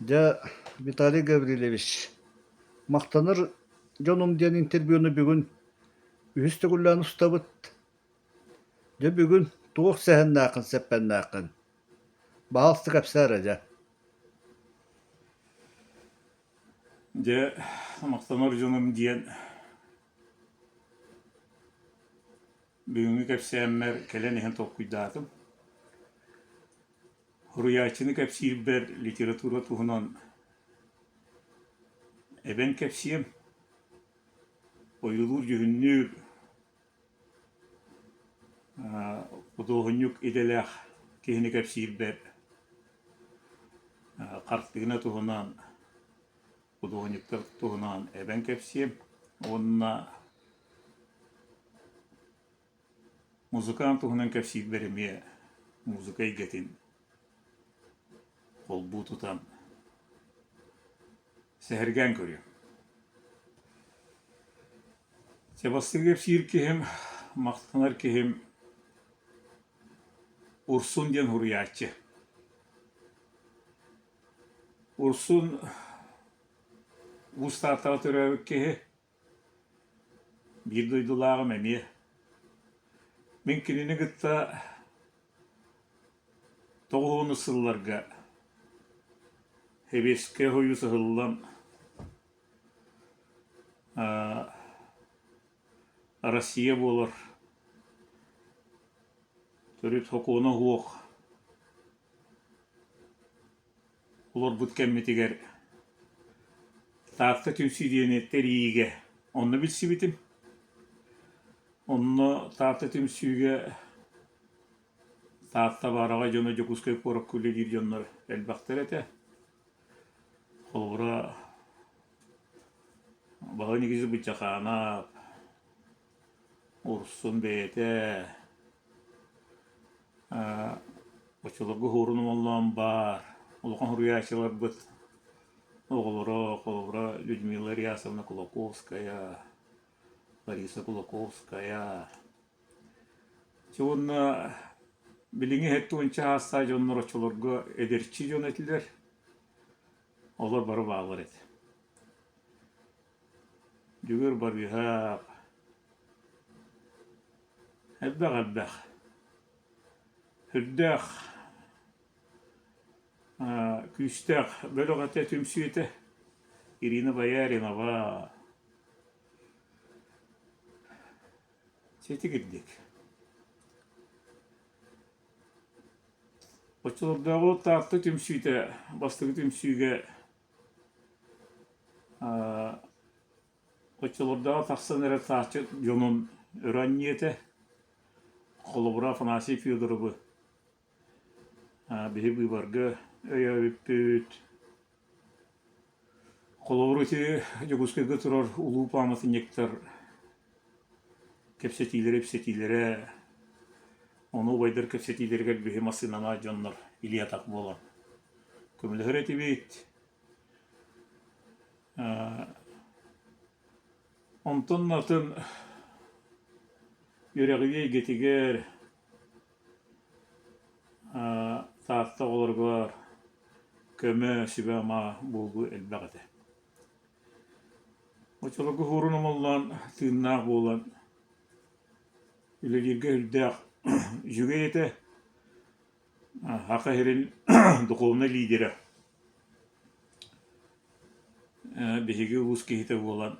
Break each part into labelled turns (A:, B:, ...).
A: Дьэ, Виталий Гаврильевич, махтанар дьонум диэн интервьюну бүгүн үһүс төгүллээн устабыт. Дьэ бүгүн туох сэһэннээххин сэппэннээххин? Баһаалыста кэпсээ эрэ дьэ.
B: Дьэ, махтанар дьонум диэн бүгүҥҥү кэпсээммэр кэлэн иһэн толкуйдаатым. Суруйааччыны кэпсиирбэр литература туһунан эбэн кэпсиэм, ойуулуур-дьүһүннүүр худуоһунньук идэлээх киһини кэпсиирбэр хартыына туһунан, худуоһунньуктар туһунан эбэн кэпсиэм уонна Музыкант туһунан кэпсиирбэр эмиэ музыка эйгэтин холбуу тутан сэһэргээн көрүөм. Чэ, бастакы кэпсиир киһим, махтанар киһим Урсун диэн суруйааччы. Урсун Уус Тааттаҕа төрөөбүт киһи, Биир дойдулааҕым эмиэ. Мин кинини кытта 90 сылларга Сэбиэскэй Сойуус ыһыллан Россия буолар төрүт сокуона суох Олорбут кэммитигэр Таатта түмсүү диэни тэрийиигэ онно билсибитим. Онно Таатта түмсүүгэ Таатта баараҕай дьоно Дьокуускай куоракка үлэлиир дьоннор элбэхтэр этэ. Холобура, Баһы Никитич Быччахаанап, Урсун бэйэтэ, Оччолорго Уһуурун Омоллоон баар, улахан суруйааччыларбыт оҕолоро, холобура, Людмила Реасовна Кулаковская, Лариса Кулаковская. Дьэ уонна билиҥҥи 70 саастаах дьоннор оччолорго эдэрчи дьон этилэр, олор бары бааллар этэ. Дьөгүөр Барыыһап, элбэх-элбэх Үрдээх күүстээх бөлөх этэ түмсүү этэ Ирина Бояринова ситигирдик. Оччолордооҕу Таатта түмсүүтэ бастакы түмсүүгэ Оччолордооҕу тахсан эрэр тааччы дьонун өрө анньыа этэ. Холобура, Афанасий Федоровы биһи быыбарга өйөөбүппүт. Холобур, ити Дьокуускайга турар улуу пааматынньыктар кэпсэтиилэрэ-ипсэтиилэрэ, ону убайдар кэпсэтиилэригэр биһи массыыналаах дьоннор илии-атах буолан көмөлөһөр этибит. Онтон атын үөрэҕирии эйгэтигэр Таатта оҕолоругар көмө, сүбэ-ама буолуу элбэх этэ. Оччолорго уһуурун омоллоон, тыыннаах буолан үлэлииргэ сүрдээх үчүгэй этэ. Саха сирин духовнай лидерэ Биһиги улуус киһитэ буолан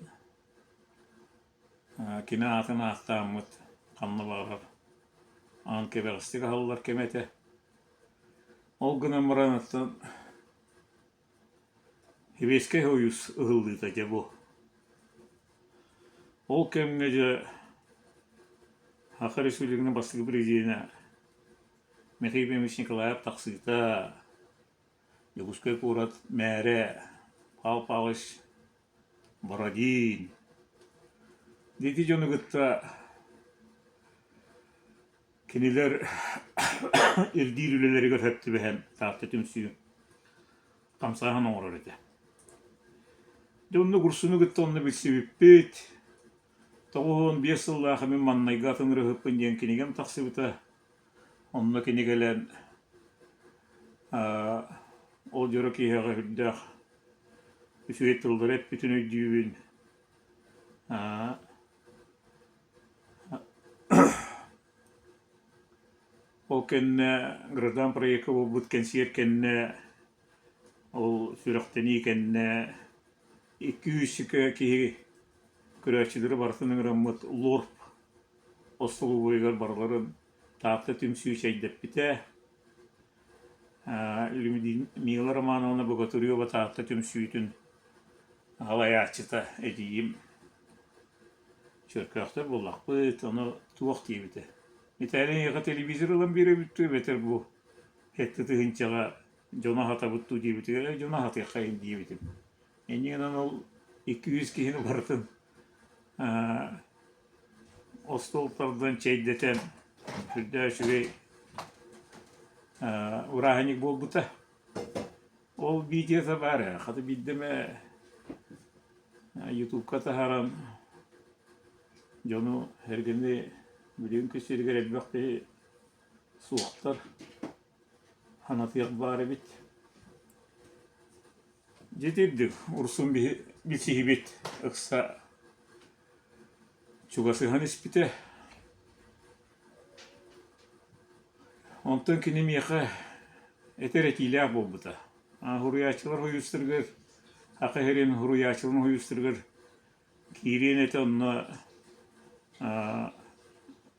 B: кини аатын ааттааммыт ханна баҕарар аан кэбэҕэстик аһыллар кэмэ этэ. Ол гынан баран оттон Сэбиэскэй Сойуус ыһыллыыта дьэ бу. Ол кэмҥэ дьэ Саха Республикатын бастакы президенэ Михаил Ефимович Николаев тахсыыта Дьокуускай куорат мээрэ Павел Павлович Бородин ити дьону кытта кинилэр ирдиир үлэлэригэр сөп түбэһэн Таатта түмсүү хамсааһын оҥорор этэ. Дьэ онно Урсуну кытта онно билсибиппит. 95 сыллаах мин маннайгы атын ырыаһыппын диэн кинигэм тахсыбыта. Онно кини кэлэн. Ол дьоро киһиэхэ сүрдээх үчүгэй тыллары эппитин өйдүүбүн. Ол кэннэ граждан проекка буолбут кэнсиэр кэннэ, ол сүрэхтэнии кэннэ 200 киһи көрөөччүлэри барытын ыҥыраммыт ЛОРП остолобуойугар барыларын Таатта түмсүү чэйдэппитэ. Людмила Романовна Богатырева Таатта түмсүүтүн салайааччыта эдьиийим Чөркөөхтөр буоллахпыт, ону туох диэбитэ. Виталий эйиэхэ телевизор ылан биэрэбит дуу эбэтэр бу сэттэ тыһыынчаҕа дьону аһатабыт дуу диэбитигэр, дьону аһатыаххайын диэбитим. Инньэ гынан ол 200 киһини барытын остуол тардан чэйдэтэн сүрдээх үчүгэй урааһынньык буолбута. Ол видеота баар ээ, хата биирдэ эмэ ютубка таһааран дьону эргэни билигин сиригэр элбэх киһи суохтар, санатыах баар эбит. Дьэ итирдик Урсун билсиһибит ыкса чугасыһан испитэ. Онтон кини миэхэ этэр этиилээх буолбута. Суруйааччылар сойуустарыгар, Саха сирин суруйааччыларын сойуустарыгар киириэн этэ онно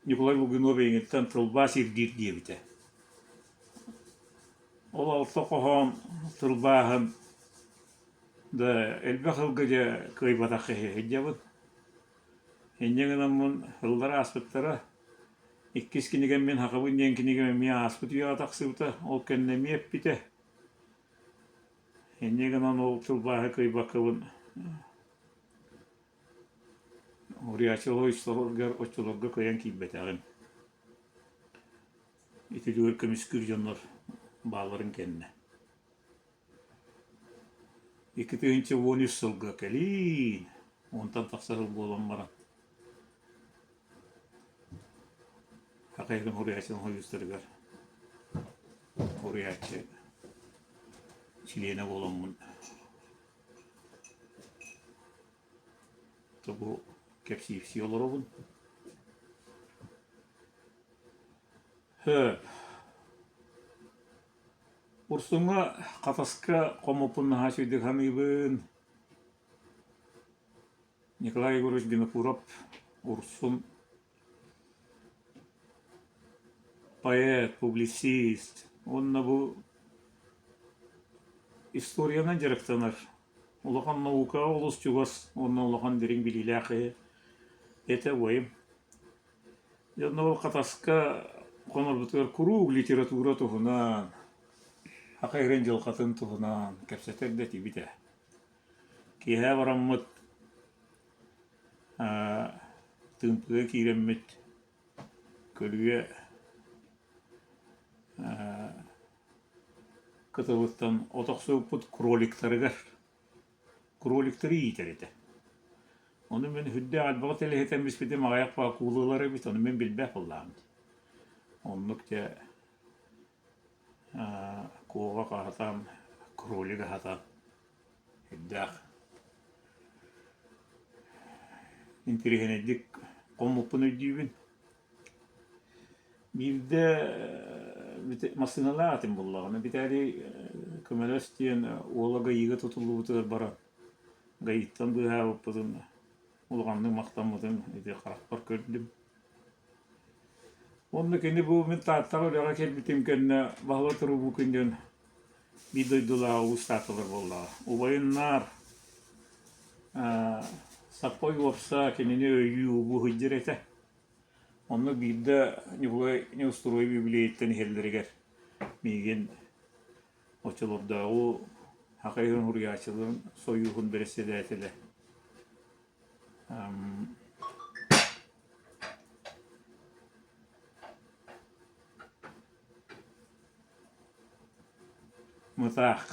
B: Николай Лугинов эйигиттэн тылбаас ирдиир диэбитэ. Ол алта хоһоон тылбааһын да элбэх сылга дьэ кыайбатах киһи сылдьабын. Инньэ гынаммын сыллар ааспыттара. Иккис кинигэм мин Сахабын диэн кинигэм эмиэ ааспыт үйэҕэ тахсыбыта. Ол кэннэ эмиэ эппитэ. Инньэ гынан ол тылбааһы кыайбаккабын Уруйааччылар оччолорго кыайан киирбэтэҕим. Итилигэр көмүскүүр дьоннор баалларын кэннэ. 2013 сылга кэлиин, уонтан тахса сыл буолан баран, Хахайгын уруйааччыларын сойуустарыгар уруйааччы чилиэнэ буоламмын бу кэпсии олоробун. Сөп. Урсуҥҥа Хатаска хоммуппун наһаа үчүгэйдик саныыбын. Николай Егорович Винокуров Урсун поэт, публицист уонна бу историянан дьарыктанар улахан наукаҕа олус чугас уонна улахан дириҥ билиилээх киһи этэ убайым. Дьэ онно ол Хатаска хонорбутугар куруук литература туһунан, саха сирин дьылҕатын туһунан кэпсэтэр да этибит ээ. Киэһэ бараммыт Тыымпыга киирэммит көлүйэ кытылыттан от охсубуппут кроликтарыгар Кроликтары иитэр этэ. Ону мин сүрдээх элбэҕи тэлэһитэн биспитим аҕыйах куулалар эбит, ону мин билбэт буоллаҕым дии. Оннук дьэ куобах аһатан, кролик аһатан сүрдээх интэриэһинэйдик хоммуппун өйдүүбүн. Биирдэ массыыналаах этим буоллаҕына, Виталий көмөлөс диэн уола ГАИ-га тутуллубутугар баран ГАИ-ттан быыһаабыппытын улаханнык махтаммытын ити харахпар көрдүм. Уонна кини бу мин Тааттаҕа үлэҕэ кэлбитим кэннэ Баһылай Трубукин диэн биир дойдулаах уус таатталар буоллаҕа. Убайын наар Саппай уопса кинини өйүү убуу сылдьар этэ. Онно биирдэ Ньукулай Неустроев юбилейыттан иһэллэригэр миигин оччолордооҕу Саха сирин суруйааччыларын сойууһун бэрэссэдээтэлэ Мытаах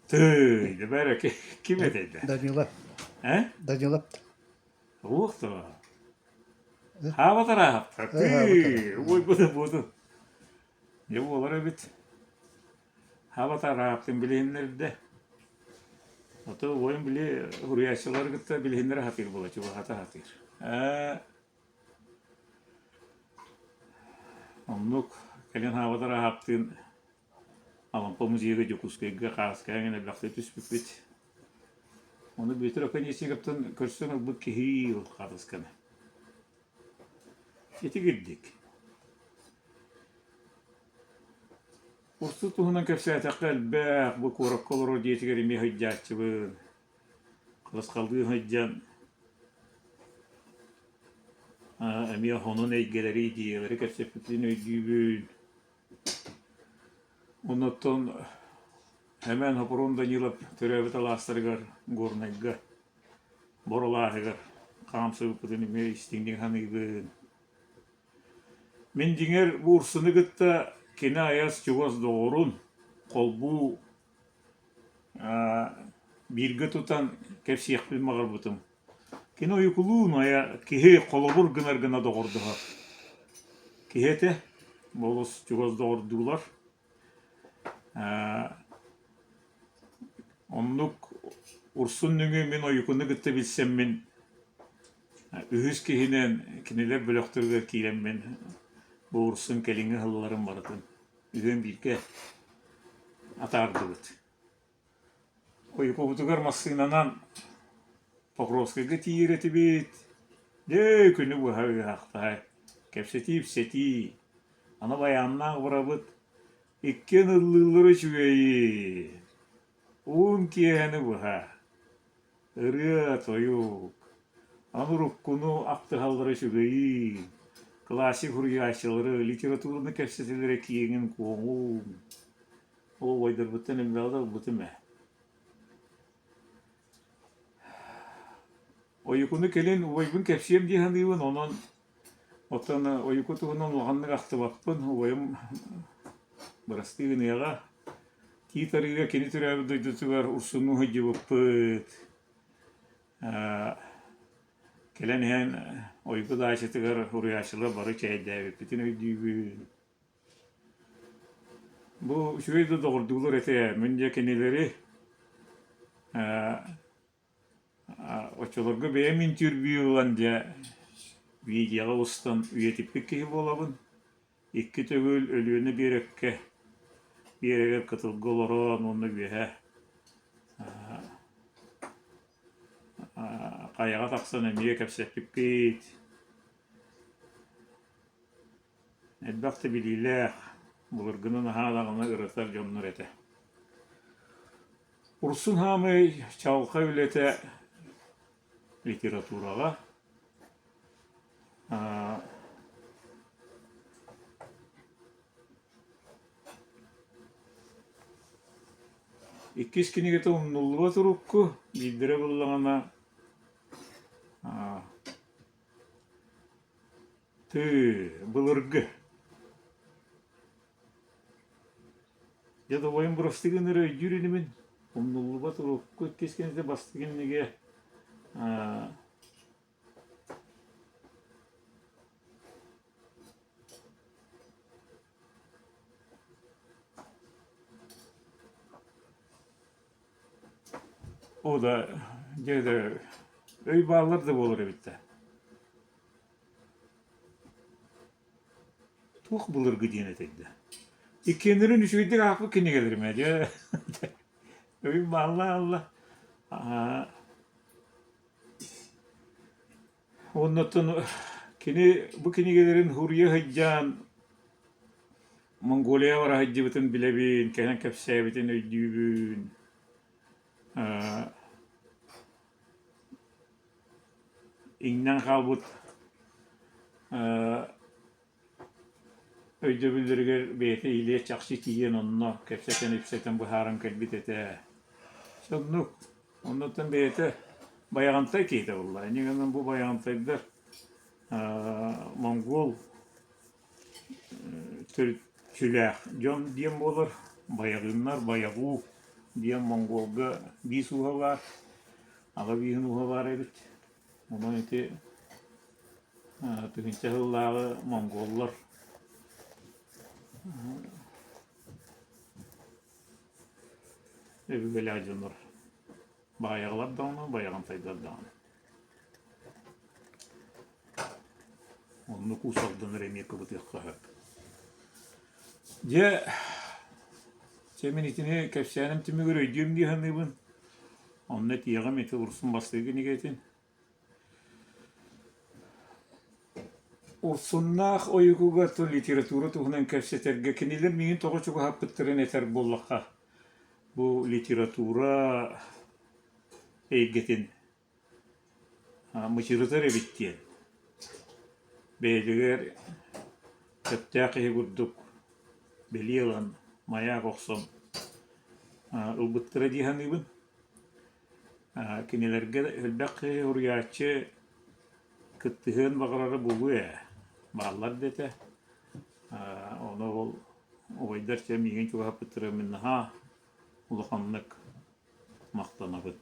B: Тыый, бэрэ ким этэй да?
A: Данила.
B: Э?
A: Данила.
B: Уох да. Хаабатар Тыый, ой буду буду. Не буолар эбит. Хаба-тараахтын билиһиннэрдэ. Ото убайым били суруйааччылары кытта билиһиннэрэ сатыыр буола, чугаһата сатыыр. Ээ, оннук кэлин Хаба-Тараахаптыын Алампа музейга Дьокуускайга хааскайа эҥин элбэхтик түспүппүт. Ону Бүөтүр Оконешниковтан көрсөн ылбыт киһи ол хаатысканы. Итигирдик. Урсу туһунан кэпсээтэххэ элбэх, бу куоракка олорор дьиэтигэр эмиэ сылдьааччыбын. Халысхалыы сылдьан эмиэ хонун эйгэлэри, идеялары кэпсэппитин өйдүүбүн. Оннуттан Эмэн Хопурун Данилов төрөөбүт алаастарыгар Горнайга, Бор алааһыгар хаамсыбыппытын эмиэ истиҥник саныыбын. Мин дьиҥэр бу Урсуну кытта кини айас чугас доҕорун холбуу бииргэ тутан кэпсиэхпин баҕарбытым. Кини ойукулуун айа киһи холобур гынар гына доҕордоһор. Киһи этэ, олус чугас доҕордуулар. Оннук Урсун нөҥүө мин ойукуну кытта билсэммин үһүс киһинэн кинилэр бөлөхтөрүгэр киирэммин бу Урсун кэлиҥҥи сылларын барытын үһүөн бииргэ атаардыбыт. Ойукубутугар массыынанан Покровскайга тиийэр этибит. Дьэ, күнү быһа ыаһахтаһай, кэпсэтии-ипсэтии. Аны байааннаах барабыт, иккиэн ыллыыллара үчүгэйи. Уһун киэһэни быһа. Ырыа-тойук. Аны уруккуну ахтыһаллара үчүгэйи. Классик суруйааччылары, литератураны кэпсэтэллэрэ киэҥин-куоҥун. Ол убайдарбыттан элбэҕи да ылбытым ээ. Ойукуну кэлин убайбын кэпсиэм дии саныыбын, онон оттон ойуку туһунан улаханнык ахтыбаппын. Убайым бырастыы гыныаҕа. Тиит Арыыга кини төрөөбүт дойдутугар урсуннуу сылдьыбыппыт. Кэлэн иһэн ойуку даачатыгар уруйааччылар бары чээйдээбиппитин өйдүүбүн. Бу үчүгэй да доҕордуулар этэ. Мин дьэ кинилэри оччолорго бэйэм интервью ылан дьэ видеоҕа устан үйэтиппит киһи буолабын. Икки төгүл Өлүөнэ биэрэккэ биэрэгэр кытылга олорон уонна үөһэ хайаҕа тахсан эмиэ кэпсэппиппит. Элбэх да билиилээх, былыргыны наһаа даҕаны ырытар дьоннор этэ. Урсун Хаамый чаҕылхай үлэтэ литератураҕа Иккис кинигэтэ умнуллубат урукку, биирдэрэ буллаҕына Тыы, былыргы. Дьэ, убайым бырастыы гынары өйдүүр инибин. Умнуллубат урукку иккис кинигэ бастакы кинигэ О да, дьэ да өй бааллар да буолар эбит да. Туох былыргы диэн этэй да? Иккиэннэрин үчүгэйдик аахпыт кинигэлэрим ээ дьэ өйүм баалла-аалла. Аа Оннуттан кини бу кинигэлэрин суруйа сылдьан Монголияҕа бара сылдьыбытын билэбин, кэлэн кэпсээбитин өйдүүбүн. Аа иҥнэн хаалбыт өйдөбүллэригэр бэйэтэ илиэ чахчы тиийэн онно кэпсэтэн-ипсэтэн быһааран кэлбит этэ. Соннук. Оннуттан бэйэтэ Байаҕантай киһитэ буолла. Инньэ гынан бу Байаҕантайдар монгол төрүччүлээх дьон диэн буолар. Байаҕыыннар, Байаҕуу диэн монголга биис ууһа баар, аҕа бииһин ууһа баар эбит. Онон ити тыһыынча сыллааҕы монголлар. Өбүгэлээх дьоннор баайаҕалар даҕаны, байаҕантайдар даҕаны. Оннук Уус Алданнар эмиэ кыбытыахха сөп. Дьэ, чэ мин итини кэпсээним түмүгэр өйдүөм дии саныыбын. Онно этиэҕим ити Урсун бастакы кинигэтин. Урсуннаах ойугуга литература туһунан кэпсэтэргэ кинилэр миигин тоҕо чугаһаппыттарын этэр буоллахха, бу литература эйгэтин мычырытар эбит диэн бэйэтигэр сөптөөх киһи курдук бэлиэ ылан маяк охсон ылбыттара дии саныыбын. Кинилэргэ элбэх киһи уруйааччы кыттыһыан баҕарара буолуо ээ, бааллар да этэ. Ону ол убайдар чэ миигин чугаһаппыттара мин наһаа улаханнык махтанабын.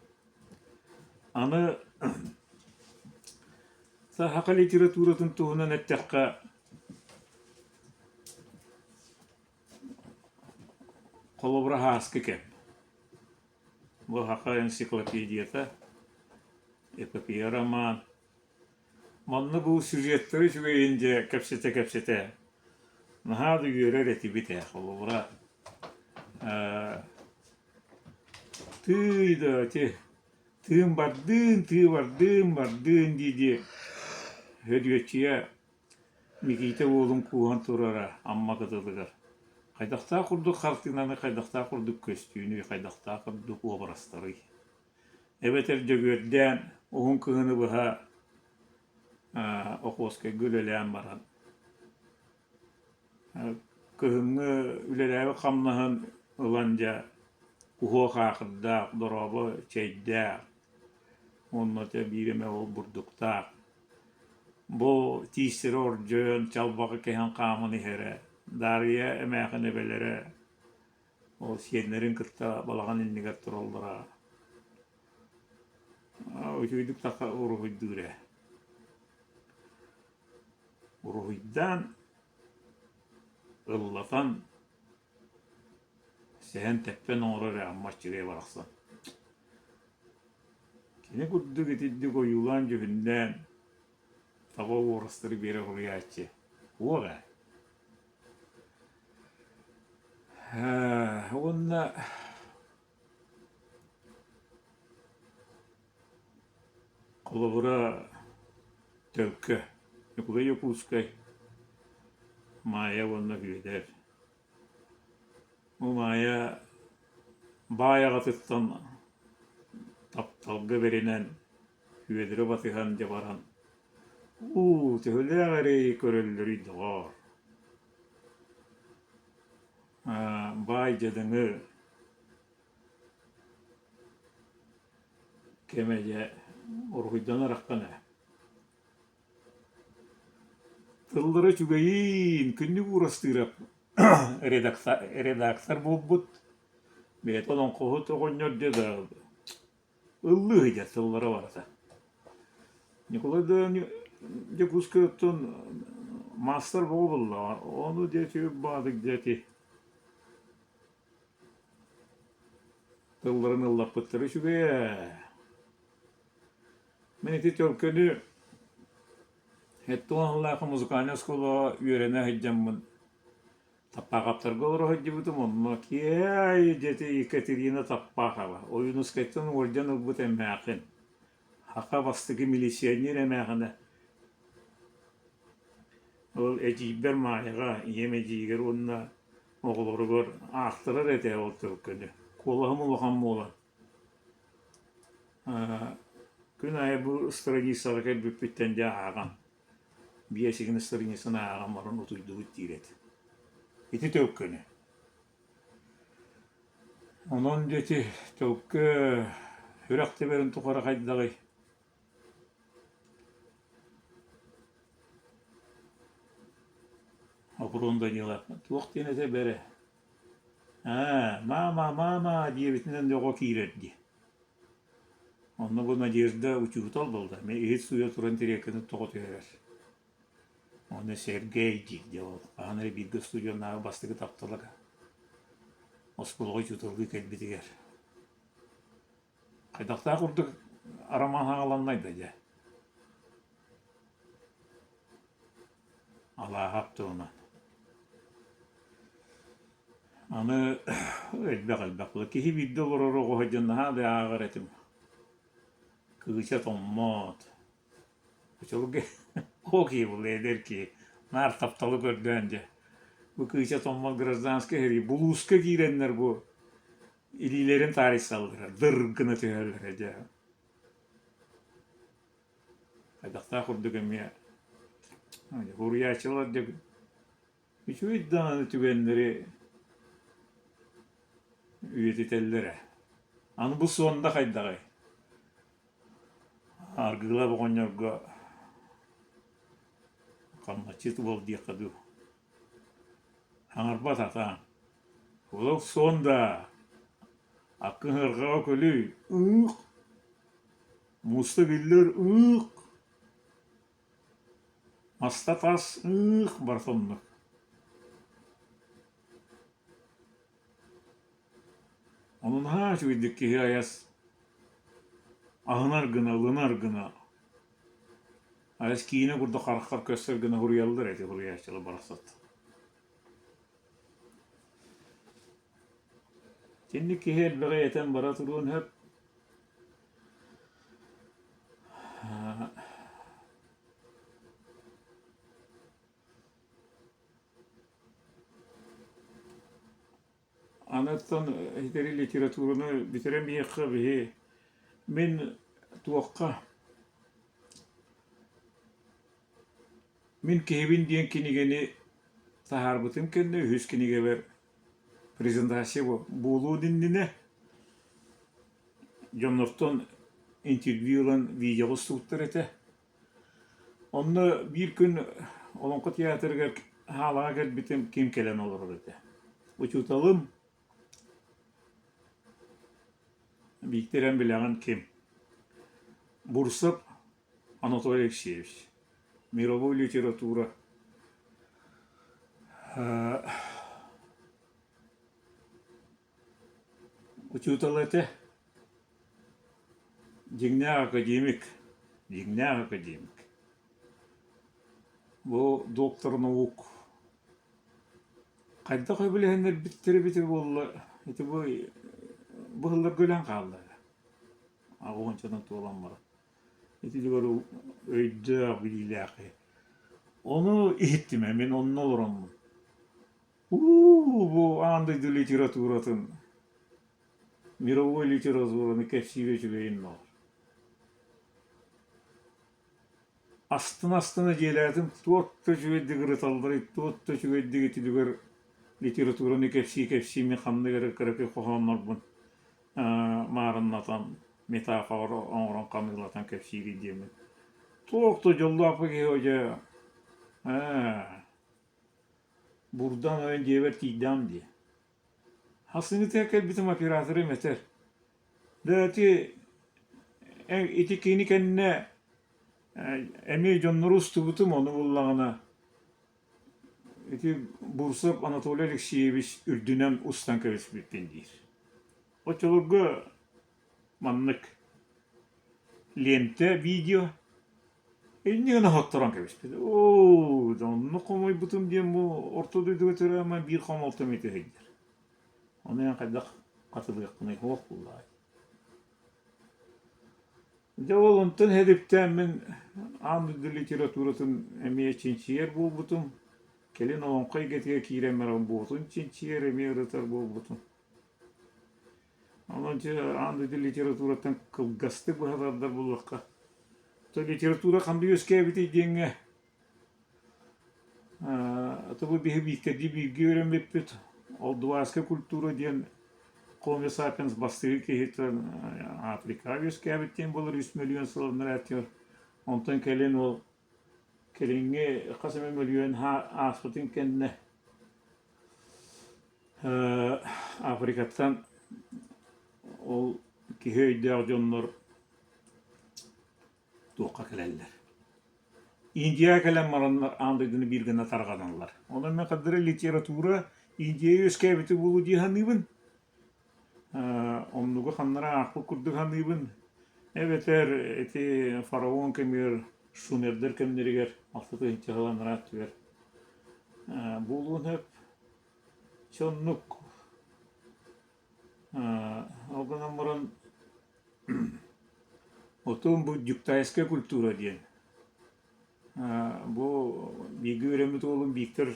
B: Аны саха литературатын туһунан эттэххэ холобура һааскы кэм. Бу саха энциклопедията, эпопея роман. Манна бу сюжеттары үчүгэйин дьэ кэпсэтэ-кэпсэтэ наһаа да үөрэр этибит ээ холобура тыый да ити тыын бардыын тыы бардыын бардыын дии-дии Һөдүөччүйэ Микиитэ уолун кууһан турара Амма кытылыгар. Хайдахтаах курдук хартыынаны, хайдахтаах курдук көстүүнүй, хайдахтаах курдук уобарастарый? Эбэтэр Дьөгүөрдээн уһун кыһыны быһа Охуоскайга үлэлээн баран кыһыҥҥы үлэлээбит хамнаһын ылан дьэ уһуох аахырдаах, дорообо чэйдээх уонна дьэ биир эмэ ол бурдуктаах Бу тиистэрэ ордьойон, чалбаҕы кэһэн хааман иһэрэ, Даарыйа эмээхин эбэлэрэ ол сиэннэрин кытта балаҕан иннигэр тураллара үчүгэйдик таха уруһуйдуур ээ. Уруһуйдаан, ыллатан, сэһэн-тэппэн оҥорор ээ Амма Аччыгыйа барахсан. Кини курдук итинник ойуулаан-дьүһүннээн таба уорастары биэрэ суруйааччы уох ээ. Уонна холобура Төлкө, Ньукулай Якутскай, Маайа уонна Сүөдэр Бу Маайа баай аҕатыттан тапталга бэринэн Сүөдэри батыһан дьэ баран «Уу, төһөлөөх эрэйи көрөллөрүй, доҕоор» Баай дьадаҥы кэмэ дьэ уруһуйданар аххан ээ Тыллара үчүгэйиин, күннүк уурастыырап редактор буолбут, бэйэтэ олоҥхоһут оҕонньор дьэ да ыллыы сылдьар тыллара барыта. Ньукулай да Дьокуускайыттан маастар бөҕө буоллаҕа, ону диэки баадык диэки тылларын ыллаппыттара үчүгэй ээ. Мин ити төлкөнү сэттэ уон музыкальнай оскуолаҕа үөрэнэ сылдьаммын Таппаахаптарга олоро сылдьыбытым, онно киэһэ аайы дьэ Екатерина Таппахова, Ойуунускайтан уордьан ылбыт эмээхин, саха бастакы милиционер эмээхинэ. Ол эдьиийбэр Маайаҕа, ийэм эдьиийигэр уонна оҕолоругар аахтарар этэ ол төлкөнү. Куолаһым улахан буолан Күн аайы бу страницаҕа кэлбиппиттэн дьэ ааҕан, биэсигин страницаны ааҕан баран утуйдубут диир этим. Ити төлкөнү. Онон дьэ ити төлкө сүрэх тэбэрин тухары хайдаҕый? Опрун Данила туох диэн этэ бэрэ? «Аа, маама, маама» диэбитинэн оҕо киирэр дии. Онно бу Надежда учуутал буолла, эмиэ иһит сууйа туран тириэккэтин тоҕо түһэрэр. Уонна Сергей диир дии ол хаһан эрэ бииргэ устудьуоннааҕы бастакы таптала оскуолаҕа учууталлыы кэлбитигэр. Хайдахтаах курдук арамаан хаҥаланнай да дьэ. Алааһап туһунан. Аны элбэх-элбэх буолар. Киһи биирдэ олорор оҕо дьон наһаа да ааҕар этим. Кыыча томмот. Оччолорго оо киһи буолла эдэр киһи. Наар тапталы көрдөөн дьэ. Бу Кыыча Томмот гражданскай сэрии булууска киирэннэр бу илиилэрин таарыйсаллара, дыр гына түһэллэрэ дьэ. Хайдахтаах курдук эмиэ суруйааччылар дьэ үчүгэй даҕаны түгэннэри үйэтитэллэрэ. Аны бу суонда хайдаҕый? Аргыылап оҕонньорго хамначчыт уол диэххэ дуу. Хаҥарбат атаан. Ол суонда аккын ыарҕаҕа көлүй, ыых Мууста биллэр ыых, маста тас ыых барыта оннук. Ону наһаа үчүгэйдик киһи айас аһынар гына, ылынар гына, айас киинэ курдук хараххар көстөр гына суруйаллар эти суруйааччылар барахсаттар. Итинник киһи элбэҕи этэн бара туруон сөп. Аны оттон итери литератураны бүтэрэн биһиэхэ биһи мин туохха Мин киһибин диэн кинигэни таһаарбытым кэннэ үһүс кинигэбэр презентация буолуон иннинэ дьоннортон интервью ылан видеоҕа устубуттар этэ. Онно биир күн Олоҥхо театрыгар хаалаҕа кэлбитим ким кэлэн олорор этэ. Учууталым Бииктэр эн билэҕин ким? Бурцев Анатолий Алексеевич, мировой литература Учуутал этэ, дьиҥнээх академик, дьиҥнээх академик. Бу доктор наук хайдах өбүлэһиннэрбиттэрэ эбитэ буолла, ити бу быһылларга өлөн хаалла Аҕыһынчанан туолан баран. Итилигэр өйдөөх, билиилээх киһи. Ону иһиттим ээ, мин онно олороммун. Уу, бу аан дойду литературатын, мировой литератураны кэпсиирэ үчүгэйин баҕар. Астына-астына дьиэлээтим, туох да үчүгэйдик ырыталларый, туох да үчүгэйдик итилигэр литератураны кэпсии-кэпсии мин ханнык эрэ кыракый хоһооннорбун маарыннатан, метафора оҥорон ханыылатан кэпсиирий диэммин. Туох да дьоллоох киһи дьэ ээ Бурдан ойон дьиэбэр тиийдэҕим дии. Хасыҥҥытыгар кэлбитим операторым этэр: "Даа ити ити кини кэннэ эмиэ дьоннору устубутум, ону буллаҕына ити Бурцев Анатолий Алексеевич үрдүнэн устан кэбиспиппин" диир. Оччолорго маннык лиэнтэ видео Инньэ гына хотторон кэбиспит. Оо, оннук хомойбутум диэн бу орто дойдуга төрөөммүн биир хомолтом ити сылдьар. Ону эн хайдах хатылыахпыный суох буоллаҕай. Дьэ ол онтон хэдиптээн мин аан дойду литературатын эмиэ чинчийэр буолбутум. Кэлин олоҥхо эйгэтигэр киирэн баран буотун чинчийэр эмиэ ырытар буолбутум. Онон дьэ аан дойду литератураттан кылгастык быһа тардар буоллахха, то литература ханна үөскээбитий диэҥҥэ то бу биһи бииркэрдии бииргэ үөрэммиппит. Ол Дубайская культура диэн Homo sapiens бастакы киһитин Африкаҕа үөскээбит диэн буолар үс мөлүйүөн сыл анараа Онтон кэлин ол кэлиҥҥи хас эмэ мөлүйүөн ааспытын кэннэ Африкаттан ол киһи өйдөөх дьоннор туохха кэлэллэр. Индияҕа кэлэн бараннар аан дойдуну биир гына тарҕаналлар. Онон мин хардары литература Индия үөскээбитэ буолуо дии саныыбын. Оннугу ханнара аахпыт курдук саныыбын. Эбэтэр ити фараон кэмигэр шумердар кэмнэригэр 6 сыл анараа өттүгэр буолуон сөп. Чэ оннук. Ол гынан баран отон бу дюктайская культура диэн Бу бииргэ үөрэммит уолум Виктор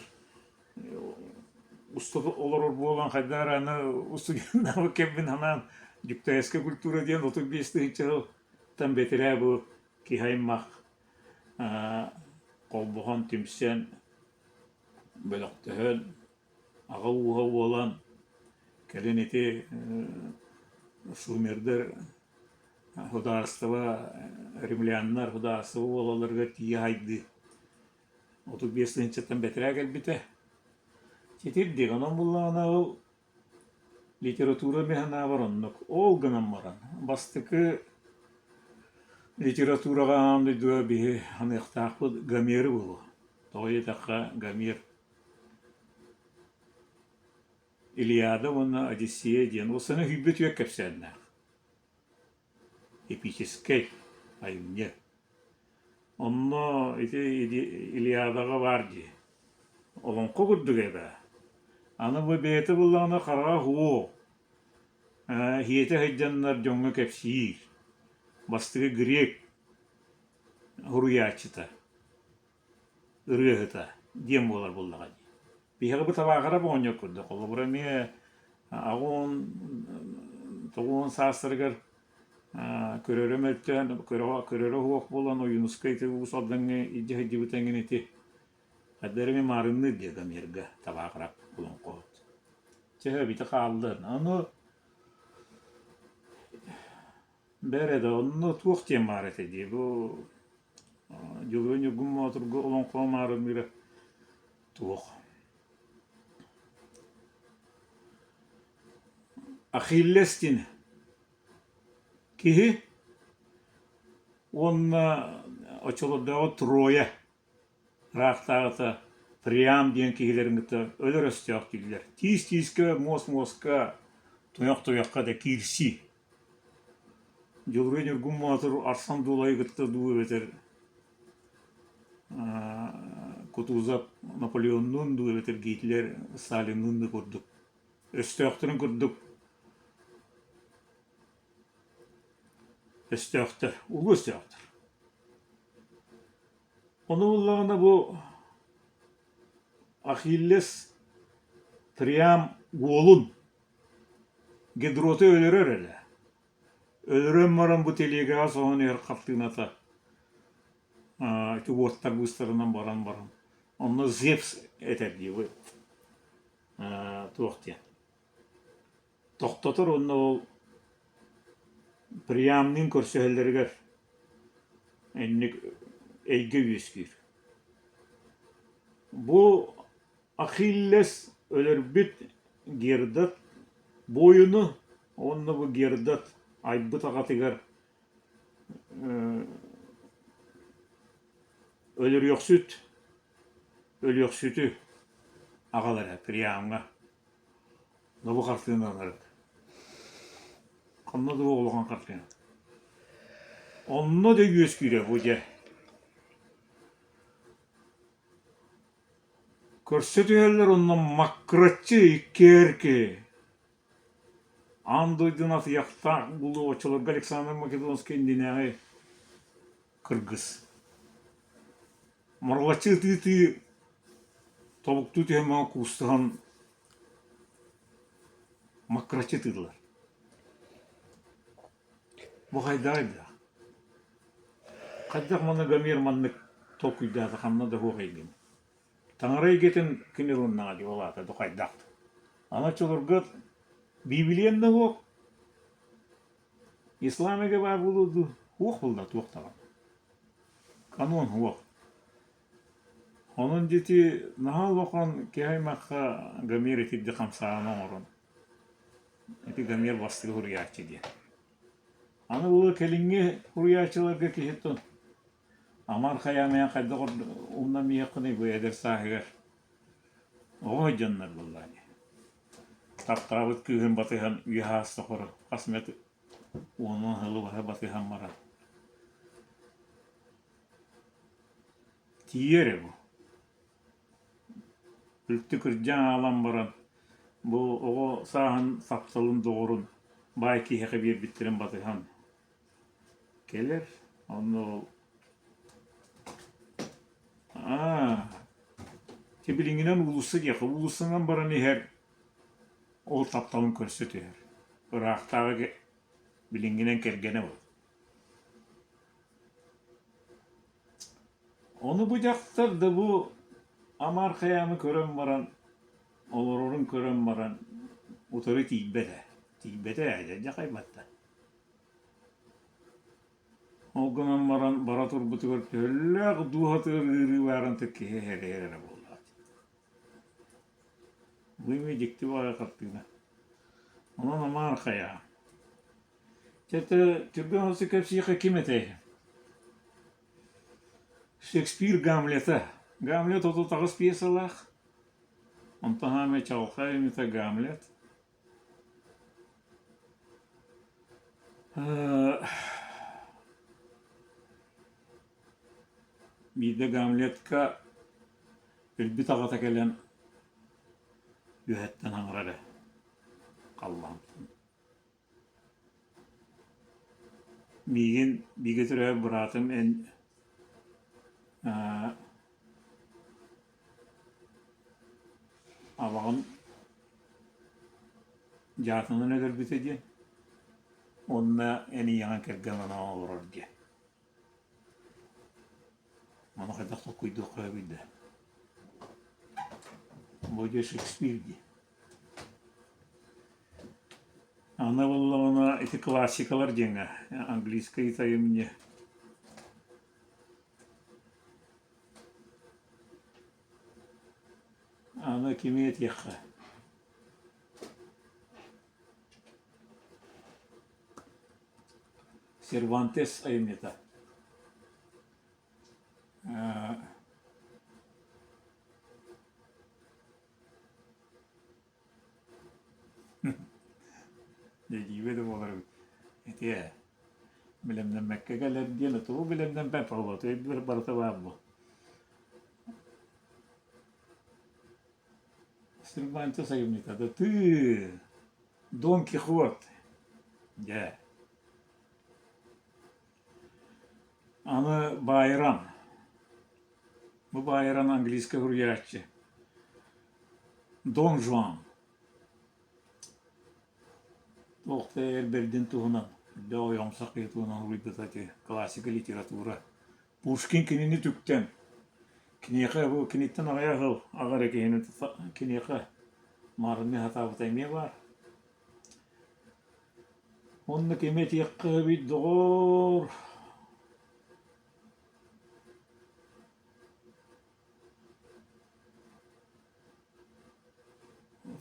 B: уста олорор буолан хайдах эрэ аны устудьуоннаабыт кэммин санаан Дюктаевская культура диэн 35 тыһыынча сылтан бэтэрээ бу киһи аймах холбоһон түмсэн бөлөхтөһөн аҕа ууһа буолан кэлин ити шумердар Судаарыстыба римляннар судаарыстыба буолалларыгар тиийэ хайдыы 35 тыһыынчаттан бэтэрээ кэлбитэ. Ситирдик, онон буллаҕына ол литература мин санаабар оннук. Ол гынан баран бастакы литератураҕа аан дойдуга биһи аныахтаахпыт Гомеры буолуо. Тоҕо диэтэххэ Гомер Илиада уонна Одиссея диэн ол сана үһүйбүт үөр кэпсээннээх. Эпическэй айымньы. Онно ити Илиадаҕа баар дии. Олоҥхо курдук эбээ. Аны бу бэйэтэ буллаҕына хараҕа уо иһиэтэ сылдьаннар дьоҥҥо кэпсиир. Бастакы грек суруйааччыта. ырыаһыта диэн буолар буоллаҕа дии. Биһиэхэ бу табааҕырап оҕонньор курдук. Холобура эмиэ аҕа 90 саастарыгар көрөрө мөлтөөн, көрөрө суох буолан Ойуунускай ити Уус Алдаҥҥа илдьэ сылдьыбыта эҥин ити хайдах эрэ эмиэ маарынныыр дии Гомерга табааҕырап олоҥхоһут. Чэ эбитэ хааллын. Ону Бээрэ да, онно туох диэн баар этэ дии, бу Дьулуруй Ньургун Боотурга олоҥхо маарынныыра туох Ахиллес диэн киһи уонна оччолордооҕу Троя ыраахтааҕыта Приам диэн киһилэрин кытта өлөр өстөөх дииллэр. Тиис-тиискэ, муос-муоска, туйах-туйахха да киирсии. Дьулуруй Ньургун Боотур Арсан Дуулайы кытта дуу эбэтэр Кутузов Наполеоннуун дуу эбэтэр Гитлер Сталинныын да курдук өстөөхтөрүн курдук өстөөхтөр, улуу өстөөхтөр. Ону буллаҕына бу Ахиллес Приам уолун Гидроты өлөрөр эрэ. Өлөрөн баран бу телегаҕа соһон иһэр хартыыната ити уоттар быыстарынан баран баран онно Зевс этэр дии туох диэн тохтотор уонна ол Приамныын көрсүһэллэригэр инник эйгэ үөскүүр. Бу Ахиллес өлөрбүт Гердат буойуну уонна бу Гердат айбыт аҕатыгар өлөрүөхсүт өлүөхсүтү аҕалара Приамҥа. Бу хартыыналарыт. Ханна да улахан хартыына. Онно да үөскүүрэ бу дьэ. Көрсө түһэллэр онно маккыраччы иккиэрки Аан дойдуну атыйахтаах булуу оччолорго Александр Македонскай иннинээҕи кыргыс. Марылаччы ытыы-ытыы тобуктуу түһэн маҥан куустаһан маккыраччы ытыыллар. Бу хайдаҕый да? Хайдах манна Гомер маннык толкуйдаата ханна да суох эйгин. Таҥара эйгэтин кини ылыннаҕа дии ол аата духайдаах. Аны оччолорго Библиян да суох, ислам эгэ баар буолуо дуу, суох буолла туох даҕаны. Канон суох. Онон дьити наһаа улахан киһи аймахха Гомер итирдик хамсааһын оҥорон Ити Гомер бастакы суруйааччы диэн. Аны бу кэлиҥҥи суруйааччыларга киһи Амар Хайаамайан хайдах умнан иһиэххиний бу эдэр сааһыгар оҕо сылдьаннар буоллаа дии. Таптаабыт кыыһын батыһан үйэ саас тухары хас эмэ уонунан сылы быһа батыһан баран тиийэр эрэ бу. Үлтү кырдьан аалан баран бу оҕо сааһын тапталын доҕорун баай киһиэхэ биэрбиттэрин батыһан кэлэр онно ол аа тибилиҥинэн уулусса диэххэ уулуссанан баран иһэр ол тапталын көрсө түһэр ыраахтааҕы билиҥҥинэн кэргэнэ ол Ону бу дьахтар да бу Амар Хайааны көрөн баран, олорорун көрөн баран утары тиийбэтэ. Тиийбэтэ ээ, дьахайбатта. Ол гынан баран бара турбутугар төһөлөөх дууһатыгар ыарыы баарын киһи эрэйэр эрэ буоллаҕа. Бу эмиэ дьикти баҕайы хартыына. Онон Амар Хайаа. Чэ, түргэн оҕус кэпсиэххэ ким этэй? Шекспир Гамлета. Гамлет 38 пьесалаах. Онтон хаамай чаҕылхай айымньыта Гамлет. Биирдэ Гамлетка өлбүт аҕата кэлэн үөһэттэн аҥарар ээ халлаантан. Миигин бииргэ төрөөбүт быраатым эн абаҕын дьаатынан өлөрбүтэ диэн уонна эн ийэҕин кэргэн анаан олорор диэн. Маны хайдах толкуйдуохха сөбүй да? Бу дьэ Шекспир дии. Аны буоллаҕына ити классикалар диэҥҥэ английскай айымньы Аны кими этиэххэ? Сервантес айымньыта. Дьэ дьиибэ да буолар эбит. Ити ээ, бэлэмнэммэккэ кэлэр диэн тугу бэлэмнэммэт буолуо өйбөр барыта баар буо. Сервантес айымньыта да тыы Дон Кихот дьэ Аны Байрон. Бу Байрон английскай суруйааччы. Дон Жуан. Туох да эр бэрдин туһунан, үрдээх ойоҥсох киһи туһунан суруйбута ити классика литература. Пушкин кинини түктэн, киниэхэ бу киниттэн аҕыйах сыл аҕа эрэ киһини киниэхэ маарынныы сатаабыта эмиэ баар. Онно кими этиэххэ сөбүй, доҕоор?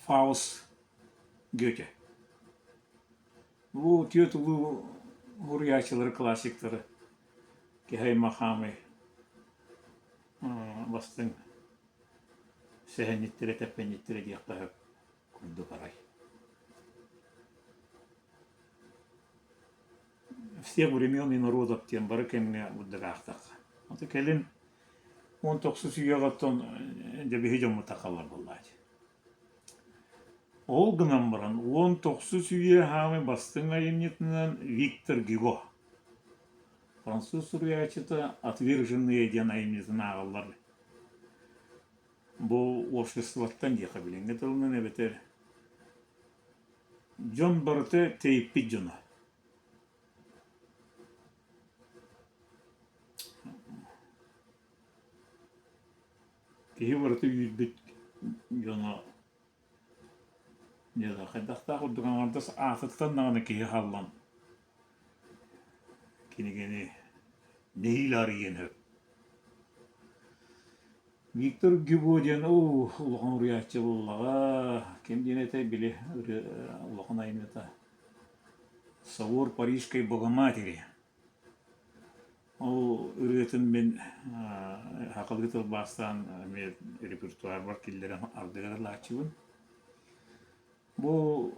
B: Фауст Гёте. Бу түөрт улуу суруйааччылары, классиктары киһи аймах хаамай бастыҥ сэһэнньиттэрэ, тэппэнньиттэрэ диэххэ сөп курдук арай. Всех времен и народов диэн бары кэмҥэ бурдук аахтахха. Ото кэлин 19 үйэҕэ оттон дьэ биһи дьоммут тахаллар буоллааччы. Ол гынан баран 19 үйэ хаамай бастыҥ айымньытынан Виктор Гюго француз суруйааччыта «Отверженные» диэн айымньытын ааҕаллар. Бу обществоттан диэххэ билиҥҥи тылынан эбэтэр дьон барыта тэйиппит дьоно. Киһи барыта үүрбүт дьоно дьэ хайдахтаах курдук аҥардас аатыттан даҕаны киһи халлан кинигэни нэһиилэ арыйыан сөп. Виктор Гюго диэн оо улахан уруйааччы буоллаҕа. Ким диэн этэй били ырыа улахан айымньыта «Собор Парижской Богоматери». Ол ырыатын мин сахалыы тылбаастаан эмиэ репертуарбар киллэрэн ардыгар ылааччыбын. Бу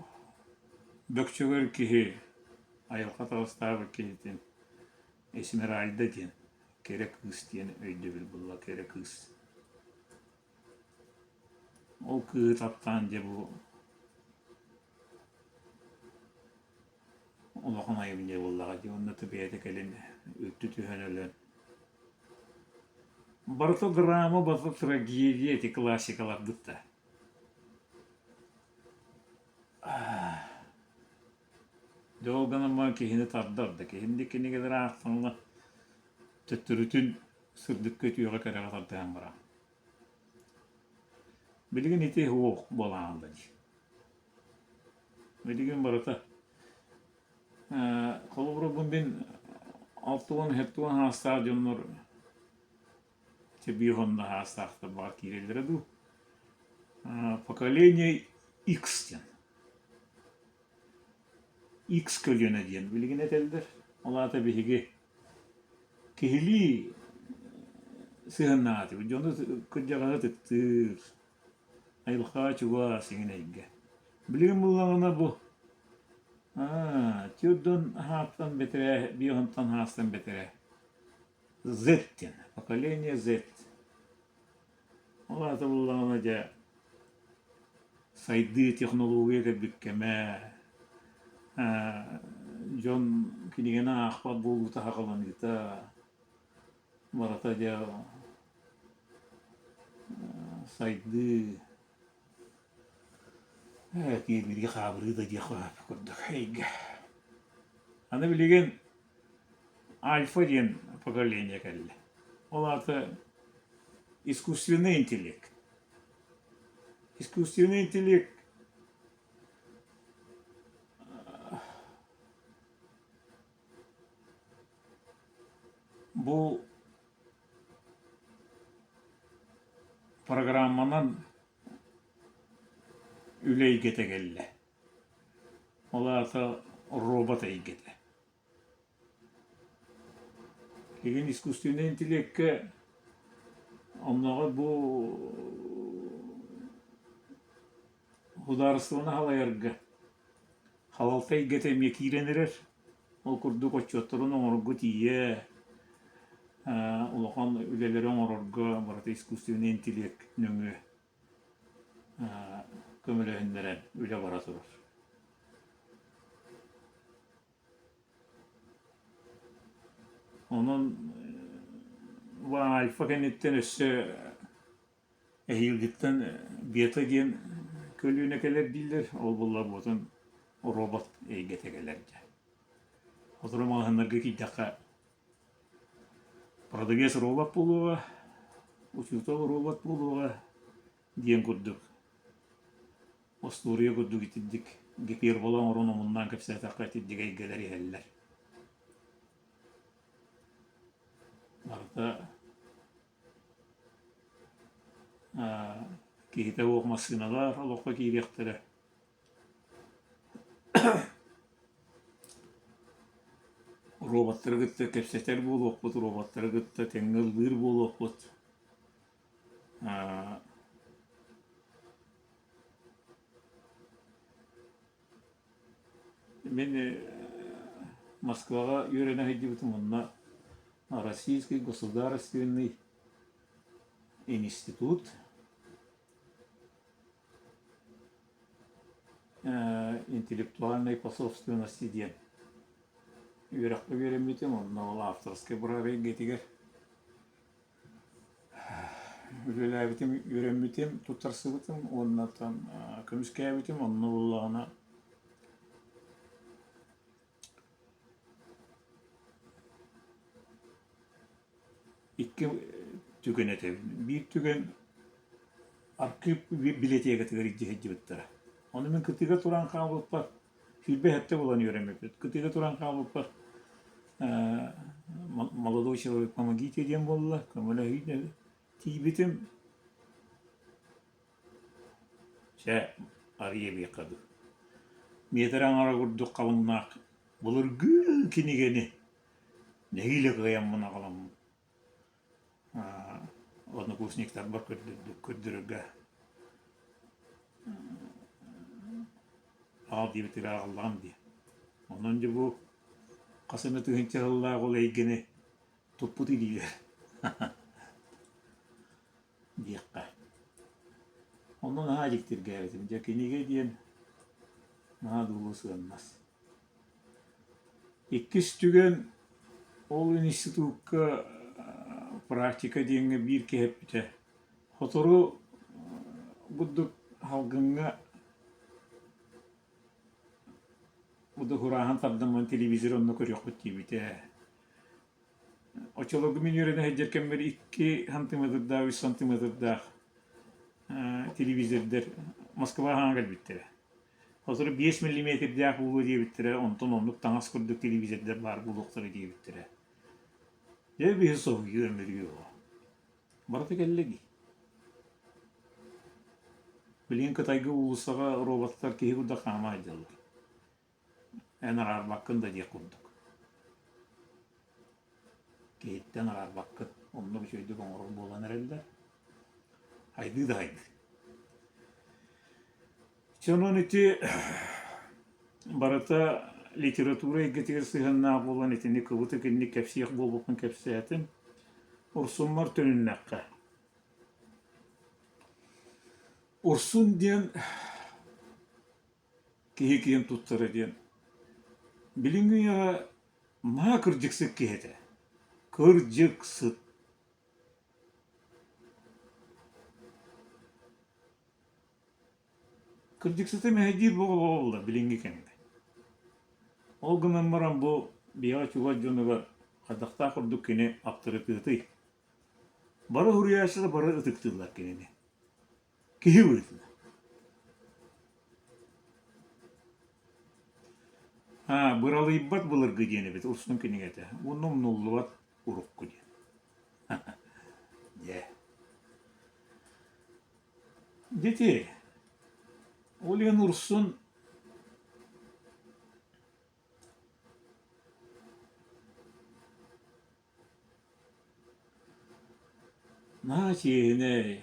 B: бөкчөгөр киһи айылҕа таҕыстаабыт киһитин Эсмеральда диэн кэрэ кыыс диэн өйдөбүл булла кэрэ кыыс. Ол кыыһы таптаан дьэ бу улахан айымньы буоллаҕа дии уонна бэйэтэ кэлин үлтү түһэн өлөн Барыта драма, барыта трагедия ити классикаларбыт да. Дьэ ол гынан баран киһини тардар да киһинник кинигэлэри аахтаҕына төттөрүтүн сырдыкка үтүөҕэ кэрэҕэ тардыһан баран. Билигин ити суох буолан хаалла дии. Билигин барыта Холобура бу мин 60-70 саастаах дьоннор чэ биир уонна саастаахтар баҕар киирэллэрэ дуу. Поколение X диэн. X көлүөнэ диэн билигин этэллэр. Ол аата биһиги киһилии сыһыаннаатыбыт, дьону кырдьаҕаһы ытыктыыр, Айылҕаҕа чугас иҥин эйгэ. Билигин буллаҕына бу аа Тюрдон аһааттан бэтэрээ, Биохонтон аһаастан бэтэрээ Z диэн, поколение Z. Ол аата буллаҕына дьэ сайдыы технология кэлбит кэмэ, дьон кинигэни аахпат буолуута саҕаланыыта барыта дьэ сайдыы киирбиги хаабырыы да диэх курдук эйгэ. Аны билигин альфа диэн поколение кэллэ. Ол аата искусственный интеллект. Искусственный интеллект Бу программанан үлэ эйгэтэ кэллэ. Ол аата робот эйгэтэ. Билигин искусственнай интеллеккэ оннооҕор бу судаарыстыбаны салайарга Халалта эйгэтэ эмиэ киирэн эрэр. Ол курдук отчуоттарын оҥорорго тиийэ, улахан үлэлэри оҥорорго барыта искусственнай интеллект нөҥүө көмөлөһүннэрэн үлэ бара турар. Онон альфа кэнниттэн өссө Эһиилгиттэн бета диэн көлүөнэ кэлэр дииллэр, ол буолла буотун робот эйгэтэ кэлэр дьэ. Сотору маҕаһыыннарга киирдэххэ продавец робот буолуоҕа, учуутал робот буолуоҕа диэн курдук остуоруйа курдук итинник гипербола оҥорон омуннаан кэпсээтэххэ итинник эйгэлэр иһэллэр. Барыта Киһитэ суох массыыналар олоххо киириэхтэрэ. Роботтары кытта кэпсэтэр буолуохпут, роботтары кытта тэҥҥэ ыллыыр буолуохпут. Мин Москваҕа үөрэнэ сылдьыбытым онно Российский государственный институт интеллектуальной по собственности диэн үөрэххэ үөрэммитим онно ол авторскай быраап эйгэтигэр Үлэлээбитим, үөрэммитим, туттарсыбытым уонна оттон көмүскээбитим. Онно буоллаҕына икки түгэн этэбин. Биир түгэн архыып билиотекатыгар илдьэ сылдьыбыттара. Ону мин кытыыга туран хаалбыппар 27 буолан үөрэммиппит. Кытыыга туран хаалбыппар молодой человек помогите диэн буолла, көмөлөһүү тиийбитим чэ арыйа биэххэ дуу. Миэтэрэ аҥара курдук халыҥнаах былыргы кинигэни нэһиилэ кыайаммын аҕаламмын однокурсниктарбар көрдөрдүк көрдөрөргө. аҕал диэбитигэр аҕаллаҕым дии. Онон дьэ бу хас эмэ тыһыынча сыллаах ол эйгэни туппут илиилэр диэххэ. Онно наһаа дьиктиргээбитим. Дьэ кинигэ диэн наһаа дуулуу сыаннас. Иккис түгэн ол институкка практика диэҥҥэ биир киһи эппитэ. Сотору курдук салгыҥҥа удуһурааһын тардаммын телевизор онно көрүөхпүт диэбитэ. Оччолорго мин үөрэнэ сылдьар кэммэр 2 сантиметрдаах, 3 сантиметрдаах телевизордар Москваҕа хаҥа кэлбиттэрэ. Сотору 5 миллиметрдээх буолуо диэбиттэрэ, онтон оннук таҥас курдук телевизордар баар буолуохтара диэбиттэрэ. Дьэ биһи соһуйуу өмүрүү оҕо. Барыта кэллэ дии. Билигин Кытайга уулуссаҕа роботтар киһи курдук хаама сылдьаллар. Эн араарбаккын да диэх курдук. Киһиттэн араарбаккын. Оннук үчүгэйдик оҥорор буолан эрэллэр. Хайдыы да хайдыы. Чэ онон ити барыта литература эйгэтигэр сыһыаннаах буолан итини кыбытык инник кэпсиэх буолбуппун кэпсээтим. Урсуммар төнүннэххэ. Урсун диэн киһи киэн туттара диэн билиҥҥи үйэҕэ наһаа кырдьыксыт киһи этэ. Кырдьыксыт. Кырдьыксыты мэһэйдиир бөҕө буолла билиҥҥи кэмҥэ. Ол гынан баран бу биһиэхэ чугас дьонугар хайдахтаах курдук кини аптарытыатый? Бары суруйааччылар бары ытыктыыллар кинини. Киһи быһыытынан. Аа, быралыйбат былыргы диэн эбит Урсун кинигэтэ уонна умнуллубат урукку диэн. Дьэ. Дити, ол иһин Урсун Наһаа чиэһинэй,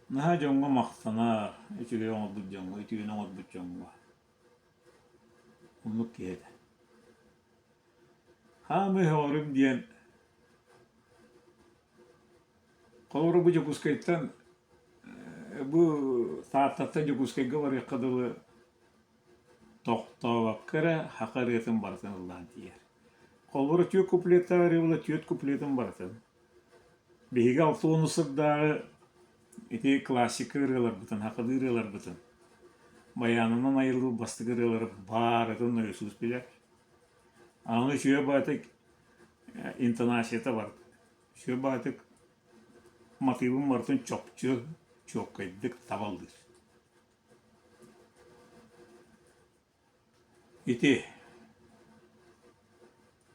B: наһаа дьоҥҥо махтанар, үчүгэй оҥорбут дьоҥҥо, үтүөнү оҥорбут дьоҥҥо. Оннук киһи этэ. Хаамыы өһөҕөрүм диэн холобура бу Дьокуускайтан бу Тааттаттан Дьокуускайга барыахха дылы Тохтообокко эрэ саха ырыатын барытын ыллаан тиийэр. Холобура, түөрт куплеттаах ырыа буолла, түөрт куплетын барытын. Биһиги 60 сырдааҕы ити классика ырыаларбытын, сахалыы ырыаларбытын, байаанынан айыллыбыт бастакы ырыалары барытын нойосуус билэр. Аны үчүгэй баҕайытык интонацията бар. Үчүгэй баҕайытык матыыбын барытын чопчу, чуолкайдык табаллыыр. Ити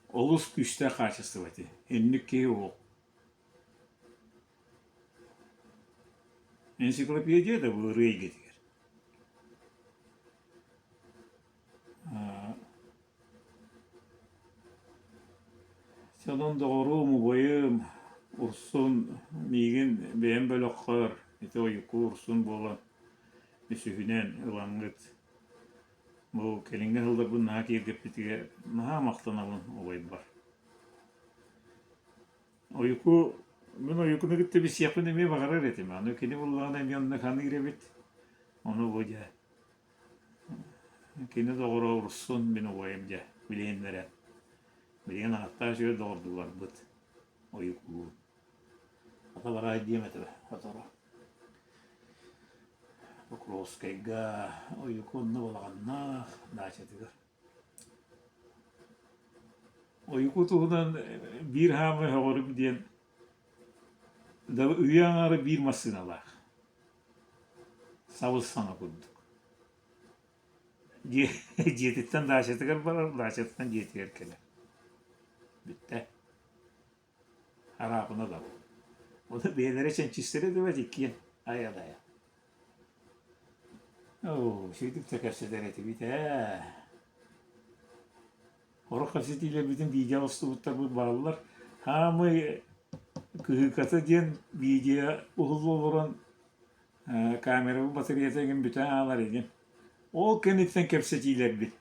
B: олус күүстээх хаачыстыба ити, инник киһи уол. Энциклопедия да бу ырыа эйгэтигэр. Онон доҕоруом, убайым Урсун миигин бэйэм бөлөххөр ити ойуку Урсун буолан үсүһүнэн ылаҥҥыт бу кэлиҥҥи сылларбын наһаа киэргэппитигэр наһаа махтанабын убайбар. Ойуку мин ойукуну кытта билсиэхпин эмиэ баҕарар этим, аны кини буллаҕына эмиэ онно ханыыр эбит, ону бу дьэ Кини доҕоро Урсун мин убайым дьэ билиһиннэрэн билигин ааттаах үчүгэй доҕордууларбыт ойуклуун Хата бараай диэм этэ сотору Покровскайга Ойуку онно балаҕаннаах даачатыгар Ойуку туһунан биир хаамыы өһөҕөрүм диэн да үйэ аҥаара биир массыыналаах Сабыс-саҥа курдук. Дьиэ дьиэтиттэн даачатыгар барар, даачатыттан дьиэтигэр кэлэр. Бүттэ. Араапына да бу. Ону бэйэлэрэ чэнчистэрэ да эбээт иккиэн айа-дайа. Оо, үчүгэйдик да кэпсэтэр этибит ээ. Сорох кэпсэтиилэрбитин видео устубуттарбыт бааллар. Хаамый кыһыыката диэн видео уһулла олорон Камерабыт батареята игин бүтэн хаалар игин. Ол кэнниттэн кэпсэтиилэрбит.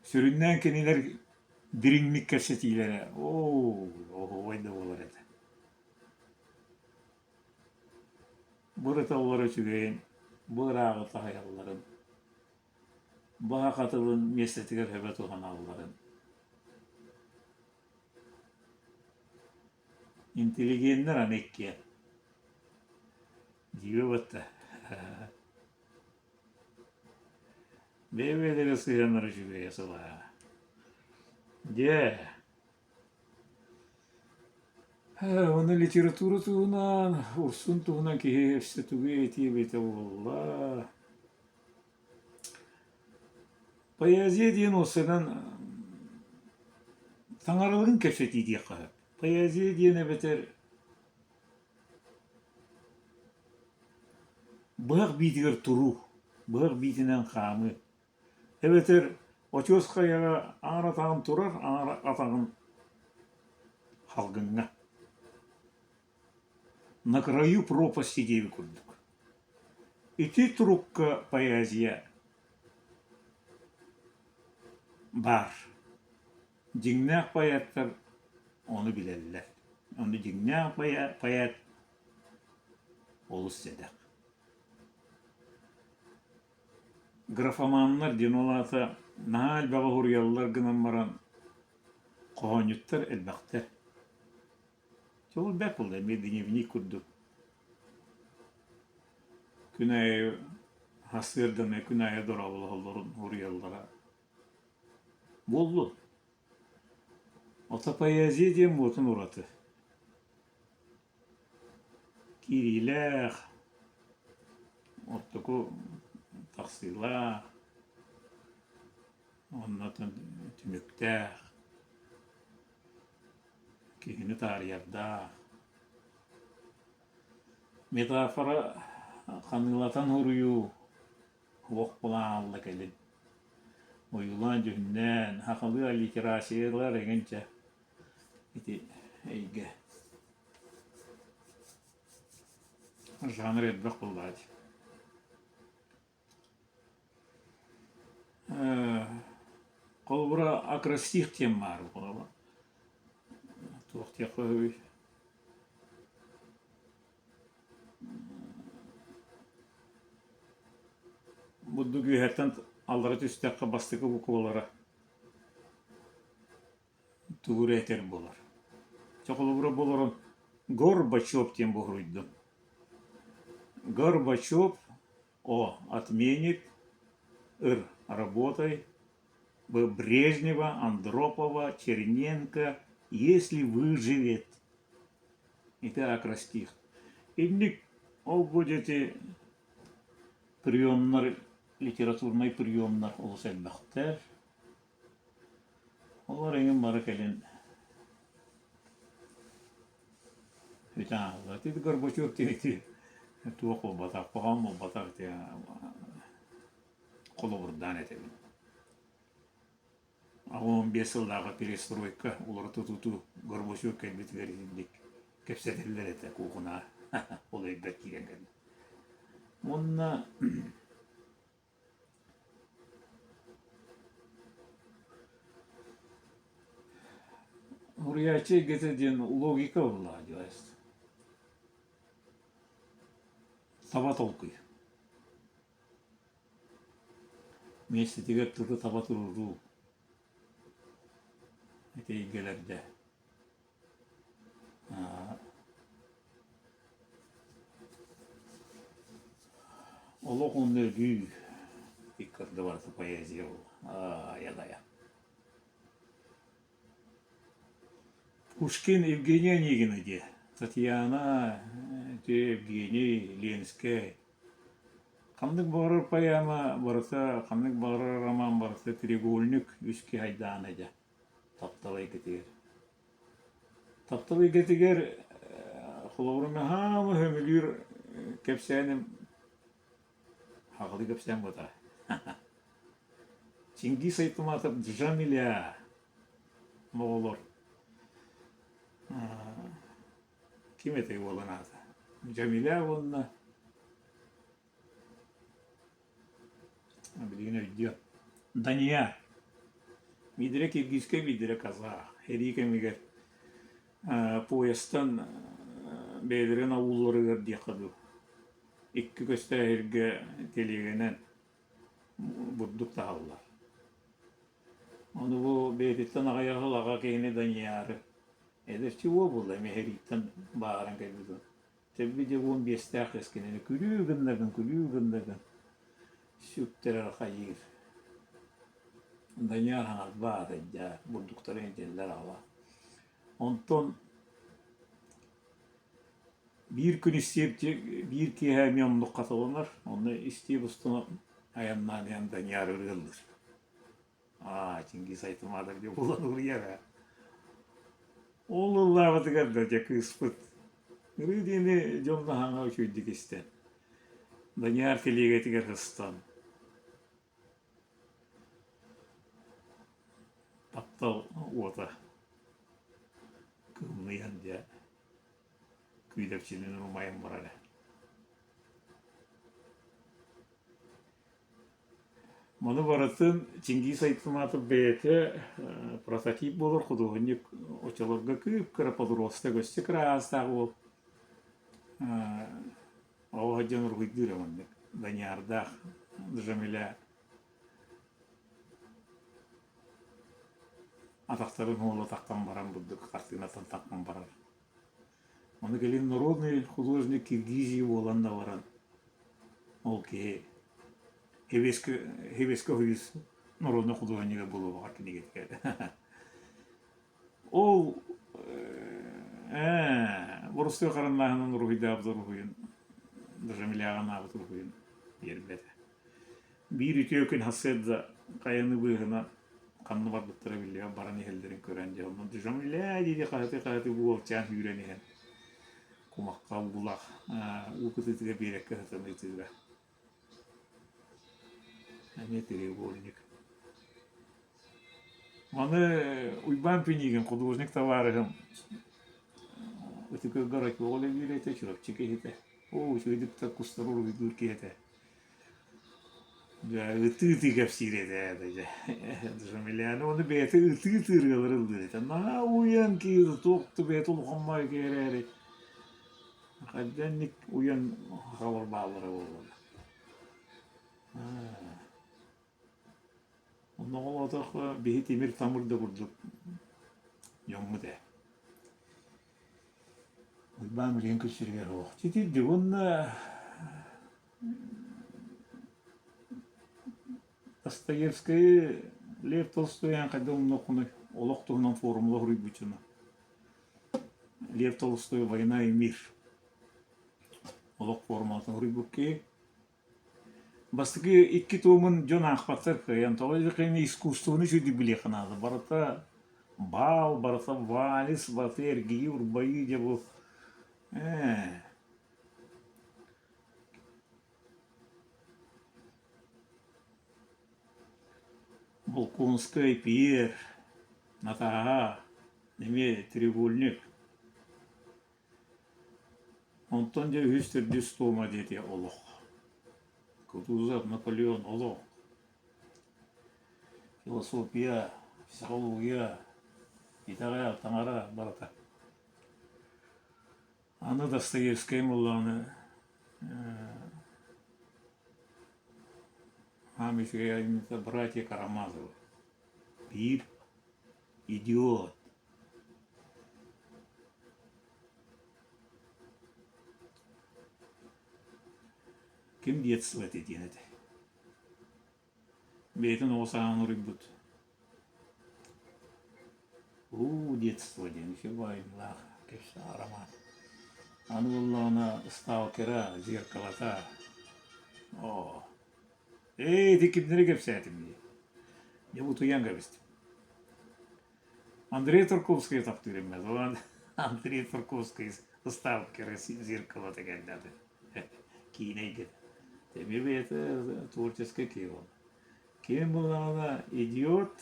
B: Сүрүннээн кинилэр дириҥник кэпсэтиилэрэ оо, оһуобай да буолар этэ. Бу ырыталлара үчүгэйин, бу ырааҕы таһыйалларын, баһа хатылын миэстэтигэр сөбө туһаналларын. Интеллигеннэр аны иккиэн. Дьиибэ батта. Бэйэ-бэйэлэрэ сыһыаннара үчүгэйэ сылаа. Дьэ, Уонна литература туһунан, Урсун туһунан киһи өссө тугу этиэ эбитэ буолла. Поэзия диэн уопсайынан таҥаралыын кэпсэтии диэххэ сөп. Поэзия диэн эбэтэр быһах биитигэр туруу, быһах биитинэн хаамыы. Эбэтэр очуос хайаҕа аҥар атаҕын турар, аҥар атаҕын халгыҥҥа. На краю пропасти диэбит курдук. Ити турукка поэзия баар. Дьиҥнээх поэттар ону билэллэр. Ону дьиҥнээх поэт олус сэдэх. Графоманнар диэн ол аата наһаа элбэҕи уһуруйаллар гынан баран хоһоонньуттар элбэхтэр. Чэ ол бэрт буолла эмиэ дневник курдук. Күн аайы сарсыарданы күн аайы дорооболоһоллорун уруйаллара буоллун. Ото поэзия диэн буотун ураты. Киириилээх, оттоку тахсыылаах, оннотон түмүктээх, киһини таарыйардаах. Метафора ханыылатан суруйуу уох былаан кэлин ойуулаан-дьүһүннээн сахалыы аллитерациялар эҥин чэ ити эйгэ жанр элбэх буоллаҕа дии. Холобура акростих диэн баар буолла. Туох диэххэ үһү Бурдук үөһэттэн аллара түстэххэ бастакы буквалара тугу эрэ этэр буолар. Чэ холобура буоларын Горбачев диэн буһуруйдум. Горбачев О отменит Р работай Б Брежнева, Андропова, Черненко, если выживет. Ити акростих. Инник ол будете приемнар, литературнай приемнар олус элбэхтэр. Олор эҥин бары кэлин бүтэн хаалла. Ити Горбачев ити туох буолбатах, хоһоон буолбатах ити холобурдаан этэбин. 15 сыллааҕы перестройка уларыта тутуу Горбачев кэлбитигэр итинник кэпсэтэллэр этэ куукуна ол өйбөр киирэн кэллэ. Уонна Уруйааччы эйгэтэ диэн логика буоллаҕа дии Таба толкуй. Миэстэтигэр тылы таба туруоруу ити эйгэлэргэ Олох уонна өлүү икки арда барыта поэзия ол айа-дайа. Пушкин Евгений Онегина диэ. Татьяна, ити Евгений, Ленскэй. Ханнык баҕарар поэма барыта, ханнык баҕарар роман барыта треугольник үс киһи айдаана дьэ таптал эйгэтигэр. Таптал эйгэтигэр холобура наһаа көҥүлүүр кэпсээним Аҕалыы кэпсээн буолтара. Чингиз Айтматов Джамиля оҕолор ким этэй уолун аата? Джамиля уонна Өйдүөм. Дания. Биирдэрэ киргизскэй, биирдэрэ казах. Сэрии кэмигэр поезтан бэйэлэрин аулларыгар диэххэ дуу, икки көстөөһүргэ тэлиэгэнэн бурдук таһаллар. Ону бу бэйэтиттэн аҕыйах сыл аҕа киһини Данияры эдэрчи уол буолла эмиэ сэрииттэн бааһыран кэлбит уол. Тэбби дьэ 15-тээх кыыс кинини күлүү гыннагын, күлүү гыннагын сүктэрэр хайыыр. Данияр хаҥарбаат дьэ бурдуктарын илдьэллэр аҕала. Онтон биир күн истиэп биир киэһэ эмиэ оннук хатыланар. Онно истиэп устун айаннаан иһэн Данияр ырыалыыр. Аа, Чингиз Айтматов диэн булан уруйар ээ. Ол ыллаабытыгар да дьэ кыыспыт ырыы диэни дьон наһаа үчүгэйдик истэн, Данияр кэлиэгэтигэр сыстан, таптал уота кыымныйан дьэ күүдэпчинэн умайан барар ээ. Маны барытын Чингиз Айтматов бэйэтэ прототип буолар худуоһунньук оччолорго кыып-кыра подросток өссө кыра аастаах уол оҕо сылдьан уруһуйдуур маннык Даниярдаах Джамиля атахтарын уола таххан баран бурдук хартыынаттан таххан барар. Ону кэлин народный художник Киргизии буолан да баран ол киһи Хебеске Союз народный художнига буолуоҕар кинигэтигэр. Ол боростуой хараннааһынан уруһуйдаабыт уруһуйун Джамиляҕа анаабыт уруһуйун биэрбэтэ. Биир үтүө күн сарсыарда хайаны быыһынан ханна барбыттара биллибэт баран иһэллэрин көрөн дьэ онно Джамиля дии хаһыты-хаһыты бу уолчаан сүүрэн иһэн кумахха уулаах уу кытыытыгар биэрэккэ сытан ыытыыра. Эмиэ треугольник. Маны Уйбаан Пинигин художник табаарыһым Ытык Городкова үлэлиир этэ, Чурапчы киһитэ. Оо, үчүгэйдик да кустары уруһуйдуур киһи этэ. Дьэ, ытыы-ытыы кэпсиир этэ дьэ. Джамиляны ону бэйэтэ ытыы-ытыы ырыалары ыллыыр этэ. Наһаа уйан киһи туох да бэйэтэ улахан майгы эрээри хайдах уйан сахалар бааллара буолла. Онно холоотоххо биһи тимир-тамыр да курдук дьоммут ээ. Уйбаан билигин күн сиригэр суох. Итирдик уонна Достоевскайы Лев Толстой хайдах умнуоххунуй олох туһунан форумҥа суруйбут дьоно. Лев Толстой «Война и мир» олох формулатын суруйбут киһи. Бастакы икки туомун дьон аахпаттар кыайан, тоҕо диэтэххинэ искусствоны үчүгэйдик билиэххэ наада. Барыта баал, барыта вальс, барыта эргийии-урбайыы дьэ бу ээ Болкуонскай, Пьер, Натааһа эмиэ треугольник. Онтон дьэ үһүс төрдүс туома диэти олох. Кутузов, Наполеон олох. Философия, психология, итэҕэл, таҥара барыта. Аны Достоевскай буоллаҕына аам үчүгэй айымньыта «Братья Карамазовы» биир идиот Ким детство этэ диэн этэ. Бэйэтин оҕо сааһын уруйбут. Уу, детство диэн үчүгэй айымньылаах кэпсээн роман. Аны буоллаҕына «Сталкера», «Зеркалата» оо ээ ити кимнэри кэпсээтим дии. Дьэ утуйан кэбистим. Андрей Тарковскайы таптыыр эммэ. Андрей Тарковскай «Сталкера», «Зеркалата» кэллэ киинэ эйгэтэ. Эмиэ бэйэтэ творческай киһи буолла. Ким буоллаҕына идиот,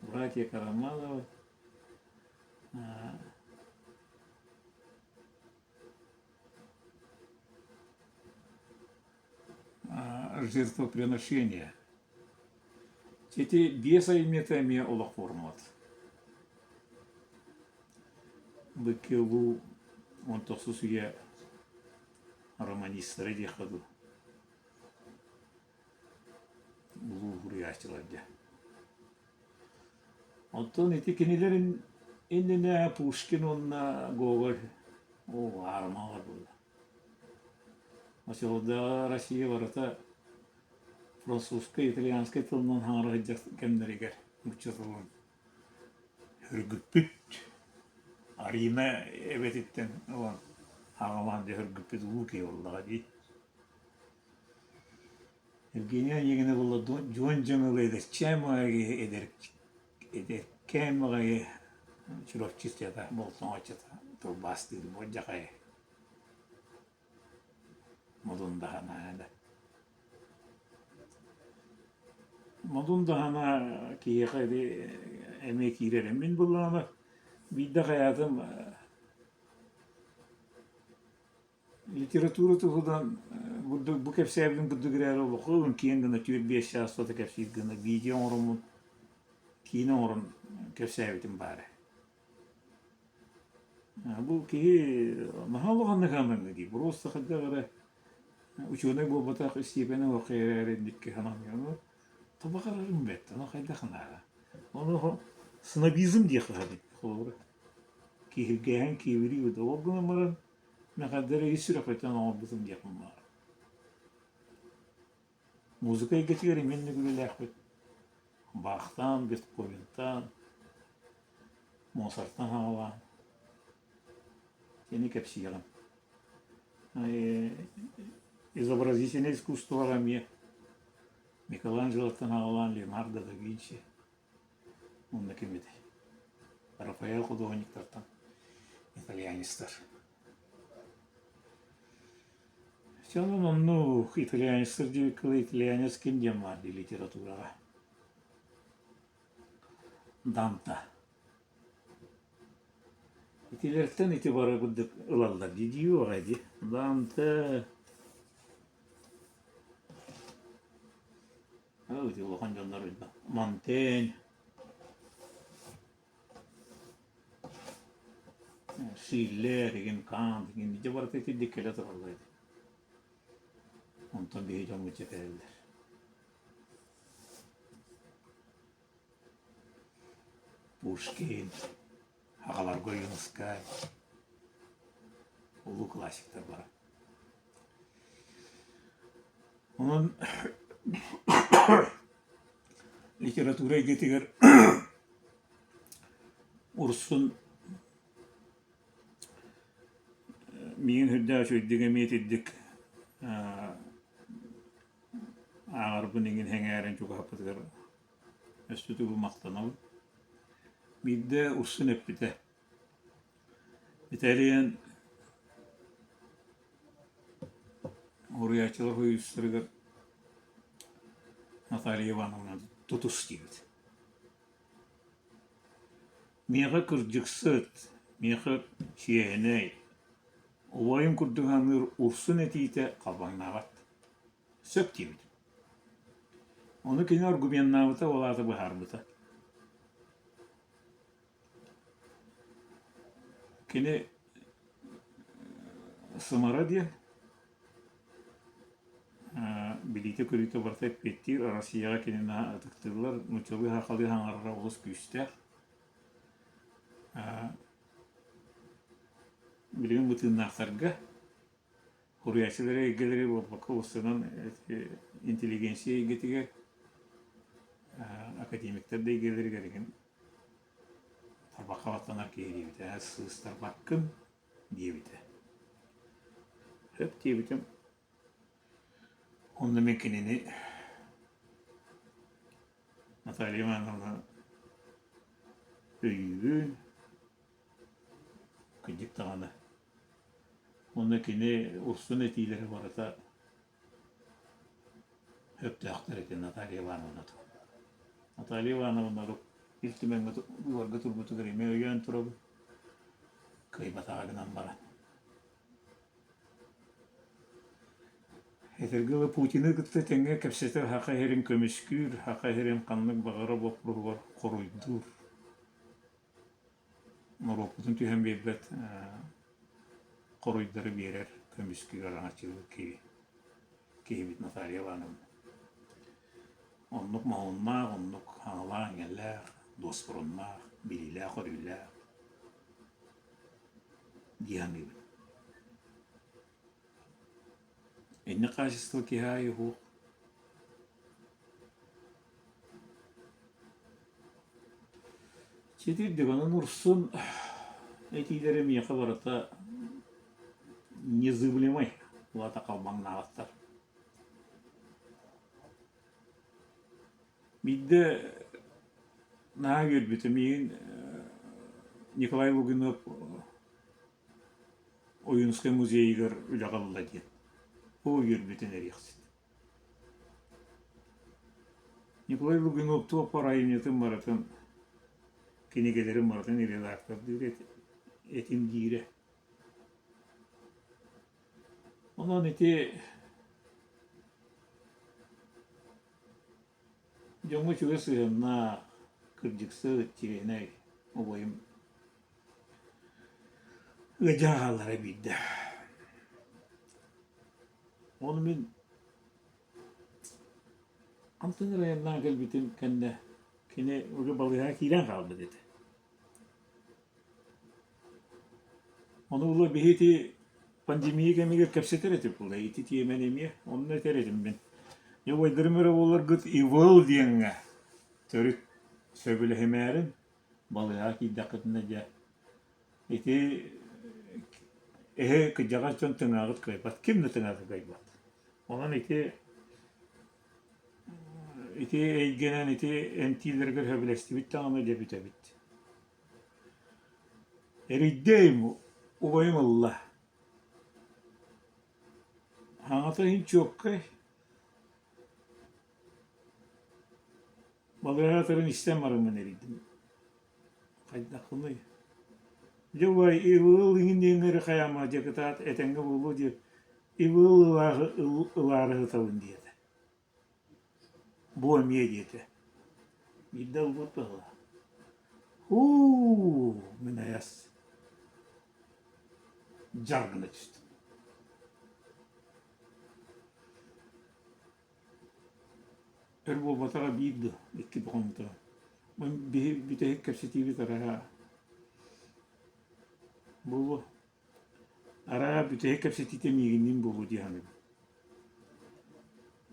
B: братья Карамазовы, жертвоприношение. Ити биэс айымньыта эмиэ олох формат. Быкки улуу он тохсус үйэ романистара диэххэ дуу. Улуу суруйааччылар дьэ. Оттон ити кинилэр иннинэ Пушкин уонна Гоголь оо аарымалар буолла. Оччолордооҕу Россия барыта французскай, итальянскай тылынан хаҥара сылдьар кэмнэригэр нуучча тылын Өргүппүт Арина эбэтиттэн ылан аҕалаан дьэ өргүппүт улуу киһи буоллаҕа дии. Евгения Онегина буолла дьуон дьаҥылы эдэрчээн баҕайы эдэр эдэркээн баҕайы Чурапчы ыччата Болтоҥо ыччата тылбаастыыр буолдьахай Модун даҕаны да Модун даҕаны киһиэхэ ити эмиэ киирэр. Мин буоллаҕына биирдэ хайаатым литература туһунан бу кэпсээбитим курдук эрээри олоххо киэҥ гына түөрт-биэс чаас устата кэпсиир гына видео оҥороммун киинэ оҥорон кэпсээбитим баара. Бу киһи наһаа улаханнык анаҥҥа дии, просто хайдах эрэ учуонай буолбатах истиэпэнэ уох эрээри инникки сананыаҕы табаҕарарым бэрт, ону хайдах анаара. Ону снобизм диэххэ сөп холобура. Киһиргээһин киэбирии ол гынан баран мин хайдах эрэ ис сүрэхпиттэн оҥорбутум диэхпин баҕарабын. Музыка эйгэтигэр эмиэ инник үлэлээхпит. Бахтаан, Бетховентаан, Моцартан саҕалаан итини кэпсиэҕим. Изобразительнай искусствоҕа эмиэ Микеланджелоттан саҕалаан Леонардо да Винчи уонна ким этэй? Рафаэль худуоһунньуктартан итальянецтар. Все равно оннук итальянецтар диэбиккэ итальянец ким диэн баар дии литератураҕа Данта. Итилэртэн ити бары курдук ылаллар дии дии аҕай дии. Данте ити улахан дьоннор Монтень Шиллер игин Кант игин ити барыта итирдик кэлэ тураллар ити. Онтон биһи дьоммут дьэ кэлэллэр. Пушкин, аҕаларга Ойуунускай, улуу классиктар бара. Онон литература эйгэтигэр Урсун миигин сүрдээх үчүгэйдик эмиэ итирдик ааҕарбын иҥин сэҥээрэн чугаһаппытыгар өссө тугу махтанабын. Биирдэ Урсун эппитэ: Италиян Уруйааччылар сойуустарыгар Наталья Ивановна тутус диэбит. Миэхэ кырдьыксыт, миэхэ чиэһинэй, убайым курдук саныыр Урсун этиитэ халбаҥнаабат. Сөп диэбитим. Ону кини аргуменнаабыта, ол аата быһаарбыта. Кини Сымара диэн билиитэ-көрүүтэ барыта эппиэттиир, Россияҕа кини наһаа ытыктыыллар, нууччалыы сахалыы саҥарара олус күүстээх. Билигин бытыыннаахтарга Суруйааччылар эйгэлэрэ буолбакка уопсайынан интеллигенция эйгэтигэр, академиктар да эйгэлэригэр игин тарбахха баттанар киһи диэбитэ, сыыстарбаккын диэбитэ. Сөп диэбитим. Онно мин кинини Наталья Ивановна өйүүбүн, кырдьык даҕаны Уонна кини урсун этиилэрэ барыта сөптөөхтөр этэ Наталья Ивановна Наталья Ивановна Ил Түмэҥҥэ быыбарга турбутугар эмиэ өйөөн турабын. Кыайбатаҕа гынан баран. Этэргэ дылы Путины кытта тэҥҥэ кэпсэтэр саха сирин көмүскүүр, саха сирин ханнык баҕарар боппуруоһугар хоруйдуур. Норуоппутун түһэн биэрбэт хоруйдары биэрэр, көмүскүүр араҥаччылыыр киһи киһибит Наталья Ивановна. Оннук моһуоннаах, оннук аҥалаах-иҥэлээх, дуоспуруннаах, билиилээх-көрүүлээх дии саныыбын. Инник хаачыстыба киһи аайы уһуох. Ситирдик, онон Урсун этиилэрэ миэхэ барыта незыблемай, улаата халбаҥнаабаттар. Биирдэ наһаа үөрбүтүм, миигин Николай Лугинов Ойуунускай музейыгар үлэҕэ ылла диэн. Оо, үөрбүтүн эриэхсит. Николай Лугинов туох баар айымньытын барытын, кинигэлэрин барытын редактордыыр этим диирэ. Онон ити Дьоҥҥо үчүгэй сыһыаннаах, кырдьыксыт, чиэһинэй убайым ыалдьан хааллара биирдэ. Ону мин хантан эрэ айаннаан кэлбитим кэннэ кини уже балыыһаҕа киирэн хаалбыт этэ. Ону ыла биһи ити пандемия кэмигэр кэпсэтэр этим буолла, ити тиэмэни эмиэ, онно этэр этим мин. Дьэ убайдарым эрэ буолларгыт ИВЛ диэҥҥэ төрүт сөбүлэһимээрин балыыһаҕа киирдэххитинэ дьэ ити эһи кырдьаҕас дьон тыҥааҕыт кыайбат, ким да тыҥаата кыайбат. Онон ити ити эйгэнэн ити эмтииллэригэр сөбүлэстибит даҕаны дьэ бүтэбит. Эрийдээм, убайым ылла Аҕата иһин чуоккай, балыыһа истэн бараммын эрийдим Хайдаххыный Дьэ убай ИВЛ иҥин диэҥҥэ эрэ хайаама дьэ кытаат этэҥҥэ буолуо диэ ИВЛ ылаары сытабын диэтэ Бу эмиэ диэтэ Биирдэ ылбыт быһыылаах Һуу, мин айас дьар гына түстүм Өр буолбатаҕа биир да, икки да хоммута. Биһи бүтэһик кэпсэтиибит арааһа буолуо. Арааһа бүтэһик кэпсэтиитэ миигинниин буолуо дии саныыбын.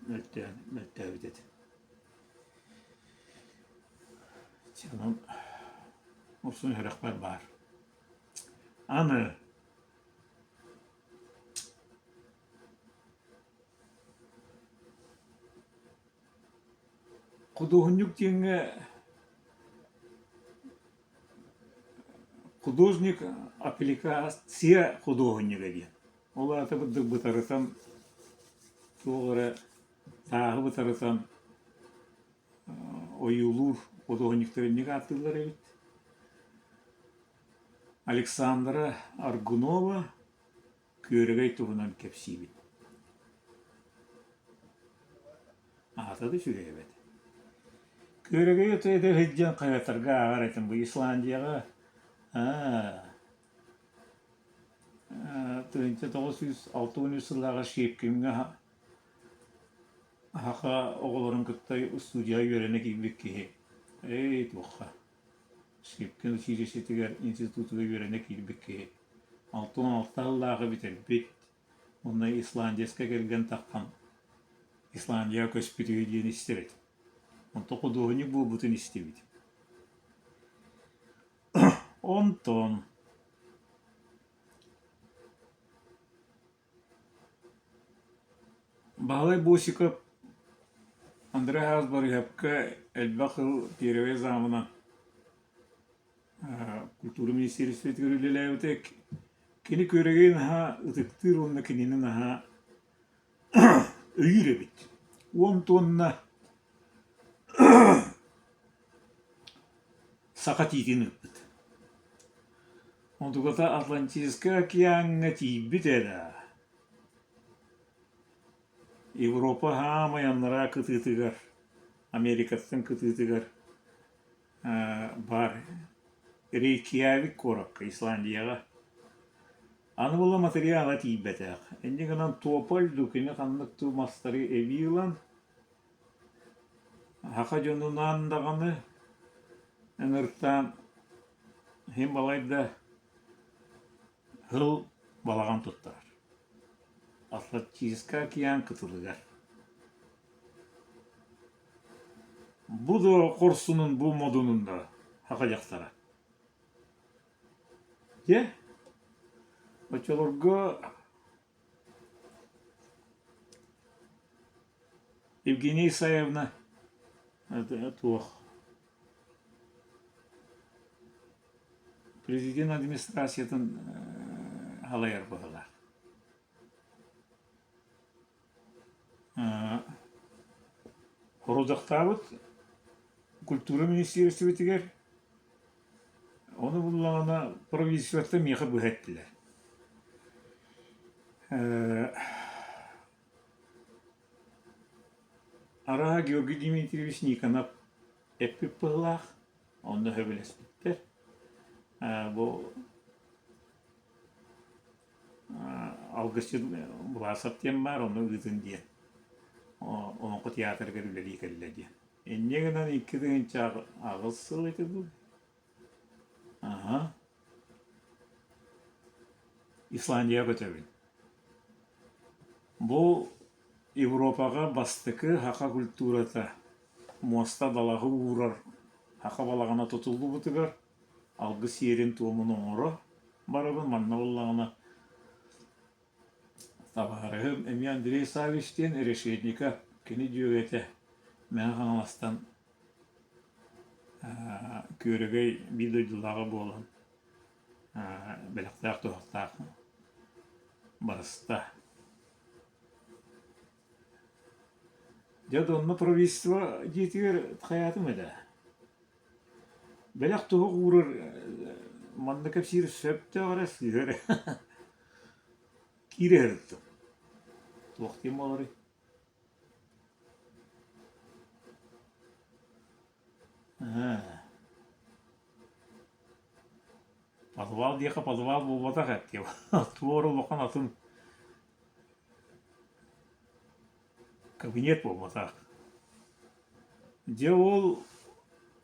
B: Мөлтөөн, мөлтөөбүт этэ. Онон Урсун үөрэхпэр баар. Аны худуоһунньук диэҥҥэ Художник аппликация худуоһунньуга диэн. Ол аата курдук бытарытан туох эрэ тааһы бытарытан ойуулуур худуоһунньуктар инник ааттыыллар эбит. Александра Аргунова Күөрэгэй туһунан кэпсиибит. Аата да үчүгэй эбит. Күөрэгэйи ото эдэр сылдьан хайатарга ааҕар этим. Бу Исландияҕа аа 1963 сыллааҕы Щепкиҥҥэ саха оҕолорун кытта устуудьуйаҕа үөрэнэ киирбит киһи. Эй, туохха Щепкин училищетыгар институтугар үөрэнэ киирбит киһи. 66 сыллааҕы бүтэрбит уонна исландецка кэргэн таххан Исландияҕа көспүт үһү диэн истэр этим. Онтон худуоһунньук буолбутун истибитим. Онтон Баһылай Босиков Андрей Хаас Барыыһапка элбэх сыл первэй замынан культура министиэристибэтигэр үлэлээбитэ. Кини күөрэгэйи наһаа ытыктыыр уонна кинини наһаа өйүүр эбит. Уон туонна саха тиитин ыыппыт. Онтуката Атлантическай океаҥҥа тиийбит эрэ. Европа саамай анараа кытыытыгар, Америкаттан кытыытыгар баар Рейкьявик куоракка, Исландияҕа. Аны була матырыйаала тиийбэтэх. Инньэ гынан тополь дуу, кини ханнык дуу мастары эбии ылан, саха дьонунаан даҕаны ыҥыртаан иһин балайда сыл балаҕан туттарар. Атлантическай океан кытылыгар. Бу да хорсунун, бу модунун да саха дьахтара. Дьэ, оччолорго Евгения Исаевна туох президент администрациятын салайар быһыылаах. Хорудахтаабыт культура министиэристибэтигэр ону буллаҕына правительствоттан миэхэ быһа эттилэр. Арааһа Георгий Дмитриевич Никонов эппит быһыылаах, онно сөбүлэспиттэр. Бу Алгысчыт Власов диэн баар, ону ыытын диэн Олоҥхо театрыгар үлэлии кэллэ диэн. Инньэ гынан 2008 сыл этэ дуу? Аһа. Исландияҕа көтөбүн. Бу Европаҕа бастакы саха культурата муоста далаһы уурар саха балаҕана тутуллубутугар алгыс сиэрин-туомун оҥоро барабын. Манна буоллаҕына табаарыһым эмиэ Андрей Саввич диэн Решетников кини дьүөгэтэ Мэҥэ Хаҥаластан Күөрэгэй биир дойдулааҕа буолан бэлэхтээх-туһахтаах барыста. Дьэ, онно правительство дьиэтигэр хайаатым этэ. Бэлэх туһук уурар манна кэпсиир сөптөөх эрэ сыыһа эрэ киирэ сырыттым. Туох диэн буоларый? Подвал диэххэ подвал буолбатах эбит туора улахан атын кабинет буолбатах. Дьэ ол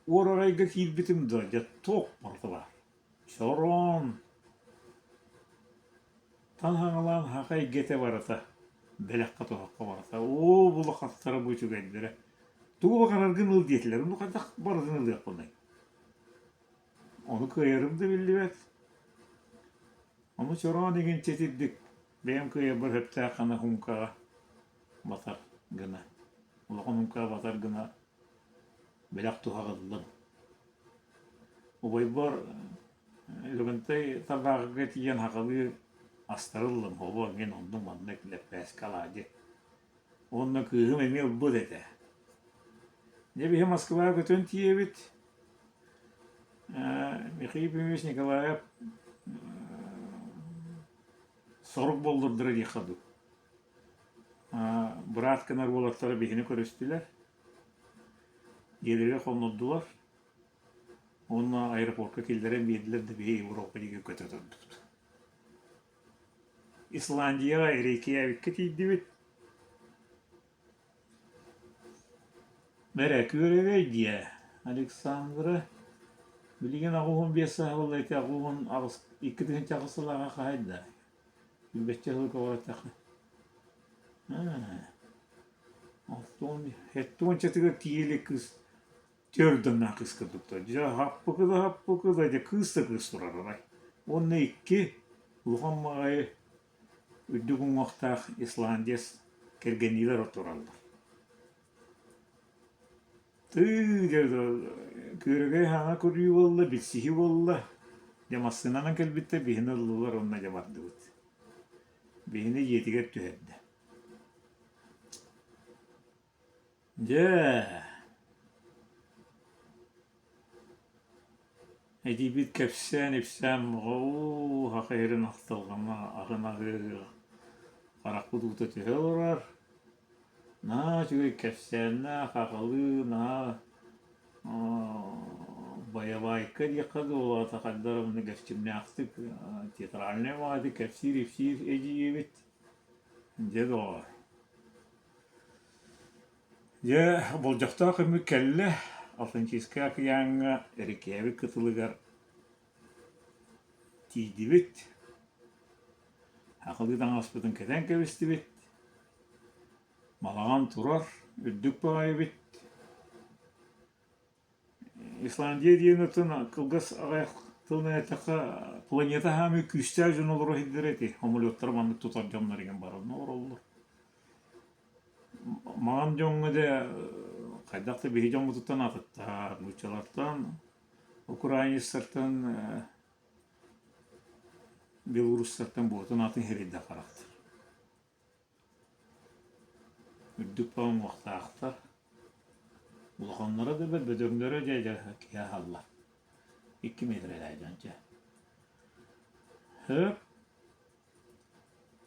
B: уорарайга киирбитим да дьэ туох барыта баар. Чороон, таҥаһаҥалаан саха эйгэтэ барыта, бэлэххэ-туһахха барыта. Оо, булахаттара бу үчүгэйдэрэ. Тугу баҕараргын ыл диэтилэр, ону хайдах барытын ылыахпыный? Ону кыайарым да биллибэт. Ону чороон игин чэтирдик бэйэм кыайарбар сөптөөх гына хуумкаҕа батар гына, улахан хуумкаҕа батар гына бэлэх туһах ыллым. Убайбар Лөгөнтөй Тарбааҕыга тиийэн сахалыы астары ыллым, оҕо мин оннук маннык лэппээскэ алаадьы. Уонна кыыһым эмиэ ылбыт этэ. Дьэ биһи Москваҕа көтөн тиийэбит. Михаил Ефимович Николаев сорук боллурдара диэххэ дуу. Быраат гынар уолаттара биһини көрүстүлэр. Дьиэлэригэр хоннордулар. Уонна аэропортка киллэрэн биэрдилэр да биһи Европа диэки көтө турдубут. Исландияҕа Рейкьявикка тиийдибит. Бэрэ күөрэгэй диэ Александра билигин 85 сааһа буолла ити 88 2008 сыллааҕа хаһайда билбэччэ сыл көҕүрэтэххэ Сэттэ уончатыгар тиийэ илик кыыс төрдөннөөх кыыс курдуктар. Дьэ хаппыкы да хаппыкы да дьэ кыыс да кыыс турар арай. Уонна икки улахан баҕайы үрдүк уҥуохтаах исландец кэргэнниилэр тураллар. Тыы дьэ күөрэгэй хаҥа көрүү буолла, билсиһии буолла. Дьэ массыынанан кэлбиттэр биһини ыллылар уонна дьэ бардыбыт. Биһини дьиэтигэр түһэрдэ. Дьэ, эдьиийбит кэпсээн-ипсээн уу саха сирин ахтылҕана аһын аһыыга харахпыт уута түһэ олорор. Наһаа үчүгэй кэпсээннээх, аҕалыы, наһаа байабаайка диэххэ дуу, ол аата хайдах эрэ маннык эрчимнээхтик театральнай баҕайытык кэпсиир-ипсиир эдьиийбит. Дьэ доҕоор. Дьэ, болдьохтоох күммүт кэллэ. Атлантическай акыйааҥҥа Рейкьявик кытылыгар тиийдибит. Сахалыы таҥаспытын кэтэн кэбистибит. Балаҕан турар, үрдүк баҕайы эбит. Исландия диэн атын кылгас аҕыйах тылынан эттэххэ, планета хаамыы күүстээх дьон олоро сылдьар ити. Самолеттары маннык тутар дьоннор игин баран олороллор. Маҥан дьоҥҥо дьэ хайдах да биһи дьоммутуттан атыттар, нууччалартан, украинецтартан белорустартан буотун атын иһирийдэх харахтар. Үрдүк уҥуохтаахтар, улаханнара да бэрт, бөдөҥнөрө дьэ дьэ киһи аһалла. Икки миэтэрэлээх дьон чэ. Сөп.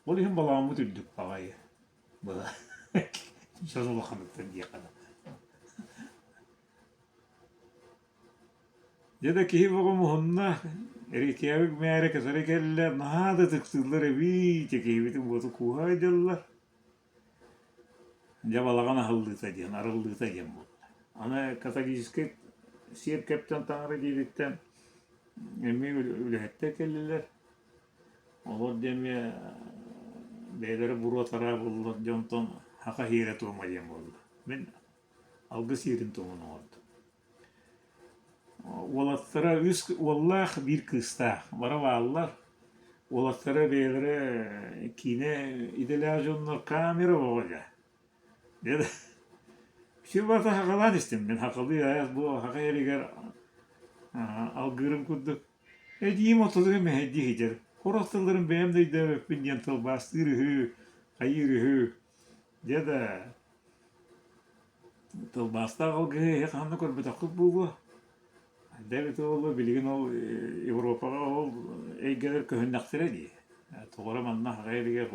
B: Ол иһин балаҕаммыт үрдүк баҕайы. Быһа дьон улаханыттан диэххэ да. Дьэ да киһи бөҕө муһунна, Рейкьявик мээрэ кытары кэллэ, наһаа да ытыктыыллар эбиит, киһибитин буоту кууһа ыйдыллар. Дьэ балаҕан аһыллыыта диэн, арыллыыта диэн буолла. Аны католическай сиэркэптэн таҥара диэбиттэн эмиэ үлэһиттэр кэллилэр. Олор дьэ эмиэ бэйэлэрэ буруо-тараа буоллулар дьэ онтон саха иһиирэ-туома диэн буолла. Мин алгыс иһиирин-туомун оҥордум. Уолаттара үс уоллаах, биир кыыстаах. Бары бааллар. Уолаттара бэйэлэрэ киинэ идэлээх дьоннор камера оҕо дьэ. Сир барыта сахалаан истим мин сахалыы айас бу саха эригэр алгыырым курдук. Эдьиийим ортотугар мэһэйдии сылдьар. Сорох тылларын бэйэм да өйдөөбөппүн диэн тылбаастыыр үһү, хайыыр үһү. Дьэ да Тылбаастаах алгыһы эһи хаһан да көрбөтөххүт буолуо. Дьэ эбитэ буоллар билигин ол Европаҕа ол эйгэлэр көһүннэхтэрэ дии. Тоҕо эрэ манна аҕай илигэр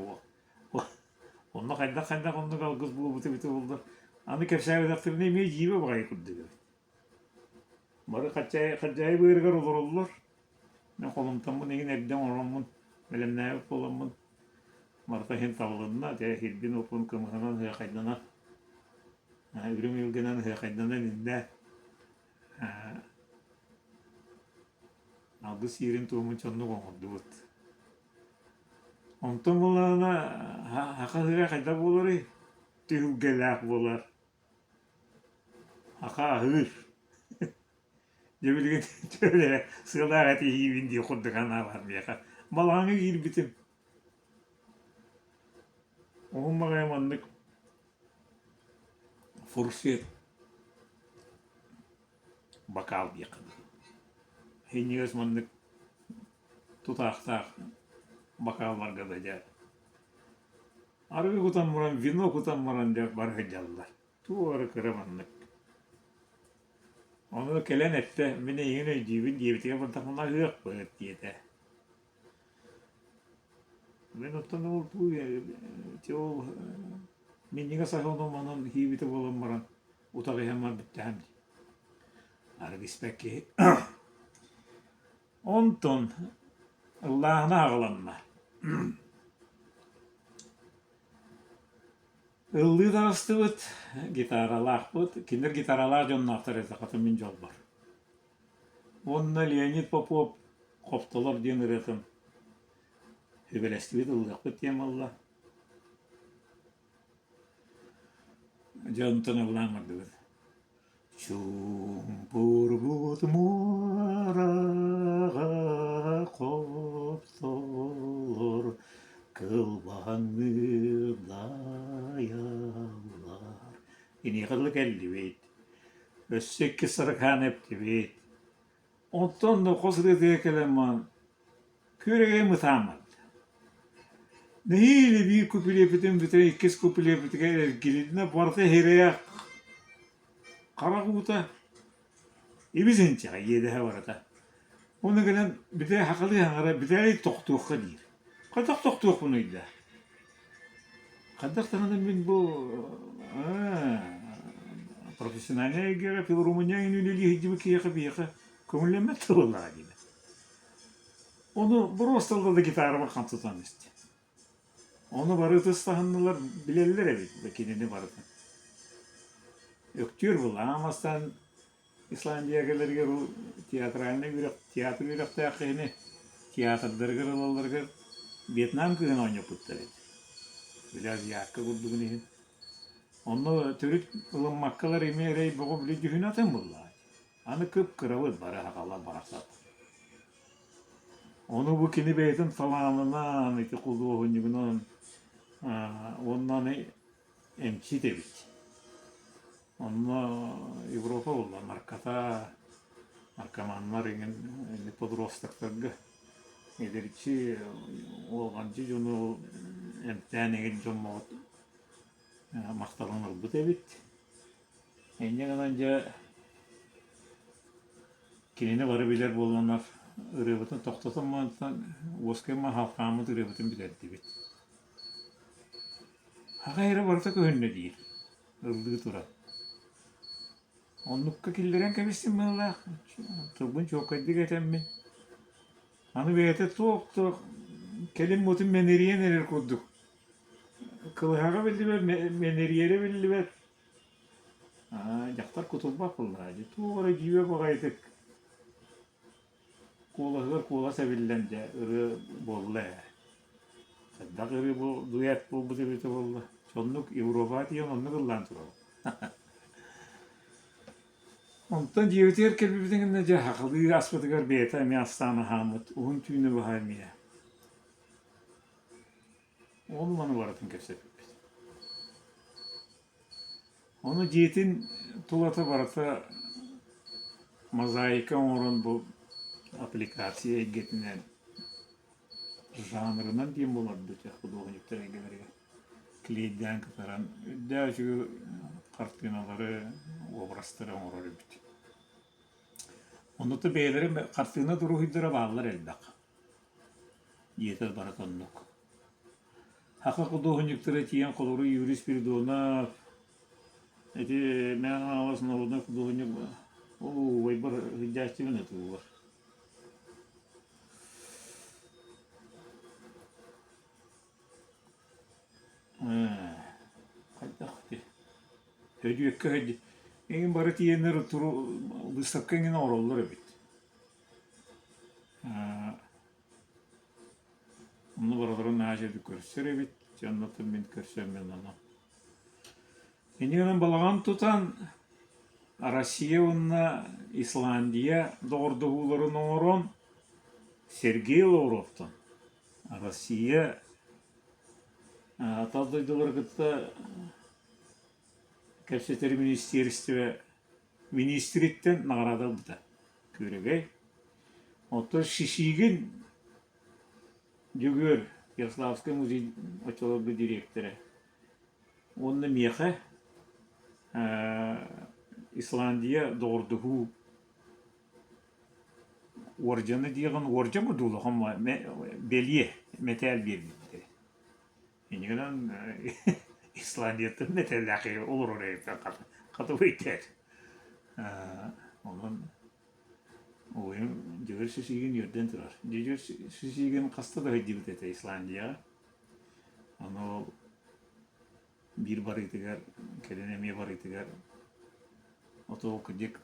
B: онно хайдах-хайдах оннук алгыс буолбута эбитэ буоллар аны кэпсээбэтэхтэринэ эмиэ дьиибэ баҕайы курдук эбит. Бары хадьаайы быарыгар олороллор. Мин холумтаммын игин эрдэ оҥороммун, бэлэмнээбит буоламмын барыта иһин табылынна, дьэ иһирбин-уоппун кымыһынан ыһыахайданан, үрүҥ илгэнэн ыһыахайданан иннэ алгыс сиэрин-туомун дьоннук оҥордубут. Онтон буоллаҕына саха ыһыаҕа хайдах буоларый? Түһүлгэлээх буолар. Аха аһыыр. Дьэ билигин төһө сыалаах этиһиибин дии курдук санаа баар миэхэ. Балаҕаҥҥа киирбитим. Уһун баҕайы маннык фуршет бокал диэххэ дылы. Синньигэс маннык тутаахтаах бокалларга да дьэ Арыгы кутан баран, вино кутан баран дьэ бары сылдьаллар. Туох эрэ кыра маннык. Ону кэлэн эттэ, мин эйигин өйдүүбүн диэбитигэр бардахпына аһыахпыт диэтэ. Мин оттон ол ити ол минньигэс аһы онон-манан иһиибитэ буолан баран утах иһэн баран бүттэҕим дии. Арыгы испэт киһи. Онтон ыллааһына аҕаланна. Ыллыы таҕыстыбыт, гитаралаахпыт, кинилэр гитаралаах дьонноохтор этэ, хата мин дьолбор. Уонна Леонид Попов «Хоптолор» диэн ырыатын сүбэлэстибит, ыллыахпыт диэн буолла. Дьэ онтон ыллаан бардыбыт. Чуумпурбут муораҕа хоптолор кылбаҥныыр дайаллар Киниэхэ дылы кэллибит, өссө икки сарыкааны эптибит. Онтон да хос ырыатыгар кэлэн баран күөрэгэй ытааммат. Нэһиилэ биир куплеппитин бүтэн иккис куплеппитигэр эргилиннэ барыта иһирээх харах уута ибис-инчэҕэ иэдэһэ барыта. Уонна кэлэн бүтэ сахалыы саҥара бүтээй тохтуохха диир. Хайдах тохтуохпунуй да? Хайдах даҕаны мин бу. Профессиональнай эйгэҕэ филармония иһин үлэлии сылдьыбыт киһиэхэ биһиэхэ көҥүллэммэт тыллааҕа диибин. Ону боруоста ылла да гитарабар хамсатан истэ. Ону бары ытыс таһыннылар, билэллэр эбит кинини барытын. Өктүөр былаан бастаан Исландия кэлэригэр ол театральнай үөрэх, театр үөрэхтээх киһини театрдарыгар ылалларыгар Вьетнам кыыһын оонньоппуттар эбит. Били азиатка курдугун иһин. Онно төрүт ылыммаккалар эмиэ эрэй бөҕө били дьүһүнэ атын буоллаҕа. Аны кып-кырабыт бары аҕала барахсат. Ону бу кини бэйэтин талаанынан, ити худуоһунньугунан уонна аны эмчит эбит. Онно Европа буолла наркота, наркоманнар эҥин подростактарга эдэрчи уолҕамдьы дьону эмтээн эҥин дьоммоҕут махталын ылбыт эбит. Инньэ гынан дьэ кинини бары билэр буолланнар ырыабытын тохтотон мантан уоскай маһалхааммыт ырыабытын бүтэрдибит. Аҕа эрэ барыта көһүннэ диир, ыллыы туран. Оннукка киллэрэн кэбистим быһыылаах, тылбын чуолкайдык этэммин. Аны бэйэтэ туох-туох кэлин мутун мэнэрийэн эрэр курдук. Кылыһаҕа биллибэт, мэнэрийэрэ биллибэт. Аа, дьахтар кутурбах буоллаҕа дии, туох эрэ дьиибэ баҕайытык куолаһыгар куолас эбиллэн дьэ ырыа буолла ээ. Хайдах ырыа бу дуэт буолбут эбитэ буолла. Соннук Европаҕа тиийэн оннук ыллаан турабын. Онтон дьиэбитигэр кэлбиппитин кэннэ дьэ сахалыы аспытыгар бэйэтэ эмиэ астаан аһааммыт, уһун түүнү быһа эмиэ. Ол маны барытын кэпсэппиппит. Ону дьиэтин тулата барыта мозаика оҥорон бу аппликация эйгэтинэн жанрынан диэн буолар дуу худуоһунньуктар эйгэлэригэр клейдээн кытаран үрдээх үчүгэй хартыыналары, образтары оҥорор эбит. Онно бэйэлэрэ хартыына дуруһуйдара бааллар элбэх. Дьиэтэ барыта оннук. Саха худуоһунньуктара тиийэн холобур Юрий Спиридонов, ити Мэҥэ Хаҥалас норуодунай худуоһунньук оо убайбар сылдьааччыбын этэ Ээ, хайдах ити Һөдүөккэ һөдү эҥин бары тиийэннэр туру выставка эҥин оҥороллор эбит. Онно барыларын наһаа үчүгэйдик көрсөр эбит, дьэ оннуттан мин көрсөммүн ону. Инньэ гынан балаҕан тутан Россия уонна Исландия доҕордоһууларын оҥорон Сергей Лавровтан Россия тас дойдулары кытта кэпсэтэр министиэристибэ миниистириттэн наҕараада ылбыта. Күөрэгэй. Оттон Шишигин Дьөгүөр Ярославскай музей оччолорго дириэктэрэ уонна миэхэ Исландия доҕордоһуу уордьана диэҕин уордьан курдук улахан бэлиэ мэтээл биэрбиттэрэ. Инньэ гынан Исландияттан мэтээллээх киһи олорор эбиппин хата хата өйдөөтүм. Онон убайым Дьөгүөр Сисигин үөрдэн турар. Дьөгүөр Сисигин хаста да сылдьыбыт этэ Исландияҕа. Ону ол биир барыытыгар, кэлин эмиэ барыытыгар оту кырдьык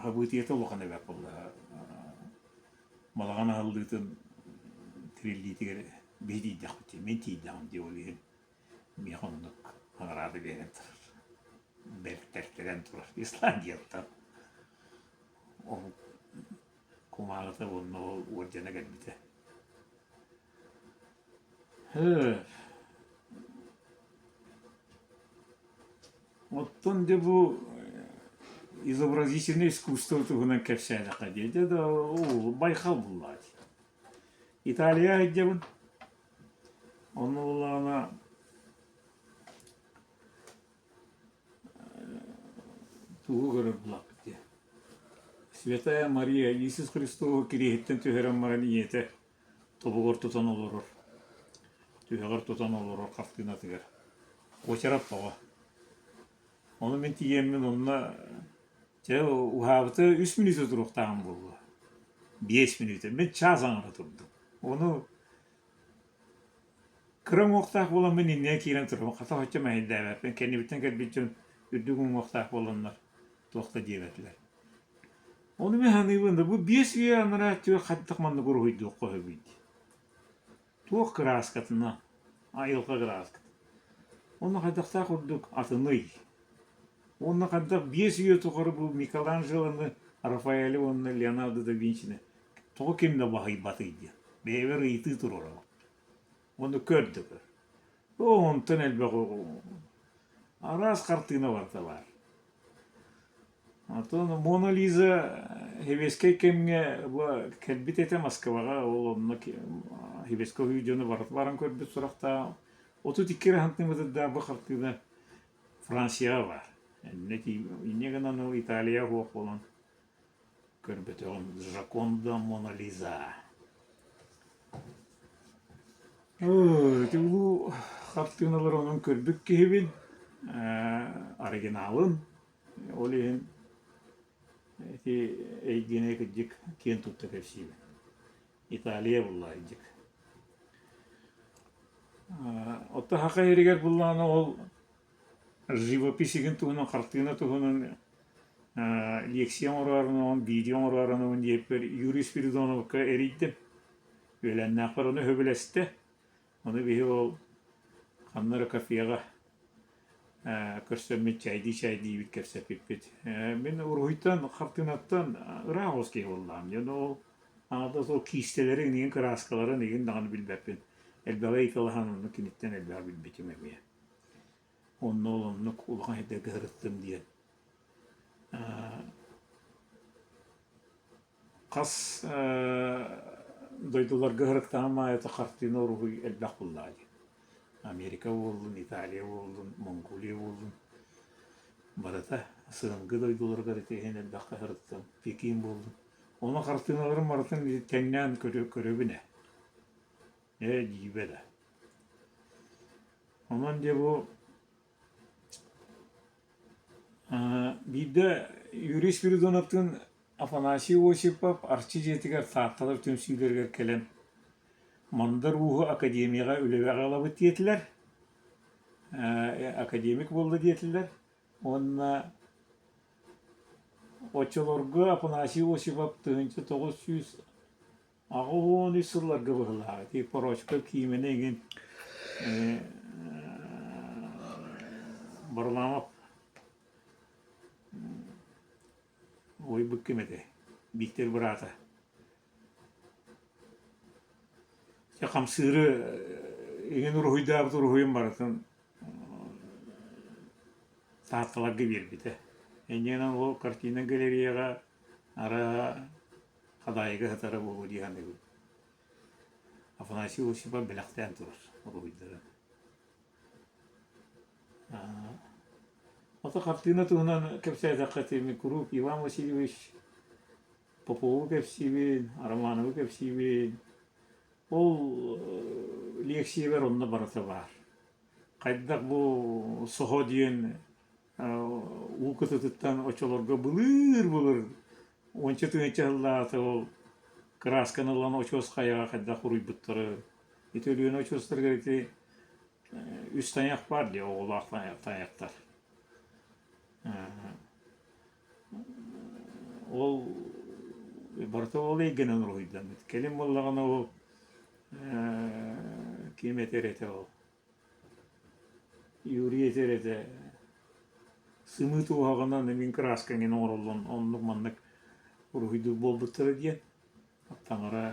B: хабыытыйата улахан эбээт буолла. Балаҕан аһыллыытын тириллиитигэр биһи тиийдэхпит дии, мин тиийдэҕим дии ол иһин миэхэ оннук наҕараада биэрэн турар. Бэртэртэрэн турар Исландияттан. Ол кумааҕыта уонна ол уордьана кэлбитэ. Оттон дьэ бу изобразительное искусство туһунан кэпсээтэххэ дии, дьэ да оо байхал буллаҕа дии. Италия сылдьабын. Онно буоллаҕына тугу көрөр булаппыт дии. Святая Мария Иисус Христову кириэһиттэн түһэрэн баран ийэтэ тобугар тутан олорор, түһэҕэр тутан олорор хартыынатыгар. Уочарат тоҕо? Ону мин тиийэммин онно чэ уһаабыта үс мүнүүтэ туруохтааҕым буолуо. 5 мүнүүтэ. Мин чаас аҥара турдум. Ону кыра уҥуохтаах буоламмын иннинэ киирэн турабын. Хата оччо мэһэйдээбэппин. Кэннибиттэн кэлбит дьон үрдүк уҥуохтаах буоланнар туох да диэбэтилэр. Ону мин саныыбын да бу 5 үйэ анараа өттүгэр хайдах маннык уруһуйдуохха сөбүй дии. Туох кырааскатына, айылҕа кырааската. Уонна хайдахтаах курдук атыный. Уонна хайдах 5 үйэ тухары бу Микеланджелоны, Рафаэли уонна Леонардо да Винчини тоҕо ким да баһыйбатый диэн бэйэбэр ыйытыы туруорабын. Уонна көр да көр. Оо, онтон элбэх араас хартыына барыта баар. Оттон Мона Лиза сэбиэскэй кэмҥэ бу кэлбит этэ Москваҕа, ол онно сэбиэскэй уһуйуу дьоно барыта баран көрбүт сурахтаах. 32 эрэ сантиметрдаах бу хартыына Францияҕа баар. Иннэ инньэ гынан ол Италия суох буолан көрбөтөҕүм. Жаконда Мона Лиза. Ити улуу хартыыналары онон көрбүт киһибин, оригиналын Ол иһин ити эйгэни кырдьык киэн тутта кэпсиибин. Италия булла кырдьык. Оттон саха сиригэр буллаҕына ол живопись игин туһунан, хартыына туһунан лекция оҥороорунабын, видео оҥороорунабын диэппэр Юрий Спиридоновка эрийдим. Үөлээннээхпэр ону сөбүлэстэ. Ону биһи ол ханна эрэ кафеҕа көрсөммүт чэйдии-чэйдиибит кэпсэппиппит. Мин уруһуйтан, хартыынаттан ыраах оҕус киһи буоллаҕым. Дьэ ол аҥардас ол киистэлэрин, игин кырааскаларын игин даҕаны билбэппин. Элбэҕи ыйыталаһан онно киниттэн элбэҕи билбитим эмиэ. Онно ол оннук улахан сирдэргэ сырыттым диэн. Хас дойдуларга сырыттаҕым аайы хартыына уруһуй элбэх буоллаҕа дии. Америка буоллун, Италия буоллун, Монголия буоллун барыта сыһыҥҥы дойдуларыгар ити иһин элбэххэ сырыттым, Пекин буоллун. Онон хартыыналарын барытын тэҥнээн көрөбүн ээ. Ээ дьиибэ да. Онон дьэ бу Биирдэ Юрий Спиридоновтыын Афанасий Осипов Арчы дьиэтигэр Таатталар түмсүүлэригэр кэлэн Мандар Ууһу академияҕа үлэҕэ ылабыт диэтилэр, академик буолла диэтилэр уонна оччолорго Афанасий Осипов 1983 сылларга быһыылааҕа ити Порочко киимэни эҥин Варламов уойбут ким этэй Бииктэр быраата Дьэ хамсыыры эҥин уруһуйдаабыт уруһуйун барытын Таатталарга биэрбитэ. Инньэ гынан ол картина галереяҕа араа Хадаайыга сытара буолуо дии саныыбын. Афанасий Осипов бэлэхтээн турар уруһуйдарын. Ото хартыына туһунан кэпсээтэххэ ити куруук Иван Васильевич Попову кэпсиибин, Романовы кэпсиибин. Ол лиэксийэбэр онно барыта баар. Хайдах бу соһо диэн уу кытытыттан оччолорго былыыр-былыр уонча тыһыынча сыллааҕыта ол кыраасканы ылан очуос хайаҕа хайдах уруйбуттары ити Өлүөнэ очуостарыгар ити үс тайах баар дии оҕолоох тайахтар ол барыта ол эйгэнэн уруһуйдаммыт кэлин буоллаҕына ол ким этэр этэ ол Юрий этэр этэ сымыыт уоһаҕынан эҥин кырааска эҥин оҥороллон оннук маннык уруһуйдуур буолбуттара диэн таҥара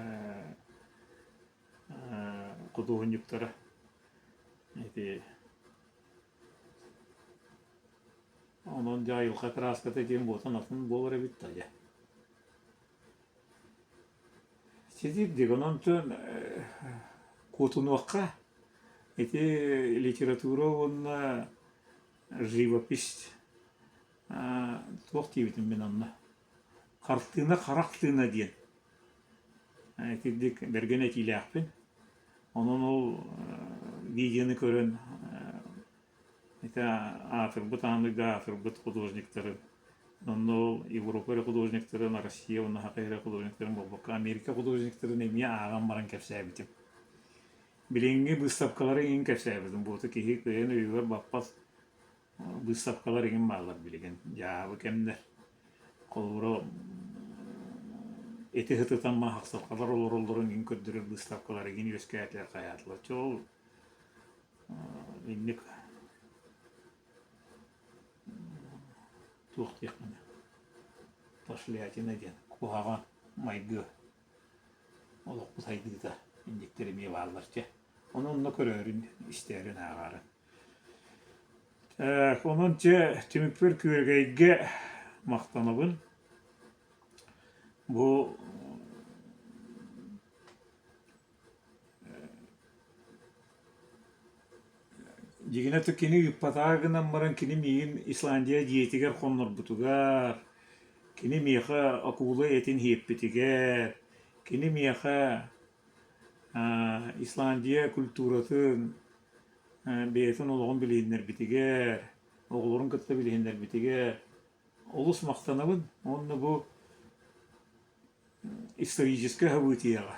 B: худуоһунньуктара ити онон дьэ айылҕа кырааската диэн буотан атын буолар эбит да дьэ Ситирдик, онон куотунуохха ити литература уонна живопись туох диэбитим мин онно хартыына харах тыына диэн итирдик бэргэн этиилээхпин. Онон ол видеоны көрөн. Ити аатырбыт аныгы аатырбыт художниктарын, онно ол Европа эрэ художниктарын, Россия уонна саха эрэ художниктарын буолбакка, Америка художниктарын эмиэ ааҕан баран кэпсээбитим. Билиҥҥи быыстапкалары иҥин кэпсээбитим. Буота киһи кыайан өйүгэр баппат быыстапкалар иҥин бааллар билигин. Дьаабы кэмнэр. Холобура, эти сытытан маһахсалкалар олороллорун иҥин көрдөрөр быыстапкалар иҥин үөскээтилэр хайаатылар. Чэ ол инник туох диэхпиний пошлятина диэн куһаҕан майгы олохпут сайдыыта инниктэр эмиэ бааллар чэ ону онно көрөөрүн истээрин ааҕаарын онон чэ түмүкпэр күөрэгэйгэ махтанабын бу Дьиҥинэ кини ыыппатаҕа гынан баран кини миигин Исландия дьиэтигэр хоннорбутугар, кини миэхэ акула этин иһиппитигэр, кини миэхэ Исландия культуратын, бэйэтин олоҕун билиһиннэрбитигэр, оҕолорун кытта билиһиннэрбитигэр олус махтанабын уонна бу историческай событиеҕа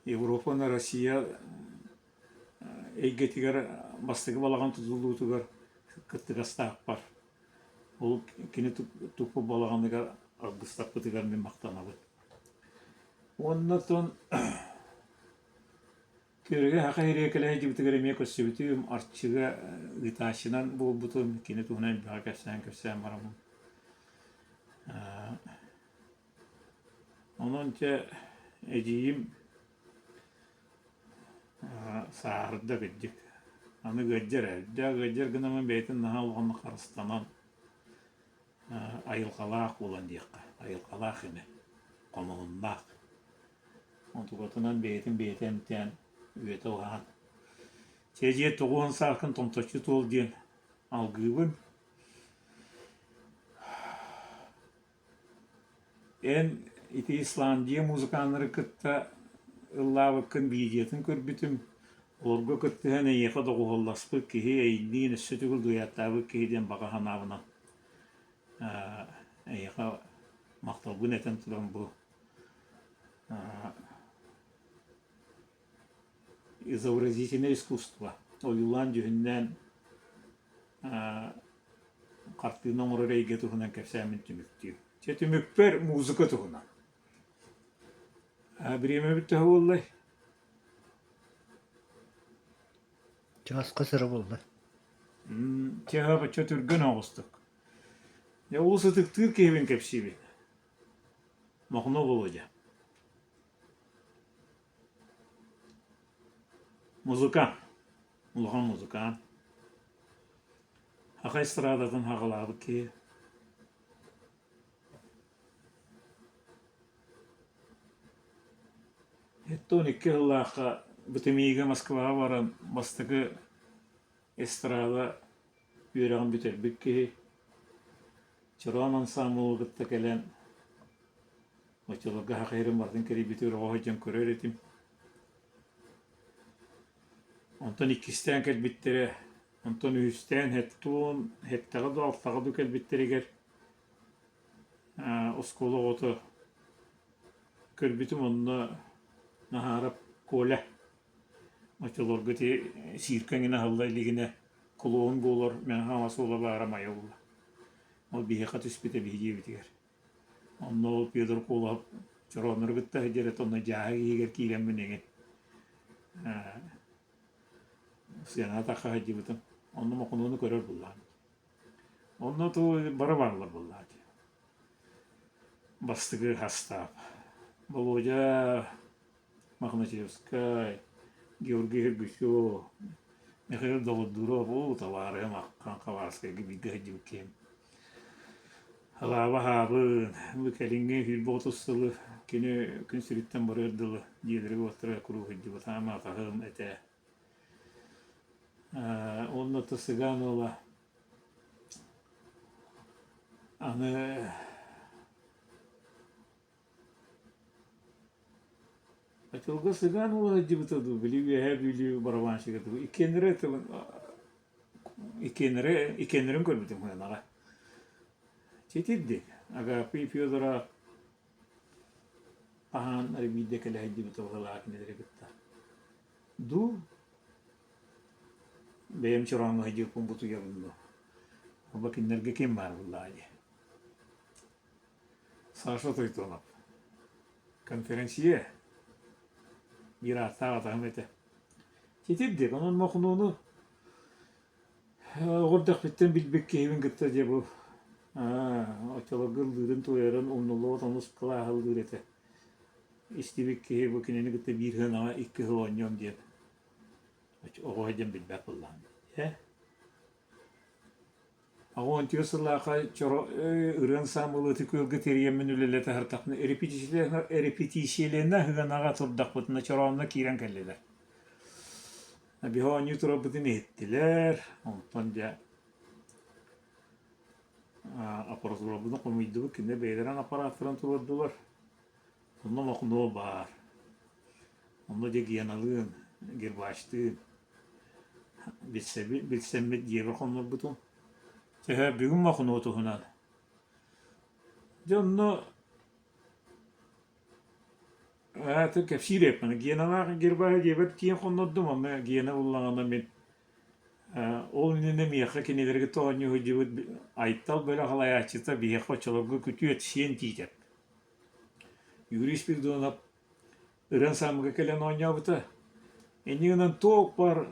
B: Европа уонна Россия эйгэтигэр бастакы балаҕан тутуллуутугар кыттыгастаахпар. Ол кини туппут балаҕаныгар аргыстаппытыгар мин махтанабын. Уонна оттон Күөрэгэй Саха сириэкэлэ сылдьыбытыгар эмиэ көрсүбүтүм, Арчыга ыытааччынан буолбутум, кини туһунан элбэҕи кэпсээн-кэпсээн бараммын. Онон дьэ эдьиийим сааһырда кырдьык, аны ыалдьар ээ, үрдээх ыалдьар гынан бэйэтин наһаа улаханнык харыстанан айылҕалаах буолан диэххэ, айылҕалаах ини, хомуһуннаах. Онтукатынан бэйэтин бэйэтэ эмтээн үйэтэ уһаан. Чэ дьиэ 90 сааскын томточчу туол диэн алгыыбын. Эн ити Исландия музыканнары кытта ыллаабыккын видеотын көрбүтүм, олорго кыттыһан эйиэхэ доҕуһуолласпыт киһи эйигин өссө төгүл дуйааттаабыт киһи диэн баҕа санаабынан эйиэхэ махталбын этэн туран бу изобразительное искусство ойуулаан-дьүһүннээн хартыына оҥорор эйгэ туһунан кэпсээммин түмүктүүм. Чэ түмүкпэр музыка туһунан. Бириэмэбит төһө буоллай?
A: Чааска сыра буолла.
B: Чэ, бачча түргэн оҕустук. Дьэ, олус ытыктыыр киһибин кэпсиибин. Мохно Володя. Музыка. Улахан музыкант. Саха эстрадатын аҕалаабыт киһи. 72 сыллаахха БТМИ-гэ Москваҕа баран бастакы эстрада үөрэҕин бүтэрбит киһи. Чороон ансаамбылы кытта кэлэн оччолорго саха сирин барытын кэрийбитигэр оҕо сылдьан көрөр этим. Онтон иккистээн кэлбиттэрэ, онтон үһүстээн хэттуон, хэттэҕэ дуу, алтаҕа дуу кэлбиттэригэр оскуола оҕото көрбүтүм онно Наһаарап Коля оччолорго ити сииркэ эҥин аһылла илигинэ клоун буолар Мэҥэ Хаҥалас уола баара Майа уола. Ол биһиэхэ түспүтэ биһи дьиэбитигэр. Онно ол Петр Куолаһап чорооннору кытта сылдьар этэ, онно дьааһык иһигэр киирэммин эҥин сыанаҕа тахха сылдьыбытым. Онно Мохунуону көрөр буоллаҕым. Онно туу бары бааллар буоллаҕа дии. Бастакы хастаап. Володя Мохначевскай, Георгий Хергучев, Михаил Долодуров, уу табаарыһым Аххан Хабаровскайга бииргэ сылдьыбыт киһим. Алааба аһаабын, бу кэлиҥҥи 130 сылы кини күн сириттэн барыар дылы дьиэлэригэр-уоттарыгар куруук сылдьыбыт аама атаһым этэ. Уонна Сыгаан уола аны Оччолорго сыгаан уола сылдьыбыта дуу, били Үөһээ Бүлүү барабанщига дуу, иккиэннэрэ Иккиэннэрэ иккиэннэрин көрбүтүм сыанаҕа. Ситирдик Агапий Федоров хаһан эрэ биирдэ кэлэ сылдьыбыта быһыылаах кинилэри кытта. Дуу, бэйэм чорооҥҥо сылдьыбыппын бутуйабын дуо? Оба кинилэргэ ким баар буоллаҕа дии. Саша Тойтонов. Конференция. Биир ааттаах атаһым этэ. Ситирдик, онон Мохнуону оҕо эрдэхпиттэн билбит киһибин кытта дьэ бу оччолорго ыллыырын-туойарын умнуллубат онус кылааһы ыллыыр этэ. Истибит киһи бу кинини кытта биир сыанаҕа икки сыл оонньуом диэн оҕо сылдьан билбэт буоллаҕым ээ. 84 сыллаахха чоро ырыан саамылыты күөлгэ тэрийэммин үлэлэтэ сырыттахпына репетициялэнэ сыанаҕа турдахпытына чороонно киирэн кэллилэр. Биһи оонньуу турарбытын иһиттилэр, онтон дьэ аппаратурабытын хомуйдубут, кинилэр бэйэлэрин аппарааттарын туруордулар. Онно Мохнуо баар. Онно дьэ Геналыын, Гербачтыын билсэммит дьиэбэр хоннорбутум. Төһө бүгүн Мохнуо туһунан. Дьэ онно аата кэпсиир эппин. Геналаах Гербаһы дьиэбэр тиийэн хоннордум, онно Гена буллаҕына мин ол иннинэ миэхэ кинилэргэ оонньуу сылдьыбыт Айтал бөлөх салайааччыта биһиэхэ оччолорго күтүөт сиэн Тиитэп. Юрий Спиридонов ырыан саамыга кэлэн оонньообута. Инньэ гынан туох баар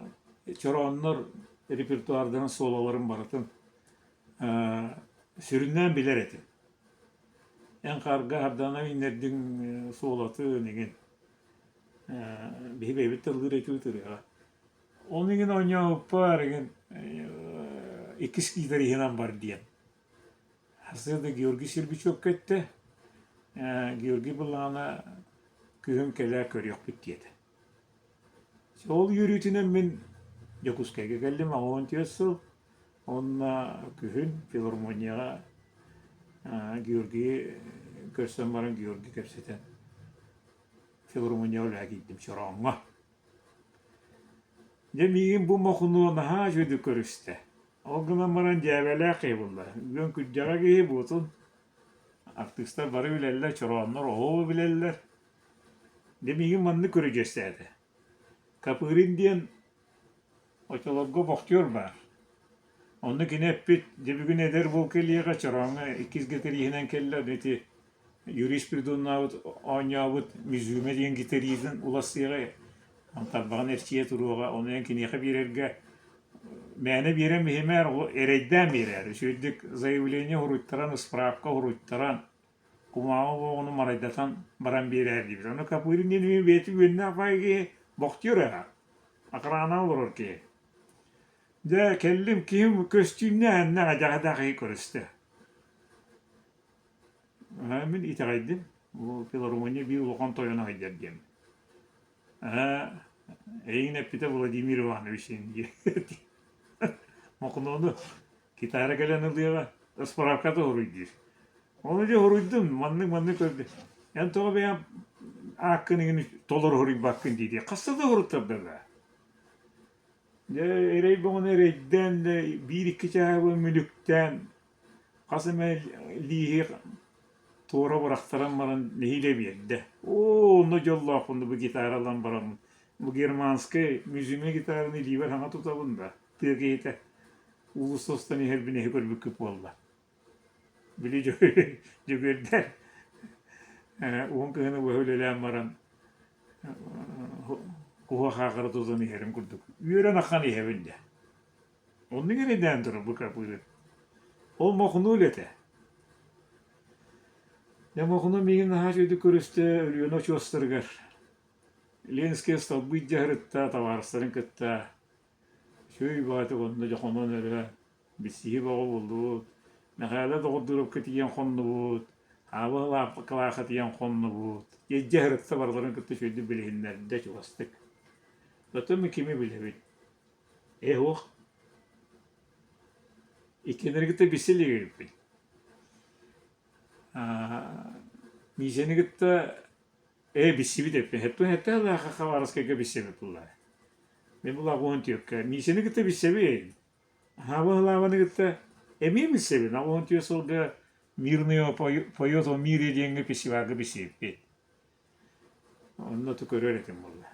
B: чорооннор репертуардарын суолаларын барытын сүрүннээн билэр этим. Эн хаарга хардана иҥнэрдиҥ суолатын игин биһи бэйэбит да ыллыыр этибит ырыаҕа. Ол игин оонньообуппар игин иккис гитариһынан бар диэн Сарсыарда Георгий Сергучевка эттэ, Георгий былаана күһүн кэлэ көрүөхпүт диэтэ. Ол үөрүүтүнэн мин Дьокуускайга кэллим 84 сыл уонна күһүн филармонияҕа Георгийы көрсөн баран Георгий кэпсэтэн филармонияҕа үлэҕэ киирдим Чорооҥҥо. Дьэ миигин бу мохунуо наһаа үчүгэйдик көрүстэ. Ол гынан баран дьээбэлээх киһи булла. Үөн күрдьэҕэ киһи буотун. Артыыстар бары билэллэр, чорооннор оһуобу билэллэр. Дьэ миигин маннык көрүдьүөстээтэ. Капырин диэн очолорго боксер баар. Онно кини эппит, дьэ бүгүн эдэр буол кэлиэҕэ, чорооҥҥо иккис гитариһынан кэллэ, ити Юрий Спиридоннаабыт оонньообут Мизуме диэн гитаризын уларсыаҕа, тарбаҕын эрчийэ туруоҕа, ону эн киниэхэ биэрэргэ мээнэ биэрэн биһимээр, эрэйдээн биэрээр. Үчүгэйдик заявление суруйтаран, справка суруйтаран, кумааҕы оҕону марайдатан баран биэрээр диибит. Ону Капырин диэн үһү бэйэтэ үөннээх баай киһи бохтуор ээ, охрана олорор киһи. Дьэ, кэллим, киһим көстүүмнээх эдьэҕэдээх киһи көрүстэ. Мин итэҕэйдим, бу филармония биир улахан тойоно сылдьар диэн. Эйигин эппитэ Владимир Иванович диэн Мохнуону гитара кэлэн ылыаҕа, справката суруй диир. Ону дьэ суруйдум, маннык-маннык көрдө. Эн тоҕо бэйэм ааккын игин толору суруйбаккын дии Хаста да суруттарда да. Дьэ эрэй бөҕөнү эрэйдээн да биир-икки чааһы мүлүктээн хас эмэ лииһи туора бырахтаран баран нэһиилэ биэрдэ. Оо, онно дьоллоохпун бу гитара ылан бараммын. Бу германскай мюзиме гитараны илиибэр хаҥа тутабын да, тыа киһитэ уулусса устан иһэрбин эһи көрбүккүт буолла. Били Дьөгүөрдэр уһун кыһыны быһа үлэлээн баран куһа хаахара тутан иһэрим курдук. Үөрэн ахан иһэбин дьэ. Оннук эрэйдээн турар бу капырын. Ол мохунуу үлэтэ. Дьэ мохуну миигин наһаа үчүгэйдик көрүстэ Өлүөнэ очуостарыгар. Ленскэй столбы дьаһарытта табаарыстарын кытта үчүгэй баҕайытык онно дьэ хонон эрэ билсиһии бөҕө буоллубут. Мэхээлэ Доҕордууровка тиийэн хоннубут, Аабы Кылаахха тиийэн хоннубут. Илдьэ сырытта барыларын кытта үчүгэйдик билиһиннэрдэ чугастык. Оттон мин кими билэбин? Ээ суох. Иккиэннэрин кытта билсэ илик эбиппин. Миисэни кытта ээ билсибит эбиппин. Хэттэн хэттэ Аллаха Хабаровскайга билсэбит буллаа. Мин булаа 14-кэ. Миисэни кытта билсэбин. Хаабыһылаабаны кытта эмиэ билсэбин. 84 сылга Мирный поет о мире диэҥҥэ фестивальга билсибиппит. Онно ту көрөр этим буолла.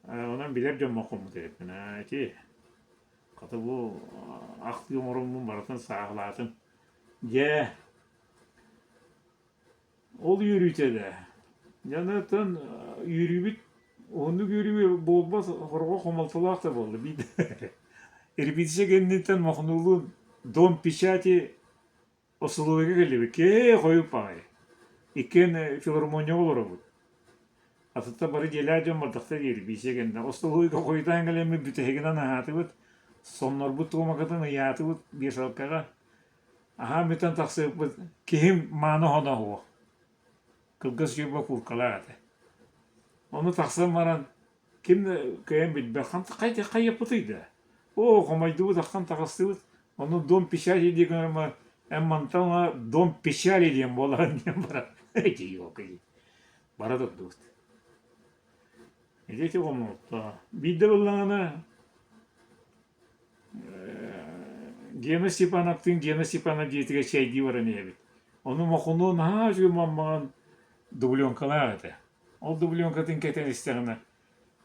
B: Онон билэр дьоммун хоммут эбиппин. Ити хата бу ахтыы оҥороммун барытын сааһылаатым. Дьэ, Ол үөрүүтэ да. Дьэ оттон үөрүүбүт уһуннук үөрүү буолбат хорҕо хомолтолоох да буолла биирдэ. Репетиция кэнниттэн Мохнуулуун Дом печати остолобуойга кэллибит. Кээ хойук баҕайы. Иккиэн филармонияҕа олоробут. Атыттар бары дьиэлээх дьон бардахтар диэри репетиция кэннэ. Остолобуойга хойутаан кэлэммит бүтэһигинэн аһаатыбыт. Соннорбут туомакатын ыйаатыбыт вешалкаҕа. Аһаан бүтэн тахсыбыппыт, киһим мааны хоно суох, кылгас дьуйба кууркалаах этэ. Ону тахсан баран ким да кыайан билбэт, хайыппытый да? Оо, хомойдубут, аххан таҕыстыбыт. Ону дом печали диэн гынан эн мантан ыла дом печали диэн буоларын диэн баран идиот бара турдубут. Ити ити хомолто. Биирдэ буоллаҕына Гена Степановтыын Гена Степанов дьиэтигэр чэйдии баран иһэбит. Ону Мохунуо наһаа үчүгэй маммаҕан дубленкалаах этэ. Ол дубленкатын кэтэн истэҕинэ,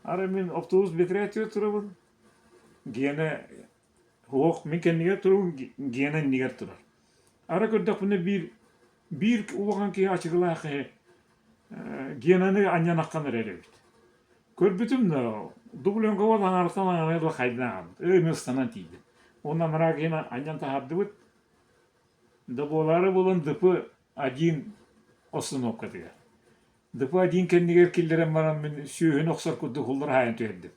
B: арай мин автобус бэтэрээ турабын, Гена суох, мин кэннигэр турабын, Гена иннигэр турар. Арай көрдөхпүнэ биир биир улахан киһи ачыкылаах киһи Генаны анньан аххан эрэр эбит. Көрбүтүм да, дубленка уол аҥаарыттан аҥаарыгар дылы хайдан хаалбыт. Ыы, ыстанан тиийдим. Уонна анараа киһини анньан таһаардыбыт. Да буолаары буолан ДП один остановкатыгар. ДП один кэннигэр киллэрэн баран мин сүөһүнү охсор курдук һуллар хаайан түһэрдим.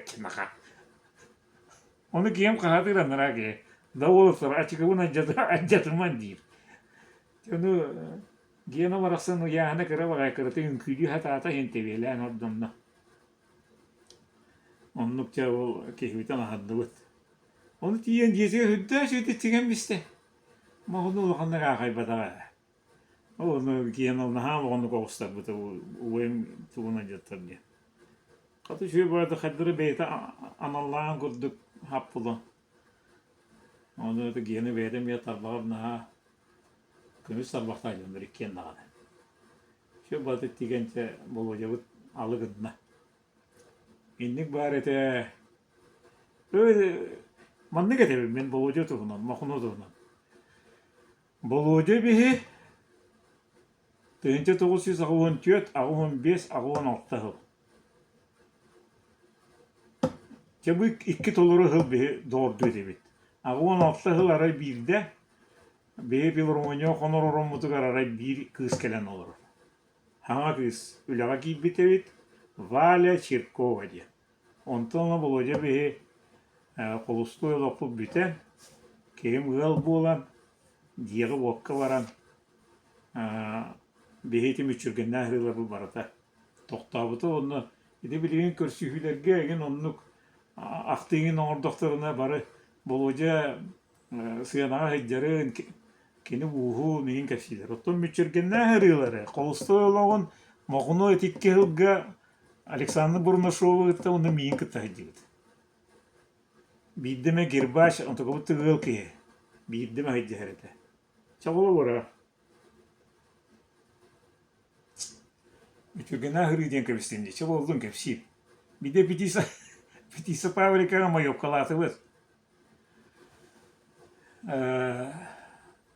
B: Кимаха. Ону киһим хаһаатыыр анараа киһи. Да уолаттар ачыкыбын алдьатыман диир. Ону Гена барахсан ыйааһына кыра баҕайы кыратык үҥкүүлүү сатаата иһин тэбиэлээн ордонно. Оннук дьэ ол киһибитин аһардыбыт. Ону тиийэн дьиэтигэр үрдээх үчүгэйдик тигэн бистэ. Моһуну улаханнык аахайбатаҕа ээ. Ол ону киһи ол наһаа улаханнык оҕустарбыта убайым тугунан дьаттар диэн. Хата үчүгэй баҕайы хайдары бэйэтэ аналлаан курдук хаппыла. Ону это Гена бэйэтэ эмиэ тарбаҕар наһаа көмүс тарбахтаах дьоннор иккиэн даҕаны. Все баты тигэн чэ Володябыт алы гынна. Инник баар этэ. Маннык этэбин мин Володя туһунан, Мохуну туһунан. Володя биһи 1984, 85, 86 сыл. Дьэ бу икки толору сыл биһи доҕордуу этибит. 86 сыл арай биирдэ биһи филармония хонор ороммутугар арай биир кыыс кэлэн олорор. Саҥа кыыс үлэҕэ киирбит эбит, Валя Чиркова диэн. Онтон ыла Володя биһи холустуой олохпут бүтэн, киһим ыал буолан, дьиэҕэ-уокка баран, биһи ити мүччүргэннээх ырыаларбыт барыта тохтообута уонна ити билигин көрсүһүүлэргэ эҥин оннук ахтыы эҥин оҥордохторуна бары Болуодьа сыанаҕа сылдьарын, кини ууһун иһин кэпсииллэр. Оттон мүччүргэннээх ырыалары холустой олоҕун Моҕуну ити икки сылга Александр Бурнашовы кытта уонна миигин кытта сылдьыбыт. Биирдэ эмэ Гербач онтукабыт ыал киһи биирдэ эмэ сылдьыһар этэ. Чоҕулугура Үтүгэнэ аһырыы диэн кэбистим дии, чэ буоллун кэпсиим. Биирдэ Петиса Петиса Павликаҕа мойуопкалаатыбыт.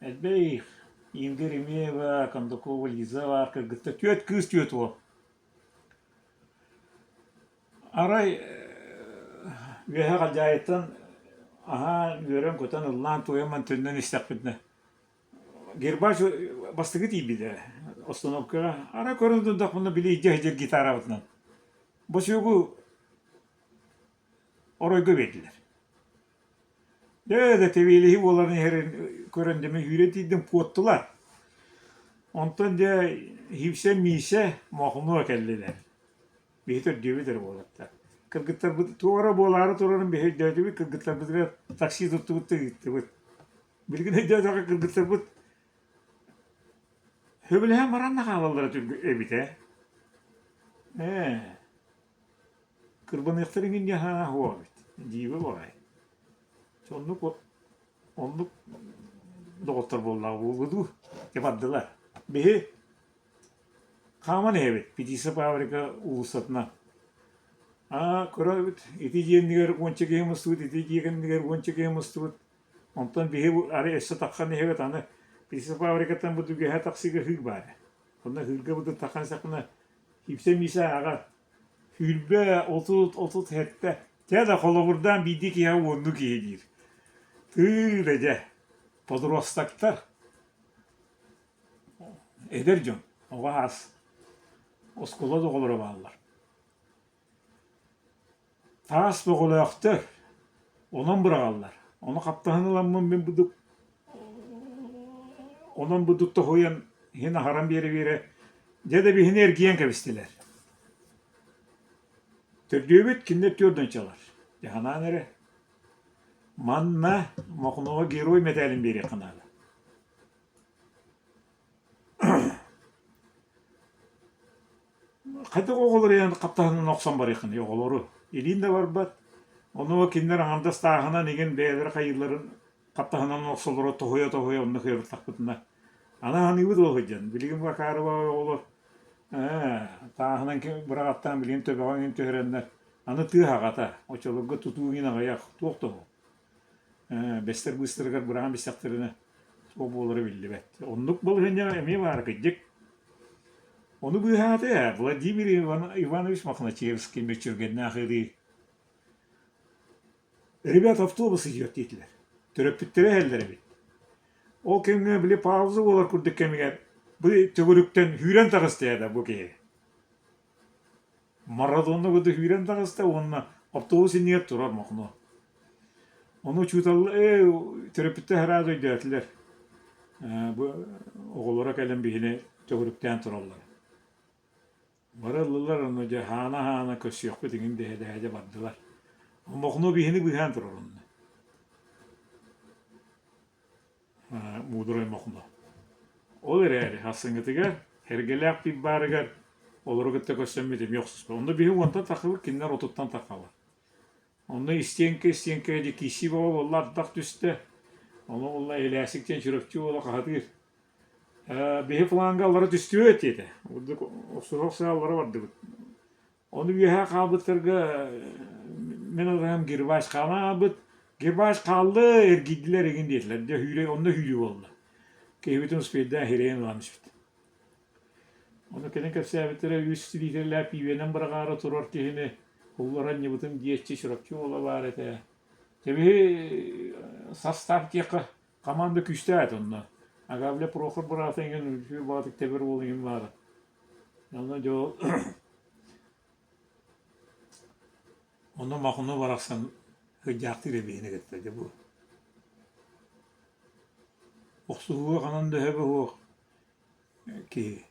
B: Элбэх Инга Еремеева, Кондакова Лиза баар кыргыттар түөрт кыыс түөрт уол. Арай үөһэ Халдьаайыттан аһаан үөрэн-көтөн ыллаан-туойан төннөн истэхпитинэ Гербач бастакы тиийбитэ остановкаҕа. Арай көрөн турдахпына били илдьэ сылдьар гитарабытынан. Босуогу оройго биэрдилэр. Дьэ да тэбиэлиһи буолан иһэрин көрөн дьэ мин сүүрэн тиийдим куоттулар. Онтон дьэ Хипсэ Миисэ Мохунуо кэллилэр. Биһи төрдүөбүт эрэ буолаттар. Кыргыттарбыт туох эрэ буолаары турарын биһи өйдөөтүбүт, кыргыттарбытыгар такси туттубут да ыыттыбыт. Билигин өйдөөтөххө кыргыттарбыт сөбүлэһэн баран да хаалаллара эбит ээ. Ээ, кырбаныахтарын инньэ аһаа суох эбит. Дьиибэ баҕайы. Соннук. Оннук доҕоттор буоллаҕа буолуо дуу, дьэ бардылар. Биһи хааман иһэбит Пятиса фабрика уулуссатынан. Аа, көрөбүт, ити дьиэ иннигэр уонча киһи мустубут, ити дьиэ кэннигэр уонча киһи мустубут. Онтон биһи арай өссө таххан иһэбит, аны Пятиса фабрикаттан бу түгэһэ тахсыыга ыһыыр баар. Онно ыһыырга бу таххан истэхпинэ, Киипсэ Миисэ ааҕар 20, 30, 37. Чэ да холобурдаан биирдии киһиэхэ уоннуу киһи диир. Тыый да дьэ, подростоктар, эдэр дьон, оҕо аас, оскуола да оҕолоро бааллар. Таас бөҕөлөөхтөр, онон быраҕаллар. Ону хаптаһын ыламмын мин будук онон будук тоһуйан иһин аһаран биэрэ-биэрэ дьэ да биһини эргийэн кэбистилэр. Төрдүөбүт кинилэр түөрт уончалар. Дьэ санаан эрэ. Манна Мохнуоҕа герой мэтээлин биэриэххэ наада. Хайдах оҕолору эн хаптаһынын охсон барыаххыный оҕолору? Илиин да барбат. Ону кинилэр аҥардас тааһынан игин бэйэлэрэ хайыылларын хаптаһынан охсоллоро тоһуйа-тоһуйа онно кыабыттахпытына. Аны аныыбыт ол сылдьан. Билигин Бакарова оҕолор ээ тааһынан быраҕаттаан билигин төбөҕө иҥин түһэрэннэр аны тыа аҕата оччолорго тутуу иҥин аҕыйах туох да суох. Ээ бэстэр быыстарыгар быраҕан бистэхтэринэ туох буолара биллибэт. Оннук балаһыанньа эмиэ баара кырдьык. Ону быыһаата ээ Владимир Иванович Мохначевский мүччүргэннээх ырыы. Ребята, автобус идет диэтилэр. Төрөппүттэрэ иһэллэр эбит. Ол кэмҥэ били пауза буолар курдук кэмигэр бу төгүрүктэн сүүрэн таҕыста ээ да бу киһи. Марадона курдук сүүрэн таҕыста уонна автобус иннигэр турар Мохно. Ону учуутал ээ төрөппүттэр сразу өйдөөтүлэр. Ээ бу оҕолоро кэлэн биһини төгүрүктээн тураллар. Бары ыллылар онно дьэ хаана-хаана көрсүөхпүт иҥин дэһэ-дэһэ дьэ бардылар. Мохно биһини быыһаан турар онно. Муударай Мохно. Ол эрээри сарсыҥҥытыгар Эргэлээх пип баарыгар олору кытта көрсөммүт эмиэ охсуспут. Онно биһи уонтан таххабыт, кинилэр отуттан таххалар. Онно истиэҥкэ истиэҥкэ дьэ киирсии бөҕө буолла, ардах түстэ. Ону буолла Элээсик диэн Чурапчы уола хаһытыыр. Ээ, биһи фланга аллара түстүбүт диэтэ. Ордук охсуһа-охсуһа аллара бардыбыт. Ону үөһээ хаалбыттарга мин атаһым Гербач хаалан хаалбыт. Гербач хаалла, эргийдилэр игин диэтилэр. Дьэ сүүрэ, онно сүүрүү буолла. Киһибитин успейдаан сирэйин ылан испит. Ону кэлин кэпсээбиттэрэ үс лиитэрэлээх пиибэнэн быраҕаары турар киһини улларан ньыбытым диэччи Чурапчы уола баар этэ. Тэбиһи састаап диэххэ команда күүстээх этэ онно. Агавля Прохор быраата иҥин үчүгэй баҕатык тэбэр уол иҥин баара. Онно дьэ ол онно Махуну барахсан сылдьаахтыыр эбиһини кытта дьэ бу охсуһууга ханан да өһө суох киһи.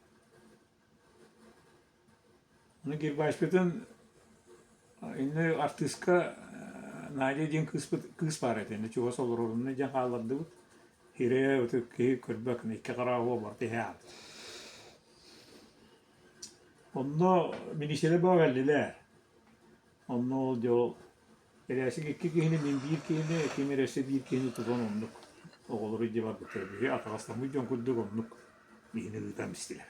B: Ону Гербачпытын иннэ артыыска Надя диэн кыыспыт кыыс баар этэ, иннэ чугас олорор, онно дьэ хааллардыбыт. Хирэйэ ытык киһи көрбөт, икки хараҕа уол барыта иһэ аат. Онно миниистирэ бөҕө кэллилэр. Онно ол дьэ ол Элээсик икки киһини, мин биир киһини, ким эрэ өссө биир киһини тутан оннук оҕолору илдьэ барбыттара. Биһи атаҕастаммыт дьон курдук оннук биһини ыытан истилэр.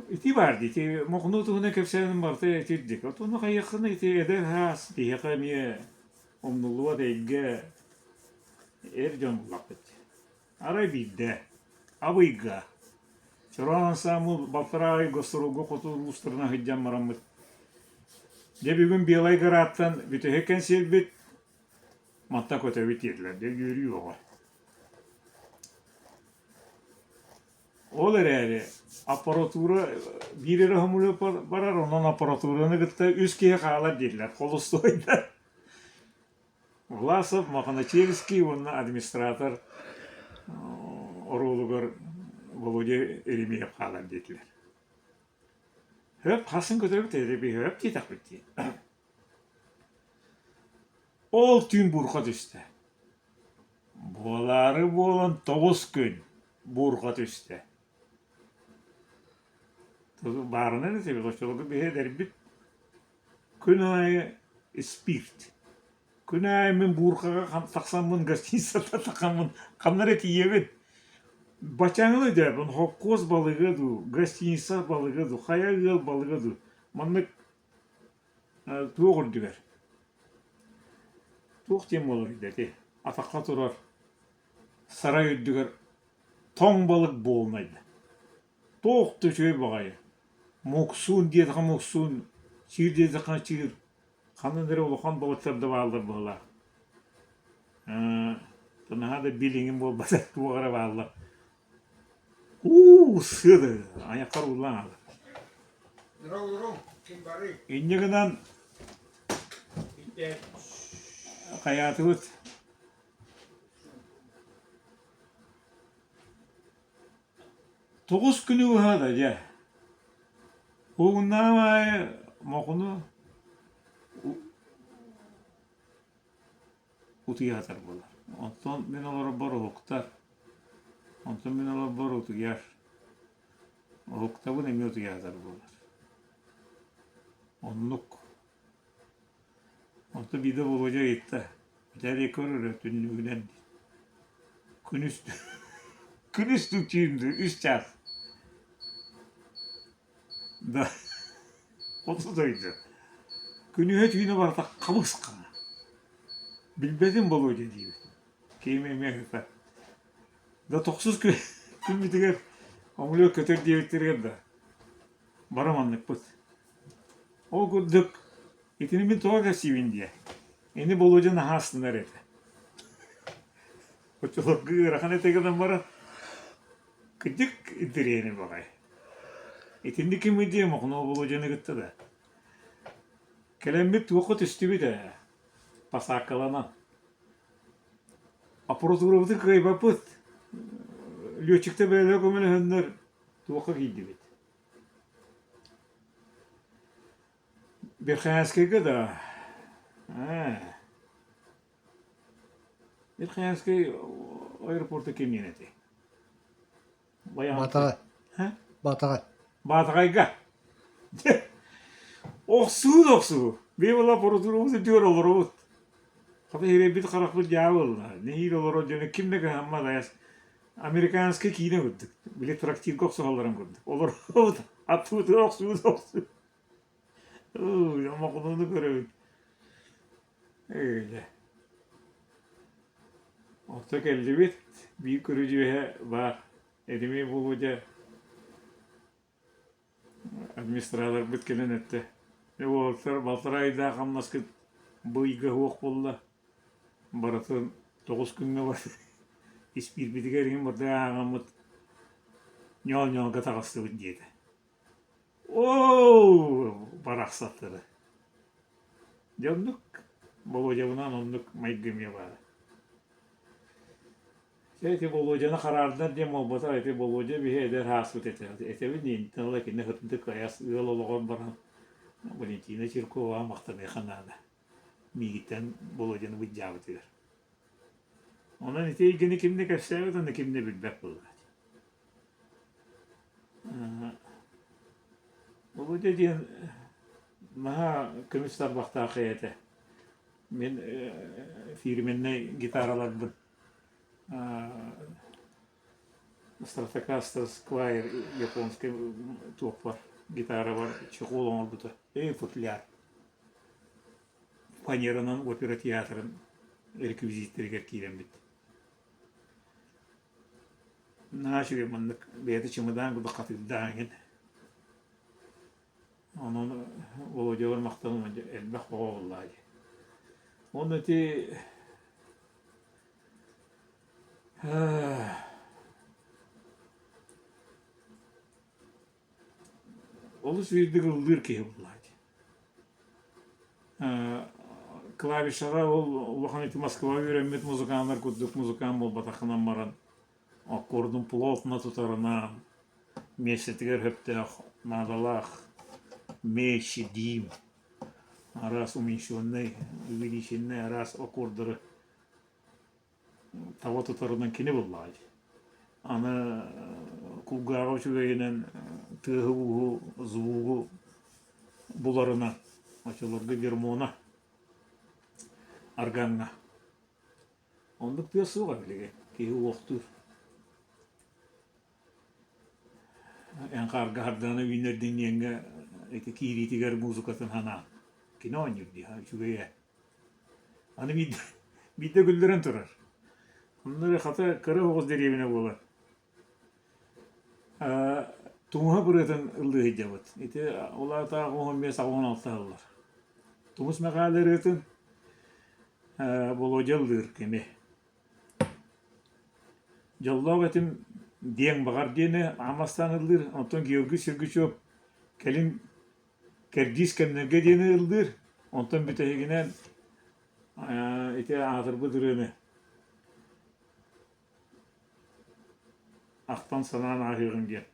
B: Ити баар дии, ити Мохнуу туһунан кэпсээним барыта итирдик. Отону хайыаххына ити эдэр саас биһиэхэ эмиэ умнуллубат эйгэ эр дьон буллахпыт. Арай биирдэ, Абыйга, Чороон ансаамбыл балтараа ый гастролга хоту улуустарынан сылдьан бараммыт, дьэ бүгүн Белай Гораттан бүтэһик кэнсиэрбит, мантан көтөбүт диэтилэр, дьэ үөрүү бөҕө. Ол эрээри аппаратура биир эрэ хомуйа барар, онон аппаратураны кытта үс киһи хаалар диэтилэр, холустуойдар. Власов, Мохначевский уонна администратор оруолугар Володя Еремеев хаалар диэтилэр. Хөп, хасын көтөрбүт эрэби хөп диэтэхпит дии. Ол түүн буурҕа түстэ. Буолаары буолан тоҕус күн буурҕа түстэ. Баарынан этибит, оччолорго биһи эдэрбит. Күн аайы спирт. Күн аайы мин буурхаҕа тахсаммын гостиницата тахаммын ханна эрэ тиийэбин. Бачаҥын өйдөөбүн холкуос балыга дуу, гостиница балыга дуу, хайа ыал балыга дуу маннык туох үрдүгэр туох диэн буолар ити атахха турар сарай үрдүгэр тоҥ балык буолунайда. Туох да үчүгэй баҕайы. Муксуун диэтэххэ муксуун, чыыр диэтэххэ чыыр. Ханна эрэ улахан балыктар да бааллар быһыылаах. Ээ, наһаа да билиҥин буолбатах туох эрэ бааллар. Уу, сыа да айаххар ууллан хаалар. Инньэ гынан хайаатыбыт Тоҕус күнү быһа да дьэ, угуннаҕым аайы мохуну утуйа сытар буолар. Онтон мин олорорбор уһуктар, онтон мин олорорбор утуйар, уһуктабын эмиэ утуйа сытар буолар. Оннук. Онтон биирдэ Володя ыйытта, «Дьэ көр эрэ түннүгүнэн күнүс күнүс түүн үс чаас да хоту дойду күнүһэ түүнэ барыта хабыс хаҥа билбэтим Володя диибин киһим эмиэ ыһыта да тохсус күммүтүгэр омулуок көтөр диэбиттэригэр да бары манныкпыт Ол курдук итини мин тоҕо кэпсиибин диэ, ини Болуодьа наһаа астынар этэ. Оччолорго ыарахан этэ гынан баран, кырдьык интэриэһинэй баҕайы. Итинник кимий диэ Мохноо Болуодьаны кытта да. Кэлэммит туохха түстүбүт ээ, посадкаланан. Аппаратурабытын кыайбаппыт, летчиктэр бэйэлэрэ көмөлөһөннөр туохха киирдибит. Верхоянскайга да ээ Верхоянскай аэропорта кимниин этэй?
A: Баатаҕай. Баатаҕай.
B: Баатаҕайга. Охсуу да охсуу. Биир буолла аппаратурабыт үрдүгэр олоробут. Хата иһирэйбит харахпыт дьаа буолла. Нэһиилэ олорор дьону ким да кыһаммат айас Американскай киинэ курдук, били трактирга охсуһалларын курдук. Олоробут, аттыбытыгар охсуут охсуу. Омоҕунууну көрөбүн. Ээ Онто кэллибит, биир көрүдьүөһэ баар. Этимиэ буолуо дьэ Администраторбыт кэлэн эттэ: «Дьэ уолаттар балтараа ыйдаах хамнаскыт бу ыйга суох буолла, барытын тоҕус күҥҥэ бар испиирбитигэр иһин барыта ааҕаммыт ньоол-ньоолго таҕыстыбыт» диэтэ. Оо, барахсаттары. Дьэ оннук Володябынаан оннук майгы эмиэ баара. Дьэ ити Болуодьаны хараардар диэн буолбатах, ити Болуодьа биһи эдэр ааспыт этэ. Этэбин интэн ыла кини сырдык айас ыал олоҕор баран Валентина Чирковаҕа махтаныахха наада. Миигиттэн Болуодьаны былдьаабытыгар. Онон ити эйгэни ким да кэпсээбэт уонна ким да билбэт буоллаҕа. Болуодьа диэн наһаа көмүс тарбахтаах этэ. Мин фирменнэй гитараларбын Stratocaster Squire японскай туохпар гитарабар чехол оҥорбута ээ футляр фанеранан опера театрын реквизиттэригэр киирэммит наһаа үчүгэй маннык бэйэтэ чымыдаан курдук хатыырдаах эҥин Онон Володябар махтаным элбэх оҕо буоллаҕа дии. Уонна ити олус үөрдүк ыллыыр киһи буоллаҕа дии. Клавишаҕа ол улахан ити Москваҕа үөрэммит музыканнар курдук музыкант буолбатаххынан баран аккордун плотно тутарынан миэстэтигэр сөптөөх наадалаах меч дим араас уменьшеннай увеличеннай араас аккордары таба тутарынан кини буллаҕа дии аны кулгааҕа үчүгэйинэн тыаһы-ууһу звугу буларынан оччолорго гермона. Аргаҥҥа. Оннук тыас суоҕа билигин, киһи уохтуур. Эн хаарга Сардаана үүннэрдиҥ диэҥҥэ ити киириитигэр музыкатын санаан. Кини оонньуур дии, үчүгэй ээ. Аны биирдэ, биирдэ күллэрэн турар. Онно эрэ хата кыра оҕус дэриэбинэ буолан. Тумуһа бырыатын ыллыы сылдьабыт. Ити ол аата 85 86 сыллар. Тумус Мэхээлэ ырыатын Володя ыллыыр кини. Дьоллоох этим диэҥ баҕар диэни аан бастаан ыллыыр, онтон Георгий Сергучев кэлин кэрдиис кэмнэргэ диэни ыллыыр, онтон бүтэһигинэн ити аатырбыт ырыаны ахтан-санаан ааһыаҕыҥ диэн.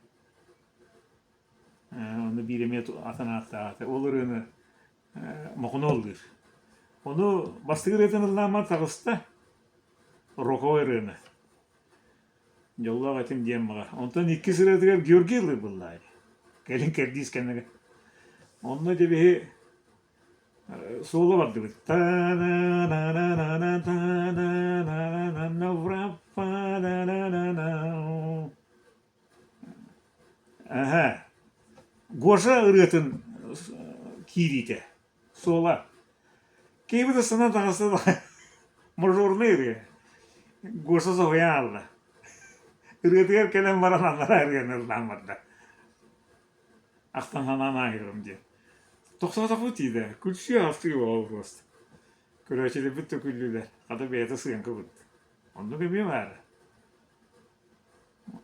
B: Ону биир эмиэ атын ааттаах этэ. Ол ырыаны Мохуну ыллыыр. Ону бастакы ырыатын ыллааммар таҕыста роковой ырыаны. Дьоллоох этим диэн баҕар. Онтон иккис ырыатыгар Георгий ыллыыр буоллаҕай. Кэлин кэрдиис кэннигэр. Онно дьэ биһи суола бардыбыт. Аһа, Гоша ырыатын киириитэ, суола. Киһибит астынан таҕыста да мажорнай ырыа. Гоша соһуйан хаалла. Ырыатыгар кэлэн баран аллараа ырыаны ыллаан барда. Ахтан санаан ааһыырым диэн. Тохтоотохпут тиийдэ. Күлсүү-ахсыы буолла просто. Көрөөччүлэрбит да күллүлэр. Хата бэйэтэ сыаҥка курдук. Оннук эмиэ баара.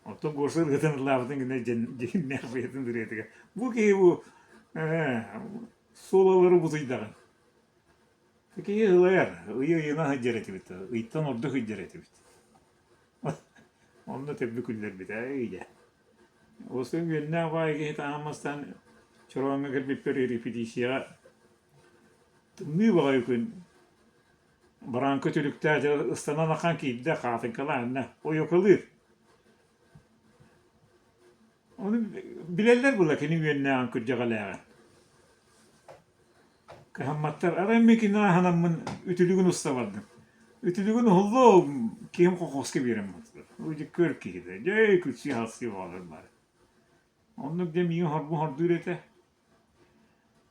B: Оттон Гоша ырыатын ыллаабытын гына дьиҥнээх бэйэтин ырыатыгар бу киһи бу суолалары бутуйдаҕын. Киһи ылайар, ыйы ыйынан сылдьар этибит, ыйтан ордук сылдьар этибит. Онно төрдү күллэрбит ээ дьэ. Уоскуйан үөннээх баай киһи таһан мастаан чорооҥҥо кэлбиппэр репетицияҕа тымныы баҕайы күн Барааҥка түлүктээх дьэ ыстанан ахан киирдэ, хаатыҥкалаанна, ойуокалыыр. Ону билэллэр була кини үөннээҕин, күрдьэҕэлээҕин. Кыһамматтар, арай мин кини аһынаммын үтүлүгүн уста бардым. Үтүлүгүн уһуллуом, киһим хохуоска биэрэн бардылар. Дьэ көр киһи да, дьэ күлсүү-халсыы оҕолор бары. Оннук дьэ миигин хорбун хордуур этэ.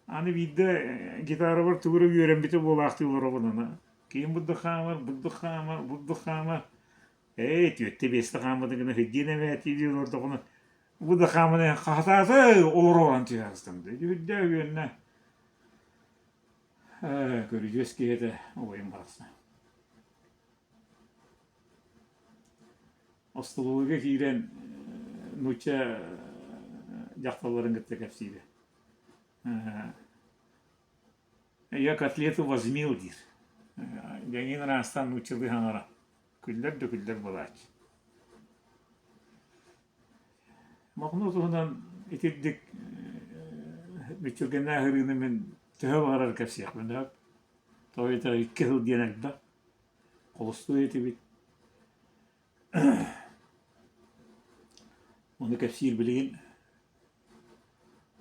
B: Аны биирдэ гитарабар тугу эрэ үөрэммитэ буолаахтыы олоробун аны. Киһим бурдук хаамар, бурдук хаамар, бурдук хаамар. Ээ, түөртэ биэстэ хааммытын гына сирдиэн эбээтии дии олордоҕуна, бу да хааман хахатаата олоро олорон түһэ сыстым. Үрдээх үөннэ. Ээ, көрүдьүөс киһи этэ убайым барахсан. Остолобуойга киирэн нуучча дьахталларын кытта кэпсиирэ. Я котлету возьмил диир. Дьэҥин ыраастаан нууччалыы саҥара. Күллэр да күллэр буолааччы. Мохнуо туһунан итирдик мүччүргэннээх ырыаны мин төһө баҕарар кэпсиэхпин сөп. Тоҕо диэтэр икки сыл диэн элбэх. Холостуой этибит. Ону кэпсиир билигин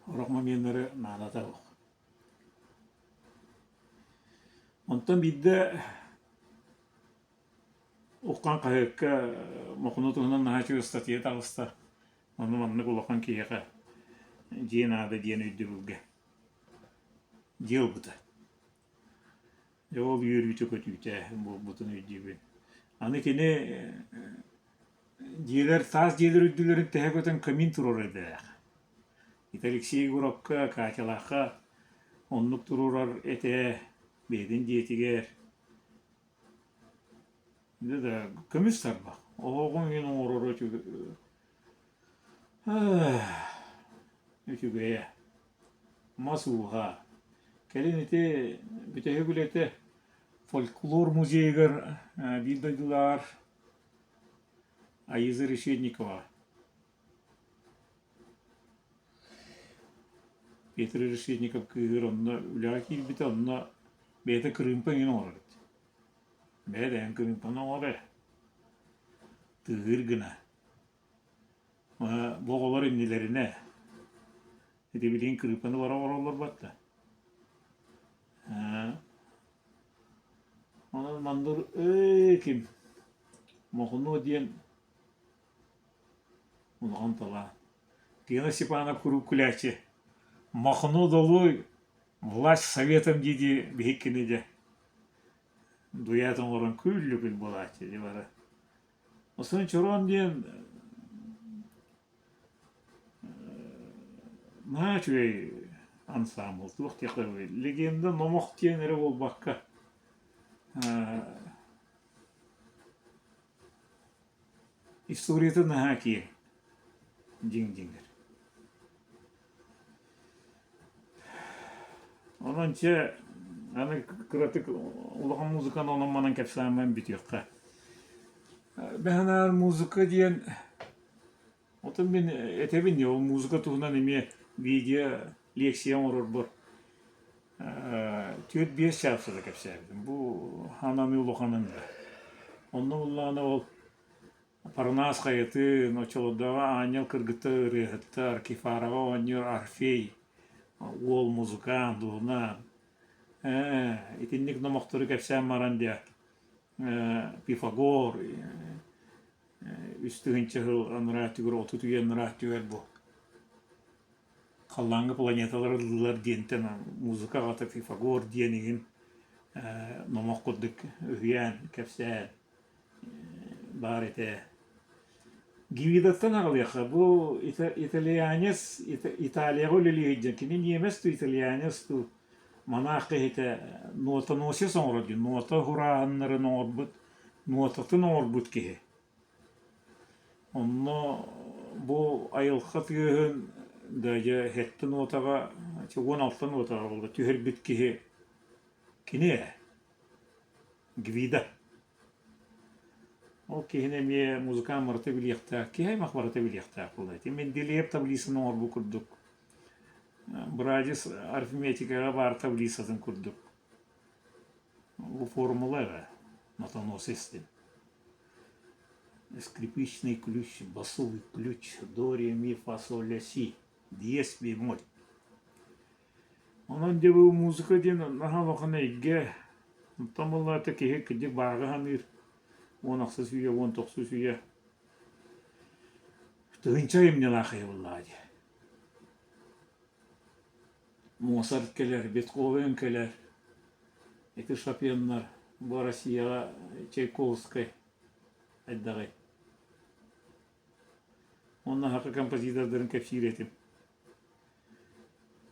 B: сорох моменнары наадата суох. Онтон биирдэ Уххан хаһыакка Мохуну туһунан наһаа үчүгэй ыстатыйа таҕыста. Ону маннык улахан киһиэхэ дьиэ наада диэн өйдөбүлгэ дьиэ ылбыта. Дьэ ол үөрүүтэ-көтүүтэ буолбутун өйдүүбүн. Аны кини дьиэлэр таас дьиэлэр үрдүлэрин тэһэ көтөн камин туруорар идэлээх. Ити Алексей Егоровка, Катялаахха оннук туруорар этэ бэйэтин дьиэтигэр. Дьэ да көмүс тарбах. Оһоҕун иһин оҥороро үчүгэйэ. Мас ууһа. Кэлин ити бүтэһик үлэтэ фольклор музейыгар биир дойдулааҕар Аиза Решетникова Петр Решетников кыыһыр онно үлэҕэ киирбитэ, онно бэйэтэ кырыымпа эҥин оҥорор эбит. Бэйэ бэйэҥ кырыымпаны оҥор ээ, тыаһыыр гына. Бу оҕолор иннилэринэ ити билигин кырыыппаны бара оҥороллор батта. Онон мандыр ээ ким Мохунуо диэн улахан талаан. Гена Степанов куруук күлээччи Мохунуо долуой власть советом дии-дии биһиккини дьэ дуйаат оҥорон күллүкүл буолааччы дии бары. Осон Чороон диэн наһаа үчүгэй ансаамбыл, туох диэххэ легенда номох диэн эрэ буолбакка историята наһаа киэҥ, дьиҥ-дьиҥэр. Онон чэ аны кыратык улахан музыканы онон-манан кэпсээммин бүтүөххэ. Бэһэнээр музыка диэн Отон мин этэбин дии, ол музыка туһунан эмиэ видео лекция оҥорорбор 4-5 чаас кэпсээбитим. Бу ананы улаханын да. Онно буллаҕына ол Парнас хайатын, оччолордооҕу аанньал кыргыттар ырыаһыттар, Кефарова оонньуур Орфей, уол музыкант, дуһуна итинник номохтору кэпсээн баран дьэ Пифагор 3 000 сыл анараа өттүгэр, 30 үйэ анараа өттүгэр бу халлааҥҥа планеталар ыллылар диэнтэн музыка аҕата Пифагор диэн игин номох курдук үһүйээн, кэпсээн баар этэ. Гвидоттан аҕалыахха, бу итальянец Италияҕа үлэлии сылдьан, кини ньиэмэс дуу, итальянец дуу манаах киһитэ нотоносец оҥорор диэн, нота уһурааһыннарын оҥорбут, нотатын оҥорбут киһи. Онно бу айылҕа тыаһын да дьэ сэттэ нотаҕа, 16 нотаҕа буолла түһэрбит киһи кини ээ, Гвида. Ол киһини эмиэ музыкант барыта билиэхтээх, киһи аймах барыта билиэхтээх буолла. Ити Менделеев таблицаны оҥорбут курдук, Брадис арифметикаҕа баар таблицатын курдук. Бу формула эрэ, нотоносец диэн. Скрипичный ключ, басовый ключ, до, ре, ми, фа, соль, ля, си, диез, бемоль. Онон дьэ бу музыка диэн наһаа улахан эйгэ. Онтон буоллаҕына киһи кырдьык бааҕы саныыр. 18 үйэ, 19 үйэ тыһыынча айымньылаах киһи буоллаҕа дии. Моцарт кэлэр, Бетховен кэлэр, ити Шопеннар, бу Россияҕа Чайковскай хайдаҕый? Уонна саха композитордарын кэпсиир этим.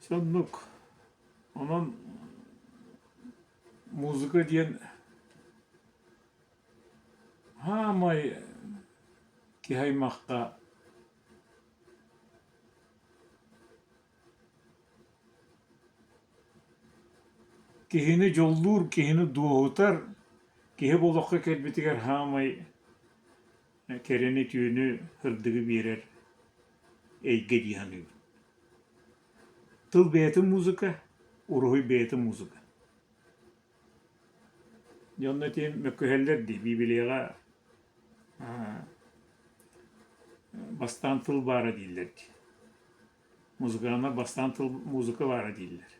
B: Соннук. Онон музыка диэн саамай киһи аймахха Киһини дьоллуур, киһини дуоһутар, киһи бу олоххо кэлбитигэр саамай кэрэни, үтүөнү, сырдыгы биэрэр эйгэ дии саныыбын. Тыл бэйэтин музыка, уруһуй бэйэтин музыка. Дьэ онно ити мөккүһэллэр дии, Библияҕа бастаан тыл баара дииллэр дии. Музыканнар бастаан тыл музыка баара дииллэр.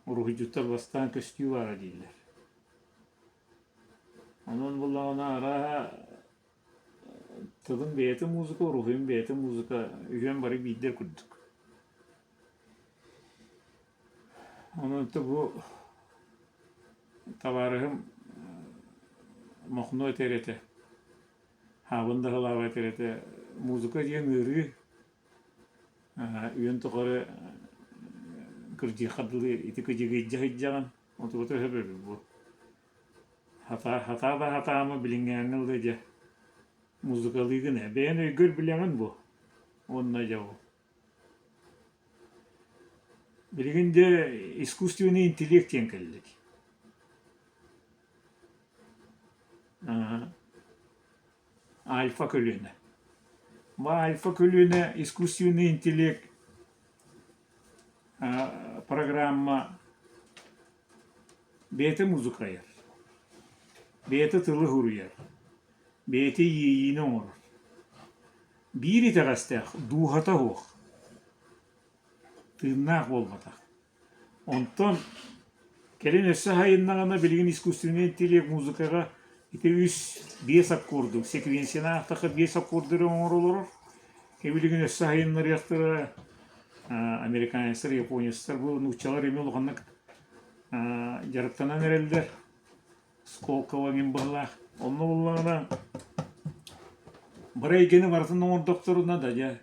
B: Уруһуйдьуттар бастаан көстүү баара дииллэр. Онон буоллаҕына арааһа тылын бэйэтэ музыка, уруһуйун бэйэтэ музыка үһүөн бары биирдэр курдук. Онон бу табаарыһым Мохно этэр этэ, Хаабын да аһылаабат этэр этэ, музыка диэн ыарыы үйэн тухары кырдьыахха дылы ити кыдьыгыйдьа сылдьаҕын, отугута сөп эбит бу. Хатаа хатаа да хатаама билиҥҥээҥҥэ дылы дьэ музыкалыыгын ээ, бэйэн өйгөр билэҕин бу уонна дьэ ол. Билигин дьэ искусственный интеллект диэн кэллэ дии. Альфа көлүөнэ. Бу альфа көлүөнэ искусственный интеллект программа бэйэтэ музыка айар, бэйэтэ тылы суруйар, бэйэтэ иэйиини оҥорор. Биир итэҕэстээх дууһата суох, тыыннаах буолбатах. Онтон Кэлин өссө аһайыннаҕына билигин искусственнай интеллект музыкаҕа ити үс биэс аккорду, секвенцияны аахтахха биэс аккордары оҥоро олорор. Билигин өссө аһайыннарыахтара американецтар, японецтар бу нууччалар эмиэ улаханнык дьарыктанан эрэллэр. Сколково эҥин быһыылаах. Онно буоллаҕына бары эйгэни барытын оҥордохторуна да дьэ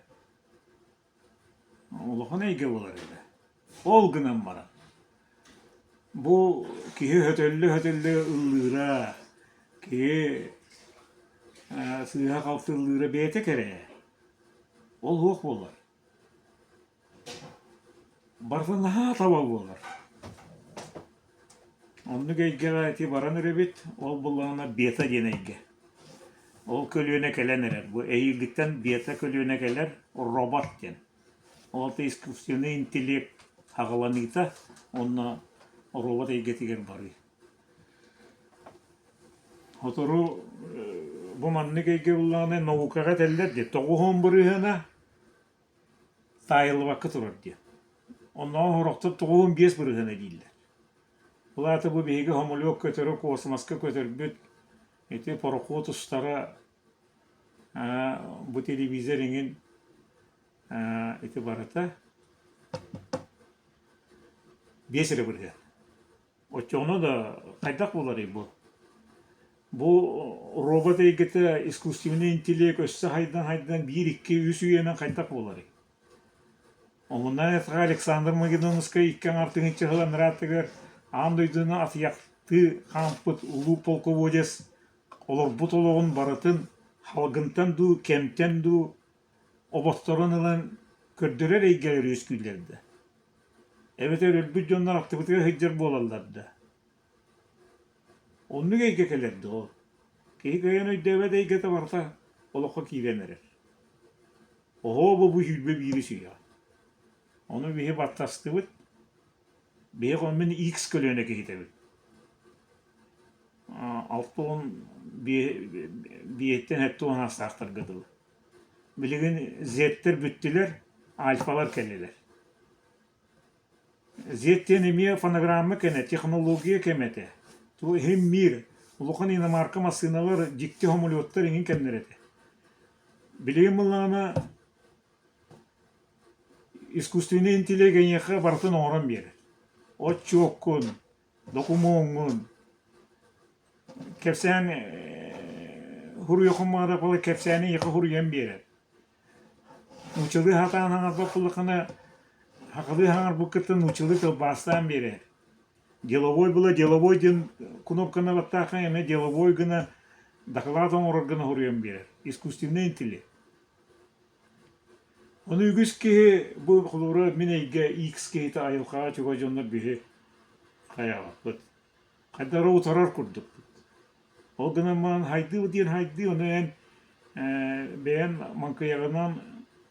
B: улахан эйгэ буолар этэ. Ол гынан баран бу киһи өтөллө-өтөллө ыллыыра, киһи сыыһа-халты ыллыыра бэйэтэ кэрэ. Ол суох буолар. Барыта наһаа таба буолар. Оннук эйгэҕэ ити баран эрэбит, ол буоллаҕына бета диэн эйгэ. Ол көлүөнэ кэлэн эрэр. Бу эһиилгиттэн бета көлүөнэ кэлэр, робот диэн. Ол аата искусственнай интеллект аҕаланыыта уонна робот эйгэтигэр барыы. Сотору бу маннык эйгэ буоллаҕына наукаҕа этэллэр дии, тоҕуһун бырыһыана таайыллыбакка турар диэн. Оннооҕор сорохтор 95 бырыһыана дииллэр. Ол аата бу биһиги хомолуок көтөрө космоска көтөрбүт ити пароход устара бу телевизор эҥин ити барыта 5 эрэ бырыһыан. Оччоҕуна да хайдах буоларый бу? Бу робот эйгэтэ искусственнай интеллект өссө хайдан-хайдан биир, икки, үс үйэнэн хайдах буоларый? Омуннаан эттэххэ Александр Македонскай икки аҥар тыһыынча сыл анараатыгар аан дойдуну атыйахтыы хаампыт улуу полководец олорбут олоҕун барытын халгынтан дуу, кэмтэн дуу оботторун ылан көрдөрөр эйгэлэр үөскүүллэр да Эбэтэр өлбүт дьоннор аттыбытыгар сылдьар буолаллар да Оннук эйгэ кэлэр дуо? Киһи кыайан өйдөөбөт эйгэтэ барыта олоххо киирэн эрэр. Оһуоба бу 21 үйэҕэ. Ону биһи баттастыбыт. Биһиги мин X көлүөнэ киһитэбит. Алта уон биэттэн 70 аастаахтарга дылы. Билигин Z-тэр бүттүлэр, альфалар кэллилэр. Z диэн эмиэ фонограмма кэмэ, технология кэмэ этэ. Ту иһин мир, улахан иномарка массыыналар, дьикти самолеттар иҥин кэмнэр этэ. Билигин буоллаҕына искусственнай интеллект эйиэхэ барытын оҥорон биэрэр. Отчуоккун, докумуоҥҥун, кэпсээн суруйуоххун баҕарар буолла кэпсээни эйиэхэ суруйан биэрэр. Нууччалыы сатаан саҥарбат буоллаххына, сахалыы саҥарбыккыттан нууччалыы тылбаастаан биэрэр. Деловой была деловой диэн кнопканы баттааххын эмиэ деловой гына дакылаат оҥорор гына суруйан биэрэр. Искусственный интеллект. Ону үгүс киһи бу холобура мин эйгэ X киһитэ айылҕаҕа чугас дьоннор биһи хайаабаппыт. Хайдах эрэ утарар курдукпут. Ол гынан баран хайдыы диэн хайдыы, ону эн бэйэн маҥкыйаҕынан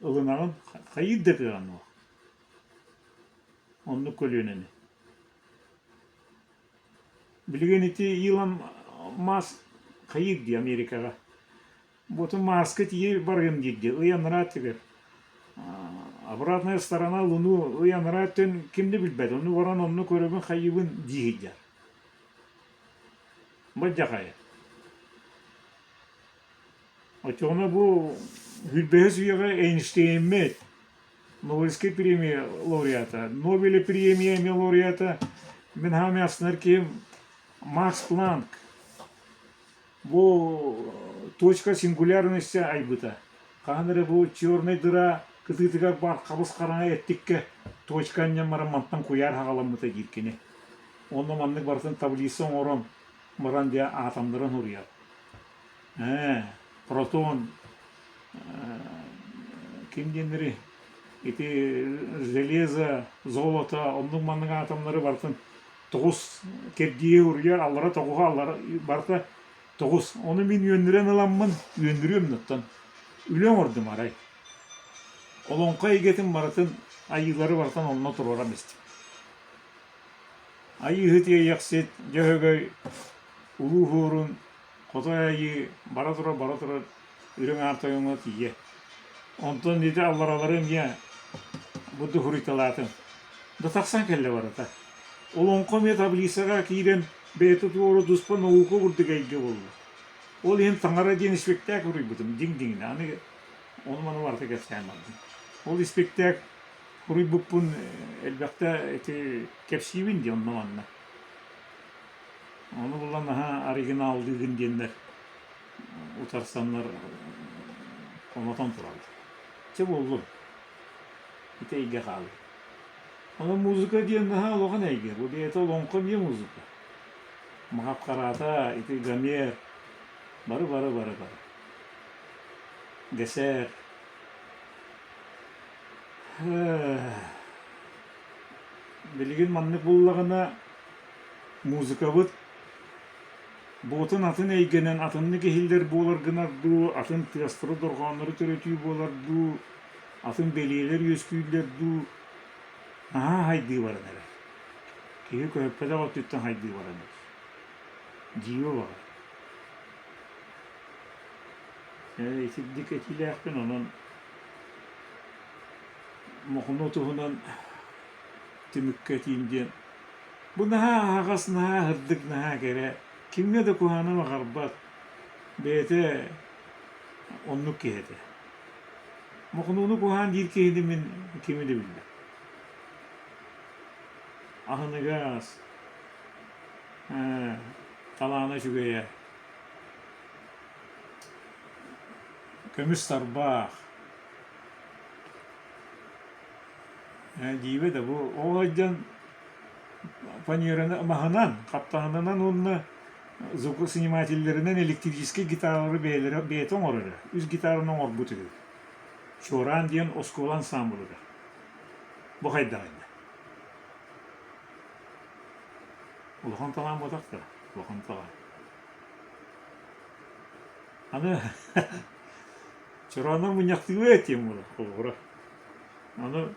B: ылынаҕын, хайыыр да кыаҕын суох. Оннук көлүөнэни. Билигин ити Илон Маск хайыыр дии Америкаҕа. Буотун Марска тиийэ барыам диир дии, ый анараа өттүгэр. Обратная сторона Луну ый анараа өттүн ким да билбэт, ону баран онно көрөбүн хайыыбын дии сылдьар. Бадьахайа. Оччоҕуна бу сүүрбэһис үйэҕэ Эйнштейммит Нобелевскай премия лауреата, Нобеля премия эмиэ лауреата, мин хаамай астынар киһим Макс Планк бу точка сингулярности айбыта. Хаһан эрэ бу чернай дыра кытыытыгар баар хабыс-хараҥа эттиккэ точка анньан баран мантан куйаар хаҕаламмыта диир кини. Онно маннык барытын таблица оҥорон баран дьэ аатамнарын суруйар. Ээ, протон ким диэннэри ити железо, золото оннук маннык атомнары барытын тоҕус кэрдииһи уруйар, аллара тоҕуһа, аллара барыта тоҕус. Ону мин үөннүрэн ыламмын, үөннүрүөм оттон үлэ оҥордум арай. Олоҥхо эйгэтин барытын, айыылары барытын онно туруоран истим. Айыыһыт Иэйэхсит, Дьөһөгөй, Улуу Уһуурун, Хотой Айыы бара турар, бара турар Үрүҥ Аар Тойоҥҥо тиийэ. Онтон ити алларалары эмиэ бу дуһуруйталаатым. Да тахсан кэллэ барыта. Олоҥхо эмиэ таблицаҕа киирэн бэйэтэ туора туспа наука курдук эйгэ буолла. Ол иһин Таҥара диэн испэктээк суруйбутум дьиҥ-дьиҥинэ. Аны ону-маны барыта кэпсээн бардым. Ол испэктээк суруйбуппун элбэхтэ ити кэпсиибин дии онно-манна. Ону булан наһаа оригиналлыыгын диэннэр утарсаннар хомотон тураллар. Чэ буоллун. Ити эйгэ хаалла. Онон музыка диэн наһаа улахан эйгэ. Бу бэйэтэ олоҥхо эмиэ музыка. Махапхараата, ити Гомер, бары-бары-бары-бары. Гэсэр. Билигин маннык буллаҕына музыкабыт буотун атын эйгэнэн атыннык иһиллэр буолар гынар дуу, атын тыастары дорҕооннору төрөтүү буолар дуу, атын бэлиэлэр үөскүүллэр дуу, наһаа хайдыы баран эрэр. Киһи көһүппэтэх өттүттэн хайдыы баран эрэр. Дьиибэ баҕар. Итирдик этиилээхпин, онон Мохуну туһунан түмүккэ этиим диэн бу наһаа аһаҕас, наһаа сырдык, наһаа кэрэ, кимҥэ да куһаҕаны баҕарбат, бэйэтэ оннук киһи этэ. Мохунууну куһаҕан диир киһини мин кими да билбэт. Аһыныгас, талаана үчүгэйэ, көмүс тарбаах, Дьиибэ да бу ол сылдьан фанераны маһынан, хаптаһынынан уонна звукоснимателлэринэн электрическэй гитаралары бэйэлэрэ бэйэтэ оҥороро. Үс гитараны оҥорбут үһү. Чуораан диэн оскуола ансаамбылыгар. Бу хайдаҕый да? Улахан талаан буотах да? Улахан талаан. Аны Чорооннор мунньахтыылар этиэм буолар холобура. Ону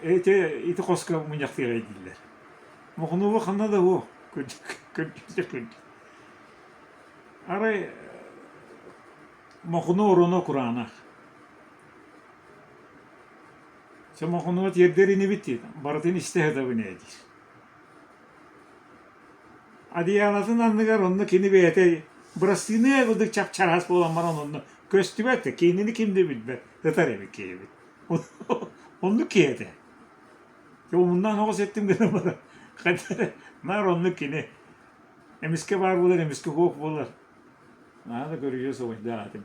B: ити ити хоско мунньахтыаҕай дииллэр. Мохунуоба ханна да суох кырдьык кырдьык кырдьык. Арай Мохуну ороно кураанах. Чэ Мохунуга тиэрдэр инибит диир, барытын истэ сытабын ээ диир. Одеялатын анныгар онно кини бэйэтэ бырастыына курдук чап-чараас буолан баран онно көстүбэт да кинини ким да билбэт ытар эбит киһибит. Оннук киһи этэ. Омуннаан оҕус эттим гынан баран хайдах эрэ наар оннук кини эмискэ баар буолар, эмискэ суох буолар. Наһаа да көрүдьүөс суруйдаах этим.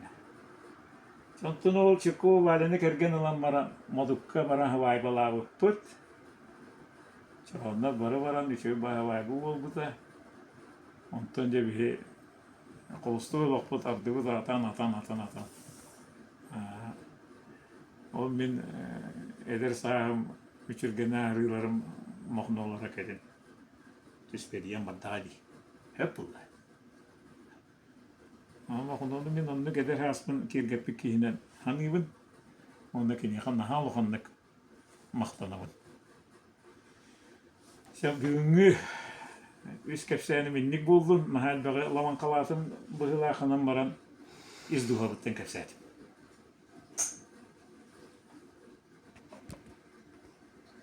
B: Онтон ол Чиркова Валяны кэргэн ылан баран Модукка баран сыбаайбалаабыппыт. Онно бары баран үчүгэй баһылайбы буолбута. Онтон дьэ биһи холустуой олохпут ардыбыт атан атан атан атан. Ол мин эдэр сааһым үчүргэнэ арыыларым мохнуолара кэлин түспэдийэн бардаҕа дии. Сөп буолла. Мохнуону мин оннук эдэр сааспын киэргэппит киһинэн саныыбын. Уонна киниэхэ наһаа улаханнык махтанабын. Чэ, бүгүҥҥү үс кэпсээним инник буоллун, наһаа элбэҕи лабаҥхалаатым быһыылаахынан баран ис дууһабыттан кэпсээтим.